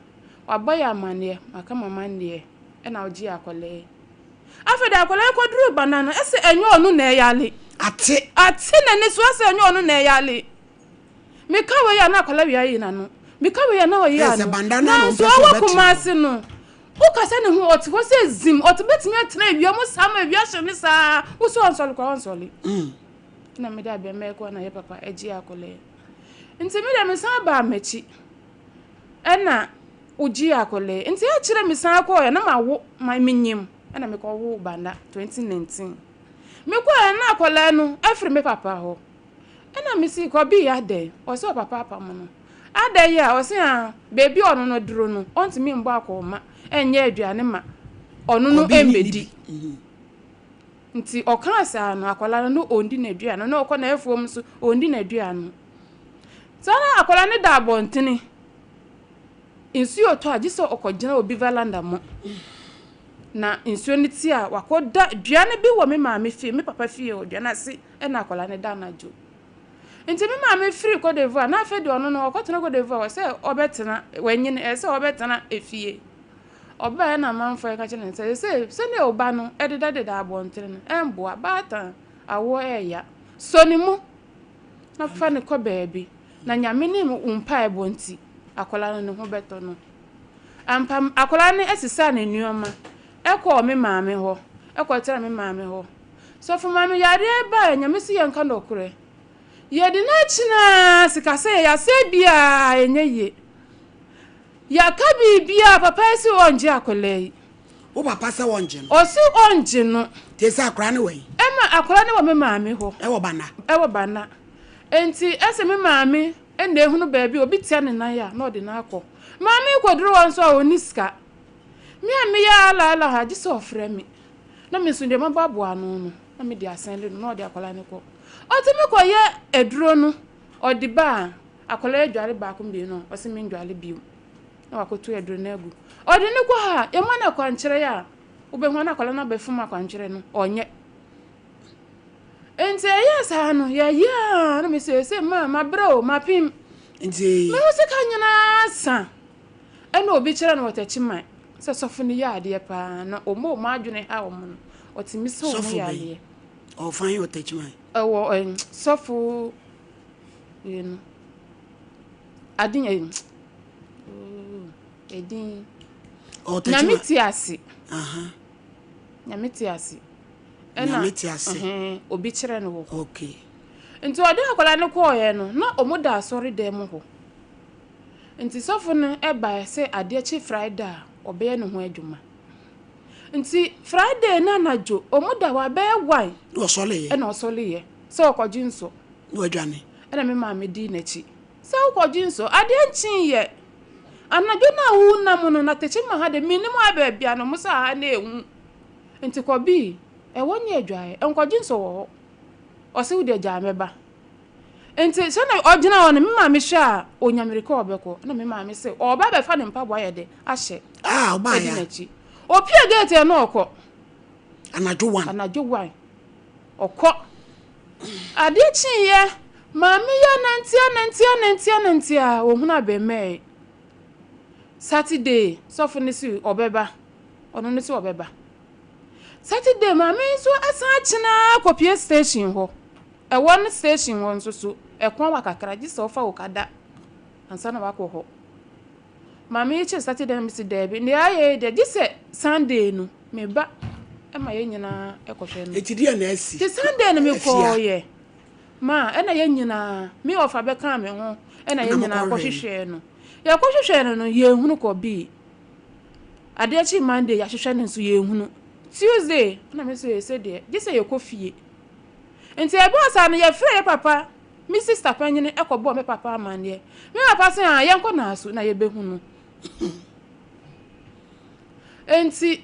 Wabɔ yɛ amaneɛ, maka m'amanneɛ, ɛna ɔgyee akwadaa yi. Afei deɛ akwadaa yi kɔduruu Bana no, ɛsɛ ɛnyɛ ɔno na ɛyale. Ate. Ate n'ani so, ɛsɛ ɛnyɛ ɔno na ɛyale. Meka wei a na akwadaa wei ayi n'ano, meka wei a na ɔyi Ɛyɛ ano. sɛ Banda no na Nanso ɔmpɛ sɛ ɔwɔ ɔbɛtena hɔ. Kumasi no, wokasa ne ho, ɔte hɔ sɛ zim, ɔte bɛtumi atena awia mu saa ma awia hye no saa, wo sɛ ɔnsɔre koraa ɔnsɔre. Ɛna mede abɛmma ɛkɔ na yɛ papa gyee akwadaa yi. Nti me deɛ mesan baa m'akyi. Ɛna ogyee akwadaa yi. Nti akyire mesan kɔɔɛ na mawo ma menyim ɛna mekɔ woo Banda 2019. Mekɔɔɛ na akwadaa no afiri me papa hɔ. Ɛna mesi kɔbii adɛn? Ɔse ɔpapa apamo no. Adɛn yi a? Ɔse aa baabi a ɔno no duru no ɔntumi mbɔ akɔɔma ɛnyɛ aduane ma ɔno no Kɔbii ne ɛmmɛdi. bi. Nti ɔkaa saa no akwadaa no na ɔndi n'aduane na ɔkɔ n'afuom nso ɔndi n'aduane. Saa na akwadaa no da abɔntene, nsuo retɔ a, gye sɛ ɔkɔgyina obi valanda mu. Na nsuo no te a, wakɔda dua no bi wɔ me maame fie, me papa fie hɔ, dua no ase na akwadaa no da anadwo. Nti me maame firi Cote d'Ivoire, na afei deɛ ɔno no ɔkɔtena Cote d'Ivoire, sɛ ɔbɛtena, wanyini, ɛsɛ sɛ ɔbɛtena efie. Ɔbaeɛ na amanfoɔ reka kyerɛ no sɛ, sɛ sɛdeɛ wo ba no dedadeda abɔntene no, ɛmboa, baatan, awoɔ ɛɛya. Sɔ ne mu. na fa no kɔ baabi, na Nyame ne wo mpaebɔ nti, akwadaa no ne ho bɛtɔ no. Ampa, akwadaa no sesaa ne nneɛma kɔɔ me maame hɔ, kɔtraa me maame hɔ. Sɔfo maame yareɛ baeɛ, Nyame se yɛnka nɔkorɛ. Yɛde no akyina sikasɛeɛ, yɛasɛe biara ɛnyɛ yie. Yɛaka biribiara, papa yi se ɔngye akwadaa yi. Wo papa sɛ ɔngye no? Ɔse ɔngye no. Te sɛ akwadaa no wɔ he? Ɛma akwadaa no wɔ me maame hɔ. Ɛwɔ Bana? Ɛwɔ Bana. Enti ɛsɛ me maame na ehunu baabi a obi tia ne nan a na ɔde no akɔ. Maame yi kɔduru hɔ nso a ɔnni sika. Me a meyɛ ala ala ha gye sɛ ɔfrɛ me. Na me nso deɛ maboaboa ano no na mede asɛnde no na ɔde akwadaa no kɔ. Ɔtumi kɔyɛ aduro no ɔde ba a akwadaa yi adware baako mmienu a ɔse mendware bio. na wakoto aduro no agu. Ɔde no kɔ ha a, yɛma no akwankyerɛ a, wobɛhu a na akwadaa no abɛfom akwankyerɛ no, ɔnyɛ. Nti ɛyɛɛ saa no, yɛyɛ a na mesɛ sɛ ma mabrɛ o, mapem. Nti. Mehu sika nyinaa sa. Ɛna obi kyerɛ no wɔ Takyiman sɛ sɔfo no yɛ adeɛ paa na wɔn a wɔn adwene ha wɔn no, ɔtumi sɛ wɔn Sɔfo yɛ bɛn? adeɛ. Ɔfa he wɔ Takyiman? Ɛwɔ sɔfo wei no. Ade Ooh, edin. Ɔwɔ Nyame Takyiman. te ase. Aha. Nyame te ase. Ɛna Nyame te ase. ɛhɛn, obi kyerɛ no wɔ hɔ. Okay. Nti ɔde akwadaa no kɔɔeɛ no, na wɔn da asɔredan mu hɔ. Nti sɔfo no baeɛ sɛ adeɛ kye Friday a, ɔbɛyɛ ne ho adwuma. Nti Friday no anadwo, wɔn da hɔ abɛyɛ one. Na ɔsɔreeɛ. Ɛna ɔsɔreeɛ sɛ ɔkɔgye nsɔ. Na wadwane. Ɛna me maame dii n'akyi sɛ wokɔgye nsɔ. Adeɛ nkyeeɛ. Anadwo no a wonam no, na Tekyema ha de, mennim ha baabi a, na wɔn sɛ ha na ɛhu. Nti kɔ bi, ɛhɔ nyɛ adwaeɛ, nkɔgye nsɔ wɔ hɔ. Ɔse wo deɛ gyaa mɛba. Nti sɛdeɛ ɔgyina hɔ no, me maame hwɛ a, ɔnya mmirika a ɔbɛkɔ. Ɛna me maame se ɔɔba abɛfa ne mpaboa ayɛ dɛ ahyɛ. Ah, ɔbaeɛ Adi a. n'akyi. Ɔpue gate no na ɔkɔ. Anadwo one. Anadwo one. Ɔkɔ. Adeɛ kyeeɛ, maame yi anante anante anante anante a, ɔhunu abɛɛmɛɛ. Saturday, sɔfo no se ɔbɛba. Ɔno no se ɔbɛba. Saturday, maame yi nso san akyene ara kɔpue station hɔ. Ɛwɔ no station hɔ nso so, ɛko awa kakra, gye sɛ wofa okada ansa na woakɔ hɔ. Maame yi kyere Saturday na mese daabi, nea ayɛ yi deɛ, gye sɛ Sunday no, meba ma yɛn nyinaa kɔhwɛ no. Enti deɛ na asi? Nti Sunday no Afia. mekɔeɛ ma ɛna yɛn nyinaa, me ɔfa bɛkaa me ho ɛna yɛn Ɛna nyinaa mokɔhwɛɛ no? kɔhwehwɛɛ no. Yɛkɔhwehwɛɛ no no, yɛnhunu kɔbii. Adeɛ kyee Monday, yɛahwehwɛ no nso yɛnhunu. Tuesday, ɛna me nso sɛ deɛ, gye sɛ yɛkɔ fie. Nti ɛbaa saa no, yɛfrɛɛ yɛ papa, me sista panyini kɔbɔɔ me papa amanneɛ. Me papa se, ah, yɛnkɔ Naaso na yɛbɛhu no. Nti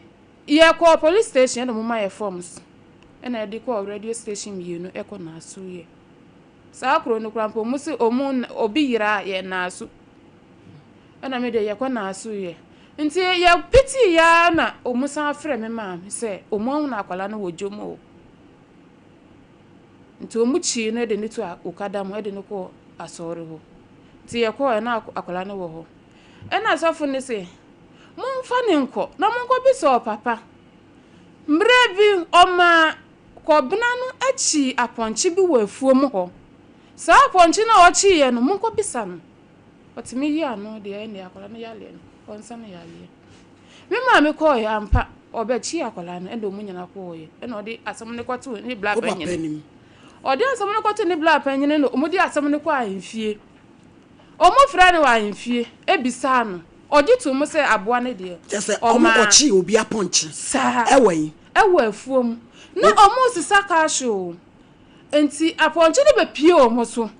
yɛkɔɔ police station ɛna wɔma yɛ forms ɛna yɛde kɔɔ radio station mmienu ɛkɔ Naaso yɛ. Saa kuro no koraa mpo, wɔn se wɔn obi yera a yɛ Naaso. Ɛna me deɛ yɛkɔ Naaso yɛ. Nti yɛ pitii yɛ ara na wɔn san frɛ me maame sɛ wɔn ahunu akwadaa no wɔ dwom o. Nti wɔn kyii no de no too okada mu de no kɔɔ asɔre hɔ. Nti yɛkɔɔɛ na akwadaa no wɔ hɔ. Ɛna sɔfo no se, Momfa no nkɔ na monkɔbisa ɔpapa. Mmerɛ bi ɔmaa Kɔbena no kyii apɔnkye bi wɔ afuom hɔ. Saa apɔnkye no a ɔkyeeɛ no, monkɔbisa no. Ɔtumi yi ano deɛ ɛnneɛ akwadaa no yareɛ no, ɔnsa no yareɛ. Me maame kɔɔeɛ ampa, ɔbɛkyee akwadaa no ɛna wɔn nyinaa kɔɔeɛ ɛna ɔde asɛm no kɔtoo ne bra Wo papa panyin. anim. Ɔde asɛm no kɔtoo ne bra panyin na wɔde asɛm no kɔɔ ahemfie. Wɔfrɛɛ no wɔ ahemfie bisaa no, ɔgye too mu sɛ aboa no deɛ, Kyerɛ sɛ ɔmaa. wɔkɔkyee obi apɔnkye Saa. ɛwɔ he? Ɛwɔ afuom. Na wɔresesa cash o. Nti apɔnkye no bɛpue wɔn so.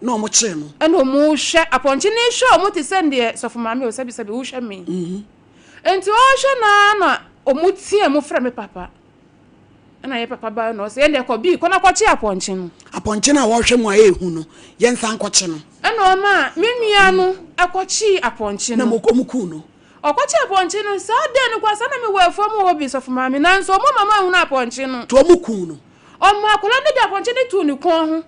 Na wɔn kyee no. Ɛna wɔn rehwɛ, apɔnkye no rehwɛ wɔn te sɛ deɛ sɔfo maame o, sɛbi sɛbi wohwɛ me. Nti ɔrehwɛ no ara na wɔn teɛ mu frɛ me papa. Ɛna yɛ papa baeɛ na ɔsɛ yɛn deɛ kɔ bi, kɔ na kɔkye apɔnkye no. Apɔnkye no a wɔrehwɛ mu a ɛyɛ hu no, yɛn nsan nkɔkye no. Ɛna ɔmaa me nua no kɔkyee apɔnkye no. Na wɔn kuu no. Ɔkɔkyee apɔnkye no, saa day no koraa saa na mewɔ afuom hɔ bi sɔfo maame, nanso wɔn amma manhunu apɔnkye no. Nti wɔn kuu no. Ɔmaa akwadaa no de apɔnkye no too ne kɔn ho.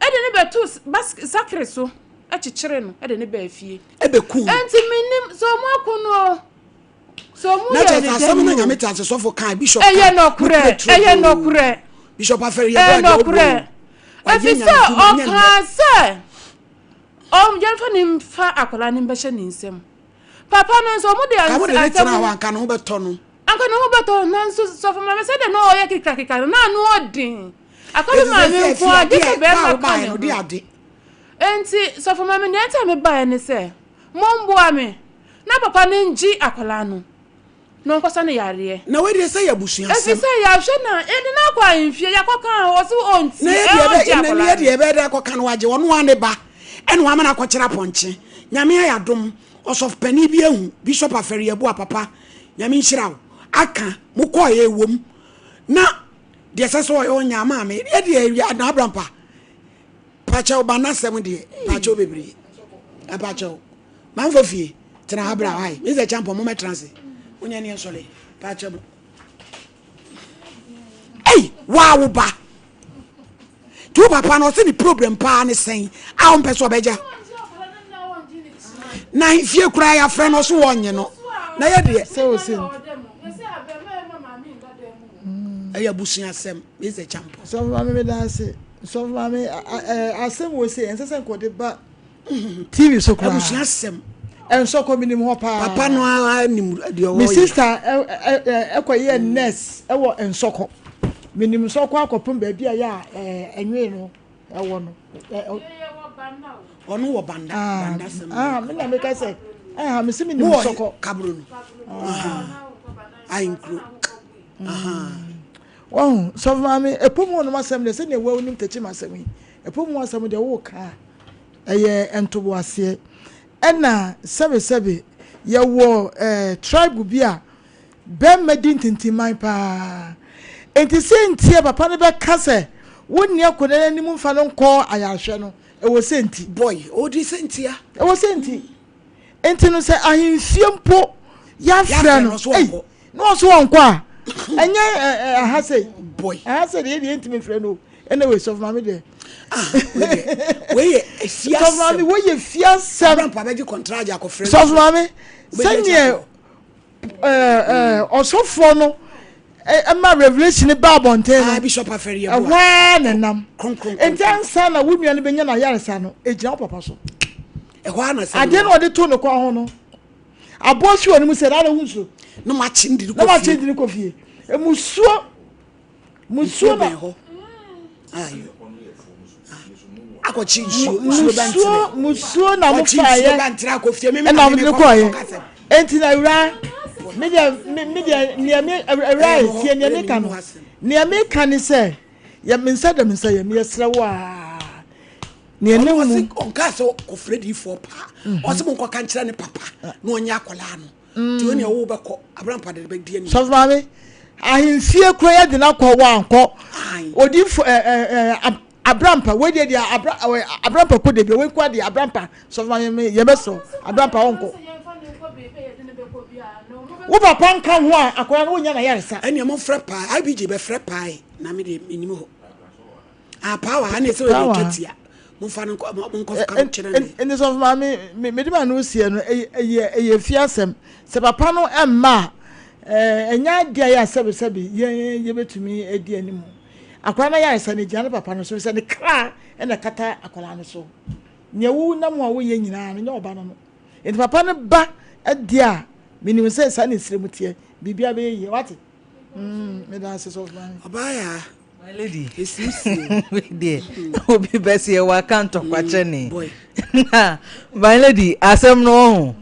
de no bɛtoo bas sakre so kyekyeree no de no baa fie. Ɛbɛkuu no. Enti mennim sɛ ɔmo ako no o, sɛ ɔmo Na yɛ kyerɛ ne sɛ dɛn asɛm no o. Nyame te ase sɔfo kae, bishop Ɛyɛ kae, nɔkorɛ, nokorɛ turo ɛyɛ oo. nɔkorɛ, Bishop Afɛri yɛ ɛyɛ bɔ adeɛ ɔbɔ nɔkorɛ. o. Wayɛ Ɛfiri Nyame sɛ dwuma nyɛ nnɛ. ɔkaa sɛ ɔm yɛmfa no mfa akwadaa no mbɛhyɛ ne nsam. Papa no nso ɔmo de Ka wode ne asɛm tena hɔ anka ne ho bɛtɔ no. Anka ne ho bɛtɔ no nanso sɔfo maame sɛdeɛ na ɔyɛ kekakeka no na ano ɔden. Aka me Enti maame sɛ nko ara, gye adeɛ sɛ a bɛrima ka wobaeɛ ne no de ho. ade. Enti sɔfo maame nea nti a mebaeɛ ne sɛ momboa me na papa no ngye akwadaa no na ɔnkɔsa no yareɛ. Na wei deɛ sɛ yɛ abusuasɛm. Ɛfiri sɛ yɛahwɛ no a yɛde no akɔ ahemfie yɛakɔka a ɔse ɔntie Na yɛ deɛ ɔngye ɛbɛ na akwadaa yɛ no. deɛ ɛbɛyɛ dɛ akɔka no wagye ɔno ara ne ba ɛna wama no akɔkyerɛ apɔnkye. Nyame ayɛ adom ɔsɔfo panin bi ahu Bishop Afɛri Yeboah papa Nyame nhyira wo aka mo kɔɔ ɛwom na deɛ ɛsɛ sɛ ɔyɛ ɔnya maame yɛ deɛ awia na abrampa pakyɛw ba n'asɛm deɛ pakyɛw bebree pakyɛw manfo fie tena ha bra wae me sɛ kyampɔn mo mɛtena ase wonyɛ ne nsɔle pakyɛ mo ei waa wo ba nti wo papa no ɔsɛ ne problem paa ne sɛn a ɔmpɛ sɛ ɔbɛgya na fie koraa yɛafrɛ no ɔso wɔnnye no na yɛ deɛ sɛ ɔsɛ ɛyɛ abusuasɛm Mr. Champon. Sɔfo maame meda ase. Sɔfo maame asɛm wɔ se ɛnsɛ sɛ nkɔde ba TV so koraa. Abusuasɛm. Nsɔkɔ menim hɔ paa. Papa no ara nim deɛ ɔyɛ. Me sister ɛkɔ yɛ nurse ɛwɔ Nsɔkɔ. Menim Nsɔkɔ akɔpem baabi a yɛ a ɛnwee no ɛwɔ no. Ɔno wɔ banda. Banda sɛm. Ah, me na meka sɛ ɛha me se menim Nsɔkɔ. Kabro no. Ayinkuro. Wahu, sɔfo maame, ɛpɔ mu hɔnom asɛm deɛ sɛdeɛ wonim tɛkyim asɛm yi, ɛpɔ mu asɛm deɛ woka a, ɛyɛ ntoboaseɛ. Ɛna sɛbesɛbe yɛwɔ eh, tribe bi a bɛrima di ntintimman paa. Enti sɛ nti a papa no bɛka sɛ wonni akwadaa no anim mfa no nkɔ ayarehwɛ no, ɛwɔ sɛ nti. Boy, ɔdi sɛ ntia. Ɛwɔ sɛ nti. Enti no sɛ ahemfie mpo yɛafrɛ no, ei, na ɔso ɔnkɔ a, ɛnyɛ ɛha sei. Boy. Ɛha sei deɛ yɛdeɛ yɛntumi mfrɛ no o. Anyway, sɔfo maame deɛ. Ah, wei yɛ efiasɛm. Sɔfo maame, wei yɛ fiasɛm. Abrampa bɛgye kɔntragye akɔfrɛ. Sɔfo maame, sɛdeɛ ɔsɔfoɔ no ɛma revelation ba abɔnten no, ah, Bishop Afɛri yɛ boa. Ɛhɔ ara na ɛnam. Nti ansa na wo nua no bɛnya n'ayaresa no, egyina wo papa so. Ɛhɔ ara na sɛ. Adeɛ na ɔde to ne kɔn ho no, aboɔ si wɔ ne mu sɛ, na wo nsuo. Na makye ndiri kɔ fie. Na makye ndiri kɔ fie. Emusuo. Musuo na hɔ. Akɔkye nsuo nsuo bɛntere. Musuo na mo fa yɛ. Nsuo bɛntere akɔ fie. Ɛna mo de kɔ yɛ. Enti na awura mi deɛ mi deɛ nea mi awura yɛ tie nea mi ka no nea mi ka ne sɛ yɛ mi nsa da mi nsa yɛ mi yɛ srɛ wo aa. Nea ne mu. Ɔnka sɛ kɔfrɛ diifoɔ paa. Ɔsɛ mo nkɔka nkyerɛ ne papa na ɔnyɛ akwadaa no. Nti wo nea wo bɛkɔ abrampa de bɛdi anim. Sɔfo maame, ahemfie kura yɛ de no akɔ wankɔ. Odifo ɛ ɛ ɛ abrampa wei deɛ deɛ abra abrampa kɔ deɛ bi wei kɔ deɛ abrampa sɔfo maame me yɛ bɛsɔ abrampa ɔnkɔ. Wo papa nka ho a akwadaa no wonya na yaresa. Ɛnea mo frɛ paa IBG bɛfrɛ paa na me deɛ menim hɔ. Ah, power ha ne sɛ wɔde twa tia. Momfa no nkɔ monkɔ ka kyerɛ ne. Ɛnti sɔfo maame me mede ma no sie no ɛyɛ ɛyɛ fi asɛm. Sɛ papa no ɛmma a ɛnyɛ adeɛ a yɛ asɛbe sɛbe yɛn yɛbɛtumi adi anim. Akwadaa no ayaresa no gyina ne papa no so sɛ ne kra ɛna ɛkata akwadaa no so. Nea wo nam a woyɛ nyinaa no nyɛ ɔba no no. Nti papa no ba deɛ a menim sɛ saa ne nsirem teɛ biribiara bɛyɛ yie wate. Mm, meda ase sɔfo maame. Ɔbaa yaa. My lady, wei deɛ obi bɛsi ɛwɔ aka ntɔkwa kyɛ ne. Na my lady, asɛm no ɔho.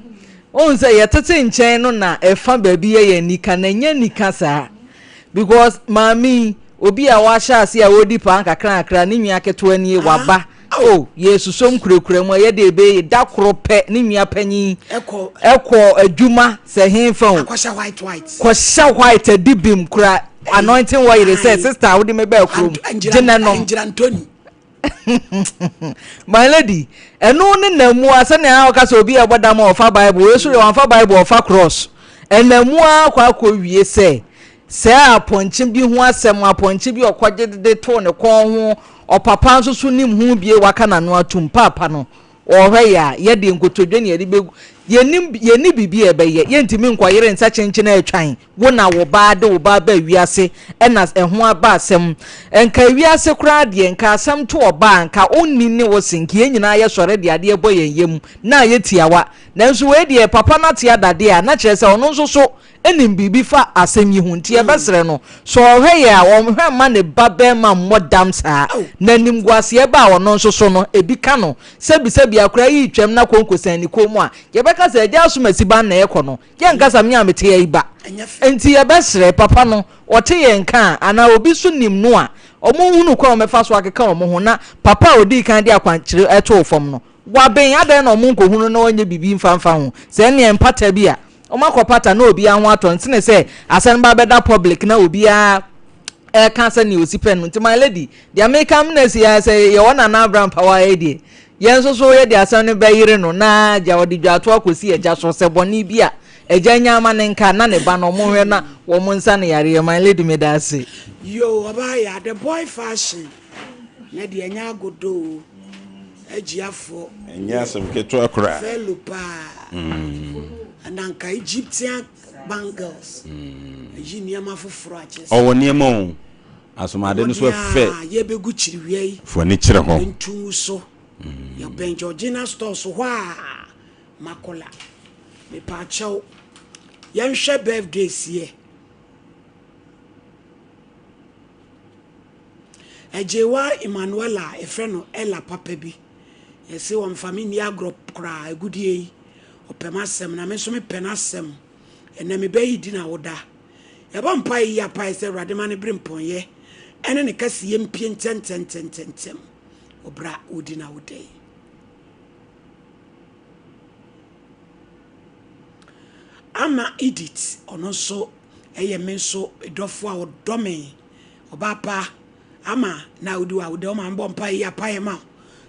Ohun sɛ yɛtete nkyɛn no na ɛfa baabi yɛ yɛn nika na ɛnyɛ nika saa. Because maame yi, obi a wahyɛ ase a ɔredi paa nkakra nkakra ne nua ketewa nie waba. Oh, yɛresusom kurakura mu a, yɛde ebe da koro pɛ ne nua panyin ɛkɔ adwuma sɛ henfa o. Akɔhyɛ white white. Kɔhyɛ white adi bim kura anointing oil sɛ sister wode me bɛɛ kurom gye na nom. My lady, ɛno ne na mu a sɛnea ɔka sɛ obi a ɛbɔ dam a ɔfa Bible, wei so deɛ wɔamfa Bible ɔfa cross. Ɛna mu ara kɔ akɔ wie sɛ Sɛ apɔnkye bi ho asɛm, apɔnkye bi a ɔkɔgye de too ne kɔn ho, ɔpapa nso so nim ho bie waka n'ano atum, paapa no, ɔrehwɛ yɛ a, yɛdeɛ nkotodwe na yɛde bɛgu, yɛnnim, yɛnni biribi a yɛbɛyɛ, yɛntumi nkɔyere nsa kyenkyen atwan, wo na wo ba de wo ba aba wiase ɛna ɛho aba asɛm, nka wiase koraa deɛ, nka asɛm to ɔba a, nka ɔnni ne wo se, nka yɛn nyinaa yɛsɔre de adeɛ bɔ yɛn yam, na ayɛ tiawa, nanso wei deɛ papa no ate adadeɛ a, na kyerɛ sɛ ɔno nso so nim biribi fa asɛm yi ho, nti yɛbɛsrɛ no, sɛ ɔhwɛ yɛn a, ɔnhwɛ mma ne ba barima mmɔ dam saa, na animguaseɛ ba a ɔno nso so no, ebi ka no. Sɛbisɛbi akwadaa yi retwam na konko sɛn ne kɔn mu a, yɛbɛka sɛ, Agya Asomasi ba na ɛrekɔ no, yɛnka sɛ me a mete ha yi ba. Nti yɛbɛsrɛ, papa no, ɔte yɛn nka a, anaa obi nso nim no a, wɔnhunu kwan a wɔbɛfa so akeka wɔn ho na papa a ɔdii kan de akwankyerɛ too fam no, waben, adɛn na wɔnkɔhunu na wɔnyɛ biribi mfa mfa ho? Sɛ ɛnneɛ mpata bi a, Wɔn akɔ pata na obiara ho atɔ no sene sɛ asɛm no ba bɛda public na obiara ɛka sɛ nea osi pɛ no nti my lady deɛ meka mena si ya sɛ yɛwɔ Nana Abraham Power yi deɛ yɛn nso so yɛde asɛm no bɛyere no na gya ɔde dwaato akɔsi agya so sɛ bɔne bi a agya nya ama ne nka na ne ba no ɔmo hwɛ na wɔn nsa no yareɛ my lady meda ase. Yoo ɔbaa ya the boy fashion na deɛ ɛnyɛ agodo o agyiafoɔ. Ɛnyɛ asɛm ketewa koraa. Fellow paa. Na nka Egyptian bangles. Ayi nneɛma foforɔ akyɛ sɛ. Ɔwɔ nneɛma o. Asomade no so ɛfɛ. Yɛbɛgu kyiriwia yi. Fo ani kyerɛ hɔ. Ntungu so. Yɛbɛn Georgina stores hɔ a Makola. Mepaakyɛw, yɛnhwɛ birthdays yɛ. Agyewa Emmanuella a yɛfrɛ no Ella papa bi. Yɛse ɔmfa me nni agorɔ koraa, agudeɛ yi, ɔpɛ m'asɛm na me nso mepɛ n'asɛm. Ɛnnɛ me bɛ yi di n'awoda. Yɛbɔ mpaeɛ yi apaeɛ sɛ Awurade ma ne berempɔnyɛ ɛne ne kɛseyɛ mpue ntɛntɛntɛntɛntɛm wɔ berɛ a ɔredi n'awoda yi. Ama Edith, ɔno nso ɛyɛ me nso dɔfo a ɔdɔ me, ɔbaa pa ama na wodi w'awoda, wo maame bɔ mpaeɛ yi apaeɛ ma wo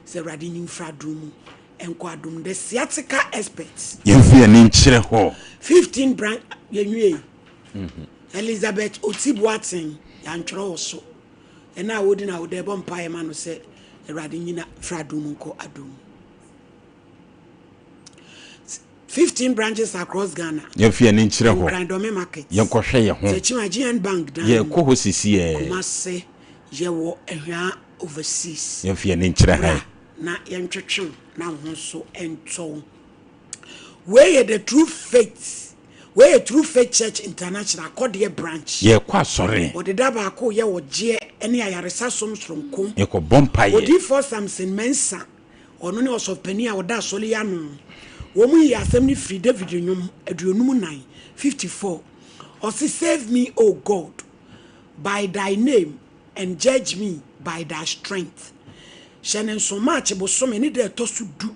sɛ Awurade nyi wo firi adom mu nkɔ adom mu. The sciatica expert. Yɛmfa yɛn ani nkyerɛ hɔ. 15 branch yɛnwiei. Elizabeth Oti Boateng yɛantwerɛ wɔ so. Ɛna a wodi n'awoda ɛbɔ mpaeɛ ma no sɛ Awurade nyi no firi adom mu nkɔ adom mu. 15 branches across Ghana. Yɛmfa yɛn ani nkyerɛ hɔ. Nkran Dɔme Market. Yɛnkɔhwɛ yɛn ho. Techiman GN Bank dan mu. Yɛrekɔ hɔ sisiɛ. Kumase yɛwɔ Ahwea Overseas. Yɛmfa yɛn ani nkyerɛ Bra han. na yɛntwetwe wo na wo ho nso ntɔ wo. Wei yɛ The True Faith. Wei yɛ True Faith Church International Akɔdeɛ Branch. Yɛrekɔ asɔre. Wɔde da baako yɛ ɔgyeɛ ne ayaresa som soronko. Yɛkɔbɔ mpaeɛ. Odiyifoɔ Samson Mensah. Ɔno ne ɔsɔfopanin a ɔda asɔre yi ano. Wɔyii asɛm no firii David Nnwom 54, 54. Ɔse, Save me, O God, by thy name, and judge me by thy strength. Hyɛ no nso, March bosome ne da a ɛtɔ so du,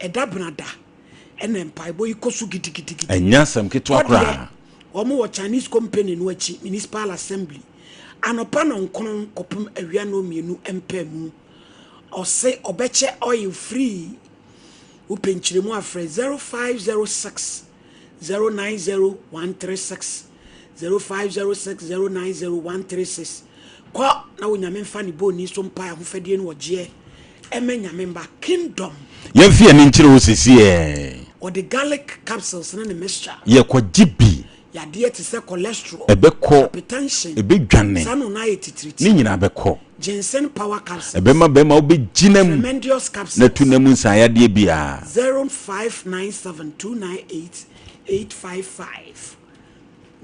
ɛda Benada, ɛna mpaebɔ yi kɔ so gidigidigidi. Ɛnyɛ asɛm ketewa Hɔ deɛ, koraa. wɔn wɔ Chinese company no akyi, Municipal Assembly, anɔpa nɔnkron kɔpem awia nnɔnmienu mpaemu. Ɔse ɔbɛkyɛ oil free. Wopɛ nkyerɛmu a frɛ 0506 090 136 0506 090 136. Kɔ na wo Nyame mfa ne bɔɔni so mpae ahofadie ne ɔgyeɛ ɛmɛ Nyame mma kingdom. Yɛmfa yɛn ani nkyerɛ wo sesiɛ. Ɔde garlic capsules ne ne mixture. Yɛkɔgye bi. Yadeɛ te sɛ cholesterol, Ɛbɛkɔ, hypertension, ɛbɛdwane, saa no na ayɛ titiritii. ne nyinaa bɛkɔ. Ginseng power capsules. Ɛbɛma bɛrima wobɛgyina mu Tremendous capsules. na tu na mu nsaeyadeɛ biara. 0597 298 855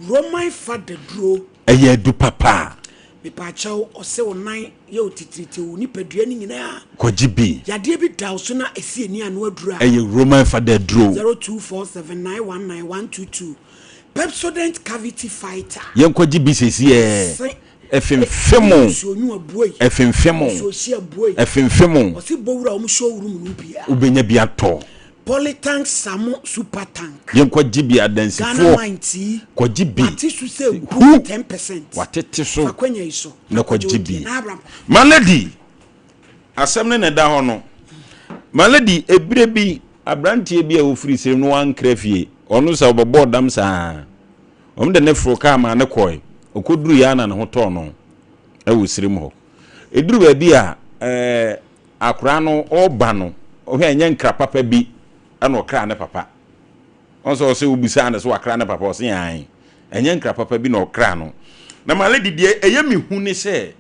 Roman fa daduro. Ɛyɛ adu papa. Mepaakyɛw ɔse wo nan yɛ wo titiritii wo nipadua no nyinaa. Kɔgye bi. Yadeɛ bi da wo so na ɛsi ani ano aduro a. Ɛyɛ Roman fa daduro. 0247 919 122 Pepsodent cavity fighter. Yɛnkɔgye bi seesei ɛ. Se. Ɛfemfem o. Nsuo nwu abuei. Ɛfemfem o. Nsuo hye abuei. Ɛfemfem o. Ɔse bɔ wura wɔn showroom no biara. Wobɛnya bi atɔ. Polytank Samo super tank. Yɛnkɔgye bi adansifoɔ. Ghana wine tea. Kɔgye bi. Wate so sɛ Hu. gu 10%. Watete so. Fa kwanya yi so. Na kɔgye bi. Na Abraham. My lady, asɛm no na ɛda hɔ no. My lady, ebire bi, aberanteɛ bi a ɔfiri serem no wankra fie. Ɔno sɛ ɔbɛbɔɔ dam saa. Wɔn de no foro kaa maa no kɔe. Ɔkɔduruiɛ ara na ne ho tɔɔ no wɔ serem hɔ. Ɛduru baabi a, ɛɛ, akwadaa no ɔreba no, ɔhwɛ a ɛnyɛ nkra papa bi na ɔkraa ne papa. Ɔn sɛ ɔsɛ wobisaa no sɛ wakra ne papa, ɔse ae. Ɛnyɛ nkra papa bi na ɔkraa no. Na my lady, deɛ ɛyɛ me hu ne sɛ,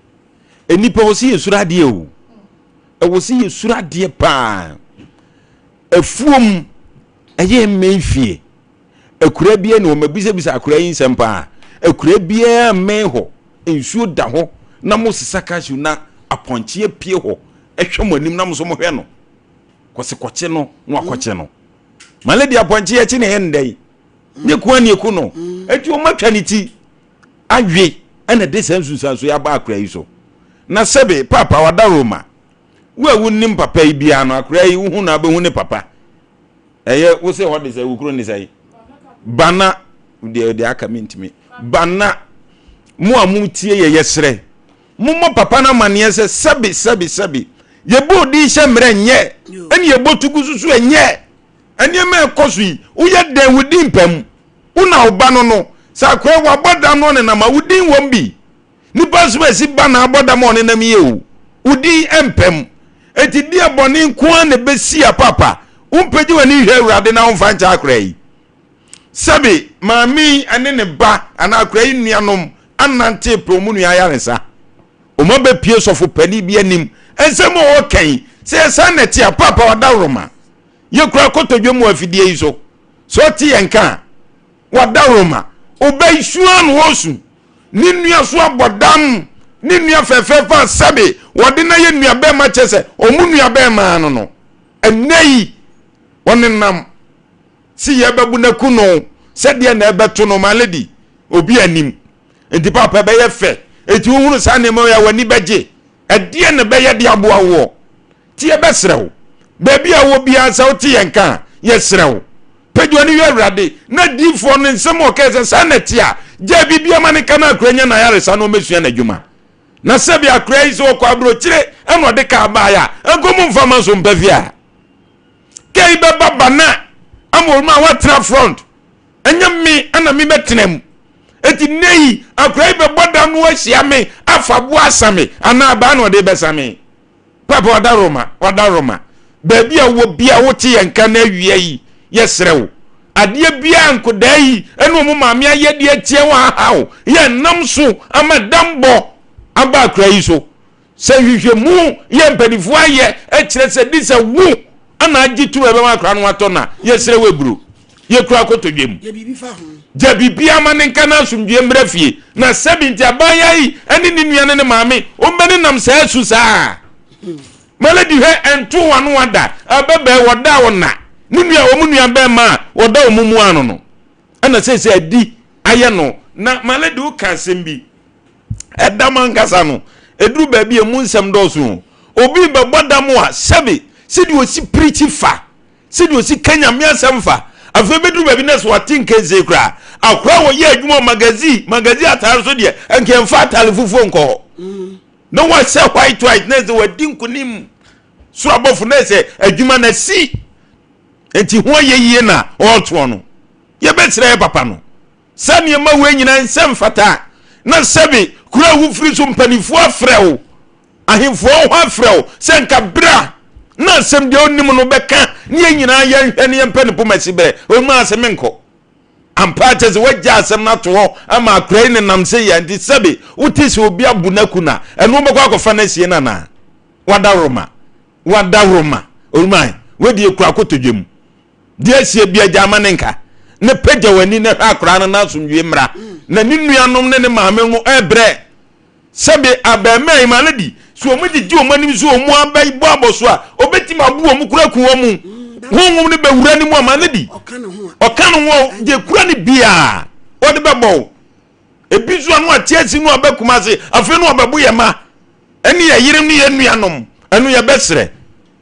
nnipa wɔ sɛ yɛsuro adeɛ o. Ɛwɔ sɛ yɛsuro adeɛ paa. Afuom, ɛyɛ mmɛn fie. Akuraa biara ni hɔ, mabisabisa akuraa yi nsɛm paa. Akuraa biara mmɛn hɔ, nsuo da hɔ na mosesa cashew na apɔnkye apue hɔ hwɛ mo anim na mo nso mohwɛ no. Kɔse kɔkye no na wakɔkye no. My lady apɔnkye yɛkye ne yɛ ndɛ yi. Ne ko ani eku no. Eti wɔn atwa ne ti awe ɛna de saa nsunsuanso yi aba akuraa yi so. Na sɛbe paapa wada Roma. Wo a wonnim papa yi biara no akuraa yi wohu no abɛhu ne papa. Ɛyɛ wo sɛ hɔ de sɛ wo kuro ne sɛ bana deɛ deɛ aka mi ntumi bana mo a mo tie yɛ yɛsrɛ mo mmɔ papa no amaneɛ sɛ sɛbi sɛbi sɛbi yɛbɔ odi hyɛ mmerɛ nyɛ ɛne yɛbɔ tugu susu ɛnyɛ nneɛma ɛkɔ so yi woyɛ dɛn wo di mpam wo na wo ba no no sɛ akɔɛ wabɔ dam no ɔnenam a wo din wɔm bi Nipa nso bɛsi ba na abɔ dam a ɔnenam yie o. Wo din mpɛ mu. Enti deɛ bɔne nko ara na ɛbɛsi a papa, wompagye w'ani nhwɛ Awurade na womfa nkyɛ akora yi. Sɛbe maame yi ne ne ba anaa akora yi nuanom anante repɛ wɔn nua ayaresa. Wɔn abɛpue sɔfo panin bi anim. Nsɛm a ɔreka yi, sɛ yɛ saa na ɛte a, papa wadaworoma. Yɛkura kotodwe mu afidie yi so. Sɛ ɔte yɛn nka a, wadawuroma. Ɔbɛ yi su ara na ɔresu. Ne nua so abɔ dam. Ne nua fɛfɛɛfɛ a sɛbe wɔde no ayɛ nua bɛrima kyɛ sɛ wɔn nua bɛrima ano no. Ɛnnɛ yi, ɔnenam se yɛbɛbo no aku no sɛdeɛ na ɛbɛto no my lady obi anim. Nti paapa ɛbɛyɛ fɛ. Enti wohunu saa nneɛma yi a w'ani bɛgye. Ɛdeɛn na ɛbɛyɛ de aboa woɔ? Nti yɛbɛsrɛ wo, baabi a wɔ biara sɛ wote yɛn nka a, yɛsrɛ wo, pagya w'ani hwɛ Awurade, na diyifoɔ no nsɛm a ɔkae sɛ saa na ɛte a, gyae biribiara ma no nka na akora nya n'ayaresa na ɔmmɛsua n'adwuma. Na sɛbe akora yi sɛ ɔkɔ aburokyire ɛna ɔde kaa baeɛ a, anka ɔmu mfa ma so mpa fie a. Kaa yi bɛba bana ama ɔmu a watena front. Ɛnyɛ me na mebɛtena mu. Enti nnɛ yi, akora yi bɛbɔ da no ahyia me afa boɔ asa me anaa abaa na ɔde bɛsa me. Papa ɔdaroma, ɔdaroma, baabi a wowɔ bia wote yɛn nka no awia yi, yɛsrɛ wo, adeɛ biara nkodaa yi ne wɔn maame ayɛ de atia wo ahaw yɛn nam so ama dambɔ aba akora yi so. Sɛ nhwehwɛmu yɛ mpanimfoɔ ayɛ kyerɛ sɛ di sɛ wo ana agye tum ɛbɛma akora no atɔ no a, yɛsrɛ wo aburo. Yɛkura kotodwe mu. Gya biribiara ma ne nka na asomdwoeɛ mmra fie. Na sɛbi nti abaayewa yi ne ne nua ne ne maame wɔbɛnenam saa su saa. Melody hwɛ ɛnto wɔn ano ada abɛbɛɛ wɔda wɔn na ne nua wɔn nua bɛrima a wɔda wɔn mu ano no ɛna sɛsɛ adi ayɛ no na Melody woka asɛm bi ɛdam ankasa no ɛduru baabi a emu nsɛm dɔɔso o obi bɛbɔ dam a sɛbi sɛdeɛ ɔsi pirikyi fa sɛdeɛ ɔsi ka nyame asɛm fa afei bɛduru baabi na sɛ wate nkɛnsee koraa akora a wɔyɛ adwuma wɔ magazine magazine atare so deɛ nka yɛmfa atare fufuo nkɔ hɔ mm. na wahyɛ white white na sɛ wadi nkonim soro abɔfo na sɛ adwuma na si nti ho ayɛ yie na ɔretoɔ no yɛbɛsrɛ yɛ papa no Saa nneɛma wei nyinaa nsɛ mfata na sɛbe kuro a wofiri so mpanimfoɔ afrɛ wo, ahemfoɔ ho afrɛ wo sɛ nka bra na asɛm deɛ onim no bɛka ne yɛn nyinaa yɛnhwɛ ne yɛmpɛ ne poma si berɛ. Ɔmaa sɛ menkɔ. Ampa kyɛ sɛ woagya asɛm no ato hɔ ama akora yi nenam sɛ yɛ nti sɛbe wote sɛ obi abu no aku no a ɛno wobɛkɔ akɔfa no asie no anaa? Wadaworoma, wadaworoma, ɔruman, wadi ekura kotodwe mu. Deɛ asie bia gya ma ne nka na pagya w'ani na hwɛ akwaraa no na asomdwie mmra na ne nuanom ne ne maame no ɛbrɛ sɛbe abɛɛmaa yi ma no di so wɔn gyegye wɔn anim so wɔn abɛbɔ abɔ so a obetumi abu wɔn kura ku wɔn mu honhom no bɛwura ne mu ama no di ɔka ne ho a deɛ kura ne biara ɔde bɛbɔ wo ebi nso ano ate asi no abɛ kuma ase afei no ɔbɛbo yɛ ma ɛne yɛ yerem ne yɛ nuanom ɛno yɛbɛsrɛ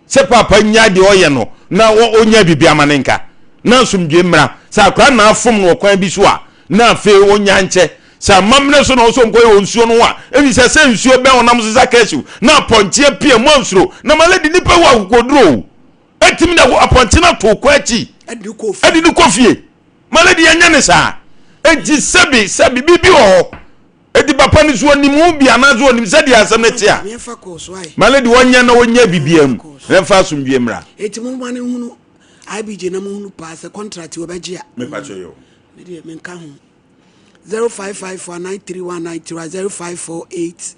Sɛ paapa nnyae deɛ ɔyɛ no na ɔnya biribi ama ne nka, na asomdwoeɛ mmra. Sɛ akwadaa na afom no wɔ kwan bi so a, na afei ɔnya nkyɛ. Sɛ amammerɛ so na ɔsɛ ɔnkɔyɛ wɔ nsuo no ho a, ɛfiri sɛ sɛ nsuo bɛn ɔnam so sɛ akɛhyew, na apɔnkye apue, moansuro. Na my lady, nnipa wɔ akokoɔduro o. Ɛtumi de apɔnkye no ato kɔ akyi, ɛde no kɔ fie. My lady, yɛnyɛ ne saa. Enti sɛbi, sɛbi, biribi wɔ hɔ. Enti papa no so ɔnim ho bi anaasɛ ɔnim sɛdeɛ asɛm no te a, ma no de ɔnyɛ na ɔnyɛ biribiara mu na ɛmfa asomdwoeɛ mmra. Enti momma no nhunu IBJ na monhunu paa sɛ contract yi wɔbɛgye a. Mepa kyɛ yɛ o. Me deɛ menka ho. 0554 931 931 0548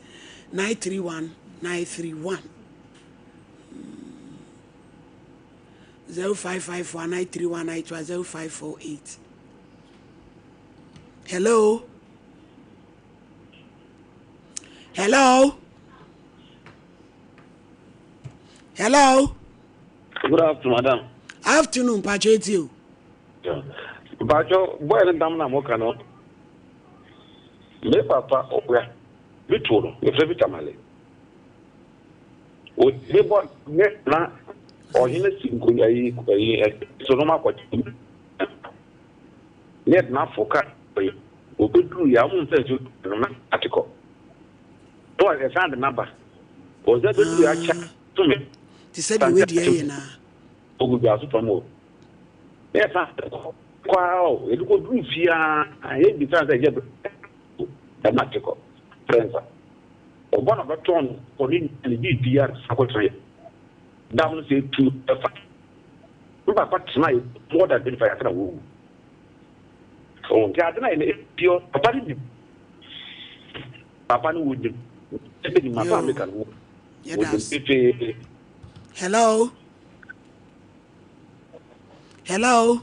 931 931 0554 931 931 0548 Hello. Hello. Hello. Good afternoon, madam. Afternoon, Pacho Etio. Pacho, boy, no dam na moka no. Me papa oya bi to no, me frɛ bi tamale. O me bɔ ne na ɔhene si nkonya yi yi so no makɔ. Ne yɛde no aforo kaa kwan yi. Obeduruiɛ a, wɔn mfa nsuo no na ate kɔ. Na wɔn yɛsan de no aba. Wɔsan beduruiɛ akyɛ tumi. Te sɛ deɛ wei deɛ yɛ naa. Ogu dwa so fam o. Na yɛsan de kɔ. Kɔ ara o, yɛde kɔ duru fie ara, yɛ bisa sɛ yɛ bɛ na ate kɔ. Frɛ nsa. Ɔba na ɔbɛtɔn no kɔ ne nua ne biribiara san kɔtena yɛ. Dam no sɛ etu ɛfa. Me papa tenae more than 25 years na wawu. Oh, nti ade na yɛ no pure papa no nim. Papa no wonim. Ɛbɛ nim papa meka no wonim pefee. Hello. Hello.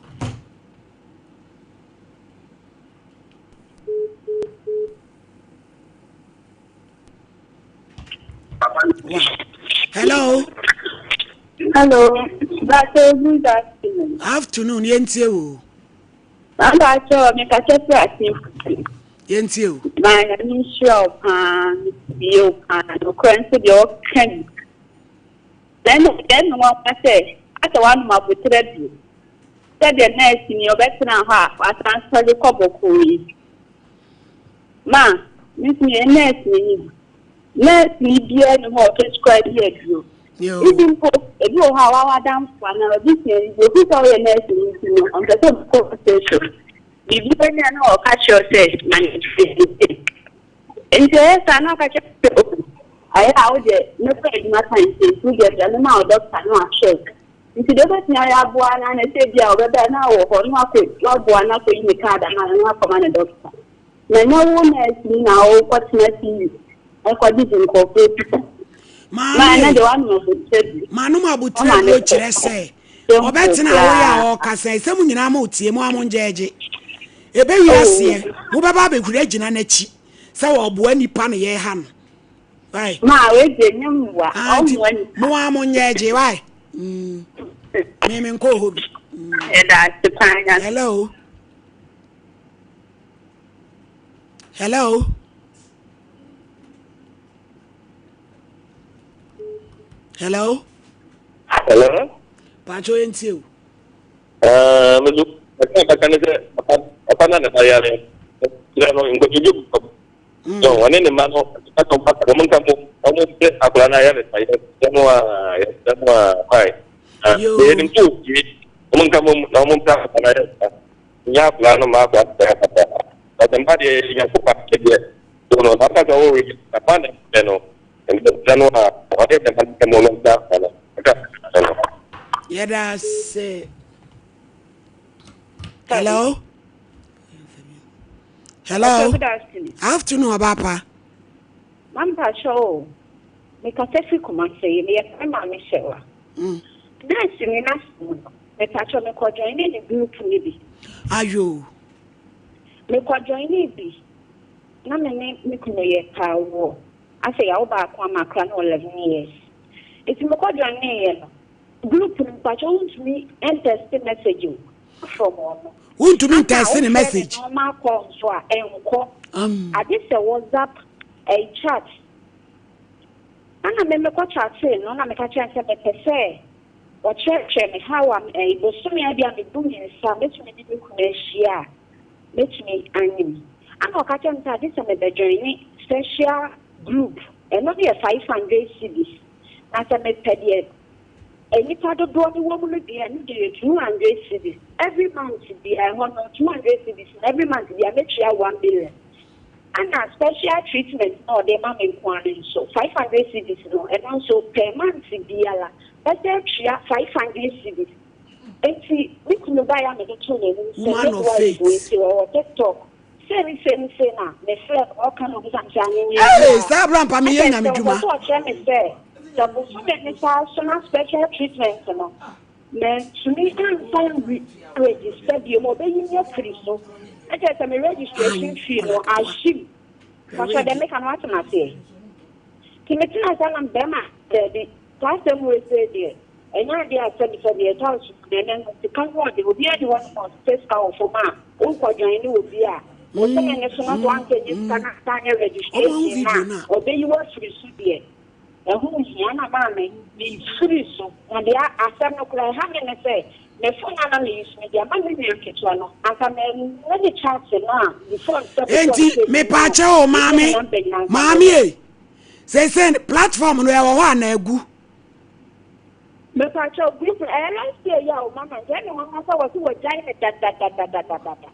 Hello, Mpakyɛw good afternoon. Afternoon, yɛntie wo. Mpakyɛw mekasa firi Asenfutu. Yɛntie wo. Maa Nyame nhyira wo paa, metie wo paa, nokorɛ nso deɛ ɔka bi. Na ɛna deɛ ɛne nwanwa sɛ, asɛ w'anom aboterɛ bio. Sɛdeɛ nɛɛse ni ɔbɛtena hɔ a wasan sɔre kɔ bɔkɔɔ yi. Ma, me nso meyɛ nɛɛseni bi. Nɛɛseni biara nni hɔ a ɔprescribe aduro. Ebi mpo, ebi wɔ hɔ a wawa adamfo anaa w'abusuani bi, ohu sɛ woyɛ nɛɛseni nti no, ɔmpɛ sɛ ɔbɛkɔ wo station. Biribi ani a na ɔka kyerɛ wo sɛ ma no aduro bi. Nti ɛyɛ saa na ɔka kyerɛ wo sɛ oh, ayɛ a wo deɛ mɛkɔ adwuma time nti nti wo deɛ bra mɛma wo dɔkta na wahwɛ wo. Nti deɛ wobɛtumi ayɛ aboa no ara ne sɛ ebia ɔbɛba na wɔ hɔ na wakɔ waboa no akɔyi ne kaad ama no na wakɔma ne dɔkta. Na ɛnyɛ wo nɛɛseni na wokɔtena TV kɔgyegye nkurɔfoɔ sika. Ma ɛnɛ deɛ woanom aboterɛ bi. Manom aboterɛ duro kyerɛ sɛ ɔbɛtena hɔ yɛ a ɔrekasa yi sɛ mo nyinaa mo tie mo a mo ngyɛɛgye. Ɛbɛwie aseɛ mobɛba abɛhuri agyina n'akyi sɛ ɔreboa nnipa na yɛreha no. Why? Ma wei deɛ nyɛ mmoa. Ah, nti mo a mo ngyɛɛgye why? Mm. Me me nkɔ hɔ bi. Ɛda ase paa. Hello. Hello. Hello. Hello. Pacho yɛn o. Ɛɛ mi so ɛka ɛka ne sɛ papa papa na ne ba yare kyerɛ no nkotodwe bu fam. So ɔne ne mma no ɛka wɔn aka wɔn nka mo wɔn sɛ akwadaa no ayɛ ne sa yɛ sɛ mo a yɛ sɛ mo a kwae. Yɛ nim so ofie wɔn nka mo na wɔn mpɛ akwadaa no ayɛ sa. Nyɛ akwadaa no mma akwadaa no bɛyɛ papa. But mma deɛ yɛ Nyankopɔn akyɛdeɛ. So no n'aka sɛ ɔwɔ yi papa na ɛbɛ no ɛbɛ no a ɔde ne ba no mo no nsa akwadaa no ɛka no. Yɛda ase. Hello. Hello. Good afternoon. Afternoon, Abapa. Mampa show. Mekasa firi Kumasi. Meyɛ fɛ maame Shewa. Nurse ni na no. Mepacho mekɔ join ne group ni bi. Ayo. Mekɔ join ne bi. Na me ne me kunu yɛ paa wɔ. Asɛ yawo baako ama akora no 11 years. Eti mekɔ join ne yɛ no. Group no mepacho wontumi ntext message o. From ɔno. Wontumi ntext ne message. Ana wofrɛ ne normal call nso a ɛnkɔ. Agye sɛ WhatsApp ɛyi chat. Ana me mekɔ chatee no na meka kyerɛ no sɛ mepɛ sɛ ɔkyerɛkyerɛ me how a ɛyi bosome a bi a mebu me nsa mɛtumi ne me kunu ahyia a mɛtumi anyem. Ana ɔka kyerɛ me sɛ agye sɛ mebɛ join special group ɛno no yɛ 500 cedis na sɛ mepɛ deɛ nnipa dodoɔ no wɔ mu no deɛ ɛno deɛ yɛ 200 cedis every month bia ɛhɔ no 200 cedis na every month bia mɛtua 1 million. Ana special treatment na ɔde ma me nko ara nso 500 cedis no ɛno nso per month biara bɛsɛ tua 500 cedis. Nti me kunu baeɛ a mede too n'anim sɛ Woman of midwife faith. wei nti ɔwɔ TikTok sei sei sei na mefrɛ no ɔka na obisa me sɛ anwenwe Hey, biara. saa abira mpa meyɛ Ɛkyɛ nyame sɛ ɔpɛ dwuma. sɛ ɔkyerɛ me sɛ sɛ bosome ne saa so na special treatment no mantumi ansan re register bio ma ɔbɛyi me afiri so. Ɛkyɛ sɛ me registration fee no ahyim. Pastor deɛ meka no woate aseɛ. Nti metena ase na bɛrima daabi saa asɛm wei sei deɛ ɛnyɛ adeɛ a sɛbisɛbi ɛtɔ aso na ɛnɛ no sika ho ɔde obiara ni hɔ nom a ɔsɛ sika wɔ fam a wonkɔ join ne obi a bosome ne so na so wankɛ nye sika na asa anyɛ registration na ɔbɛyi wo afiri so deɛ ɛho nhia na maame mefiri so na deɛ asɛm no koraa ɛha me ne sɛ me phone a na meyi so no deɛ ama me nua ketewa no anka mɛne ne chat no a before sɛ Enti mepaakyɛ o maame maame e sese platform no ɛwɔ hɔ a na agu. Mepaakyɛ group no ɛyɛ last year yi a o mama nti ɛne mama sɛ wɔ so wɔgyae me dadadadadadada.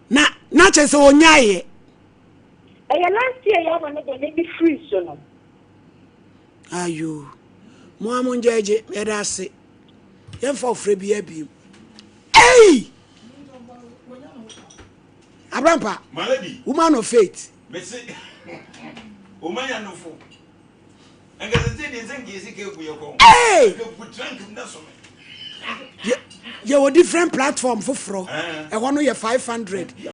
Na na kyerɛ sɛ onyaeɛ. Ɛyɛ last year yi ama ne deɛ me me firi so no. Ayo. Mo a mo ngyɛgye yɛda ase. Yɛmfa ɔfrɛ biara bio. Ei! Abrampa. My lady. Woman of faith. Mese. Omanya nofo. Nka sɛ sɛ deɛ sɛ nka yɛsi ka egu yɛ kɔn. Hey! Nka gu trunk mu na so me. Yɛwɔ different platform foforɔ. Ɛhɔ no yɛ 500.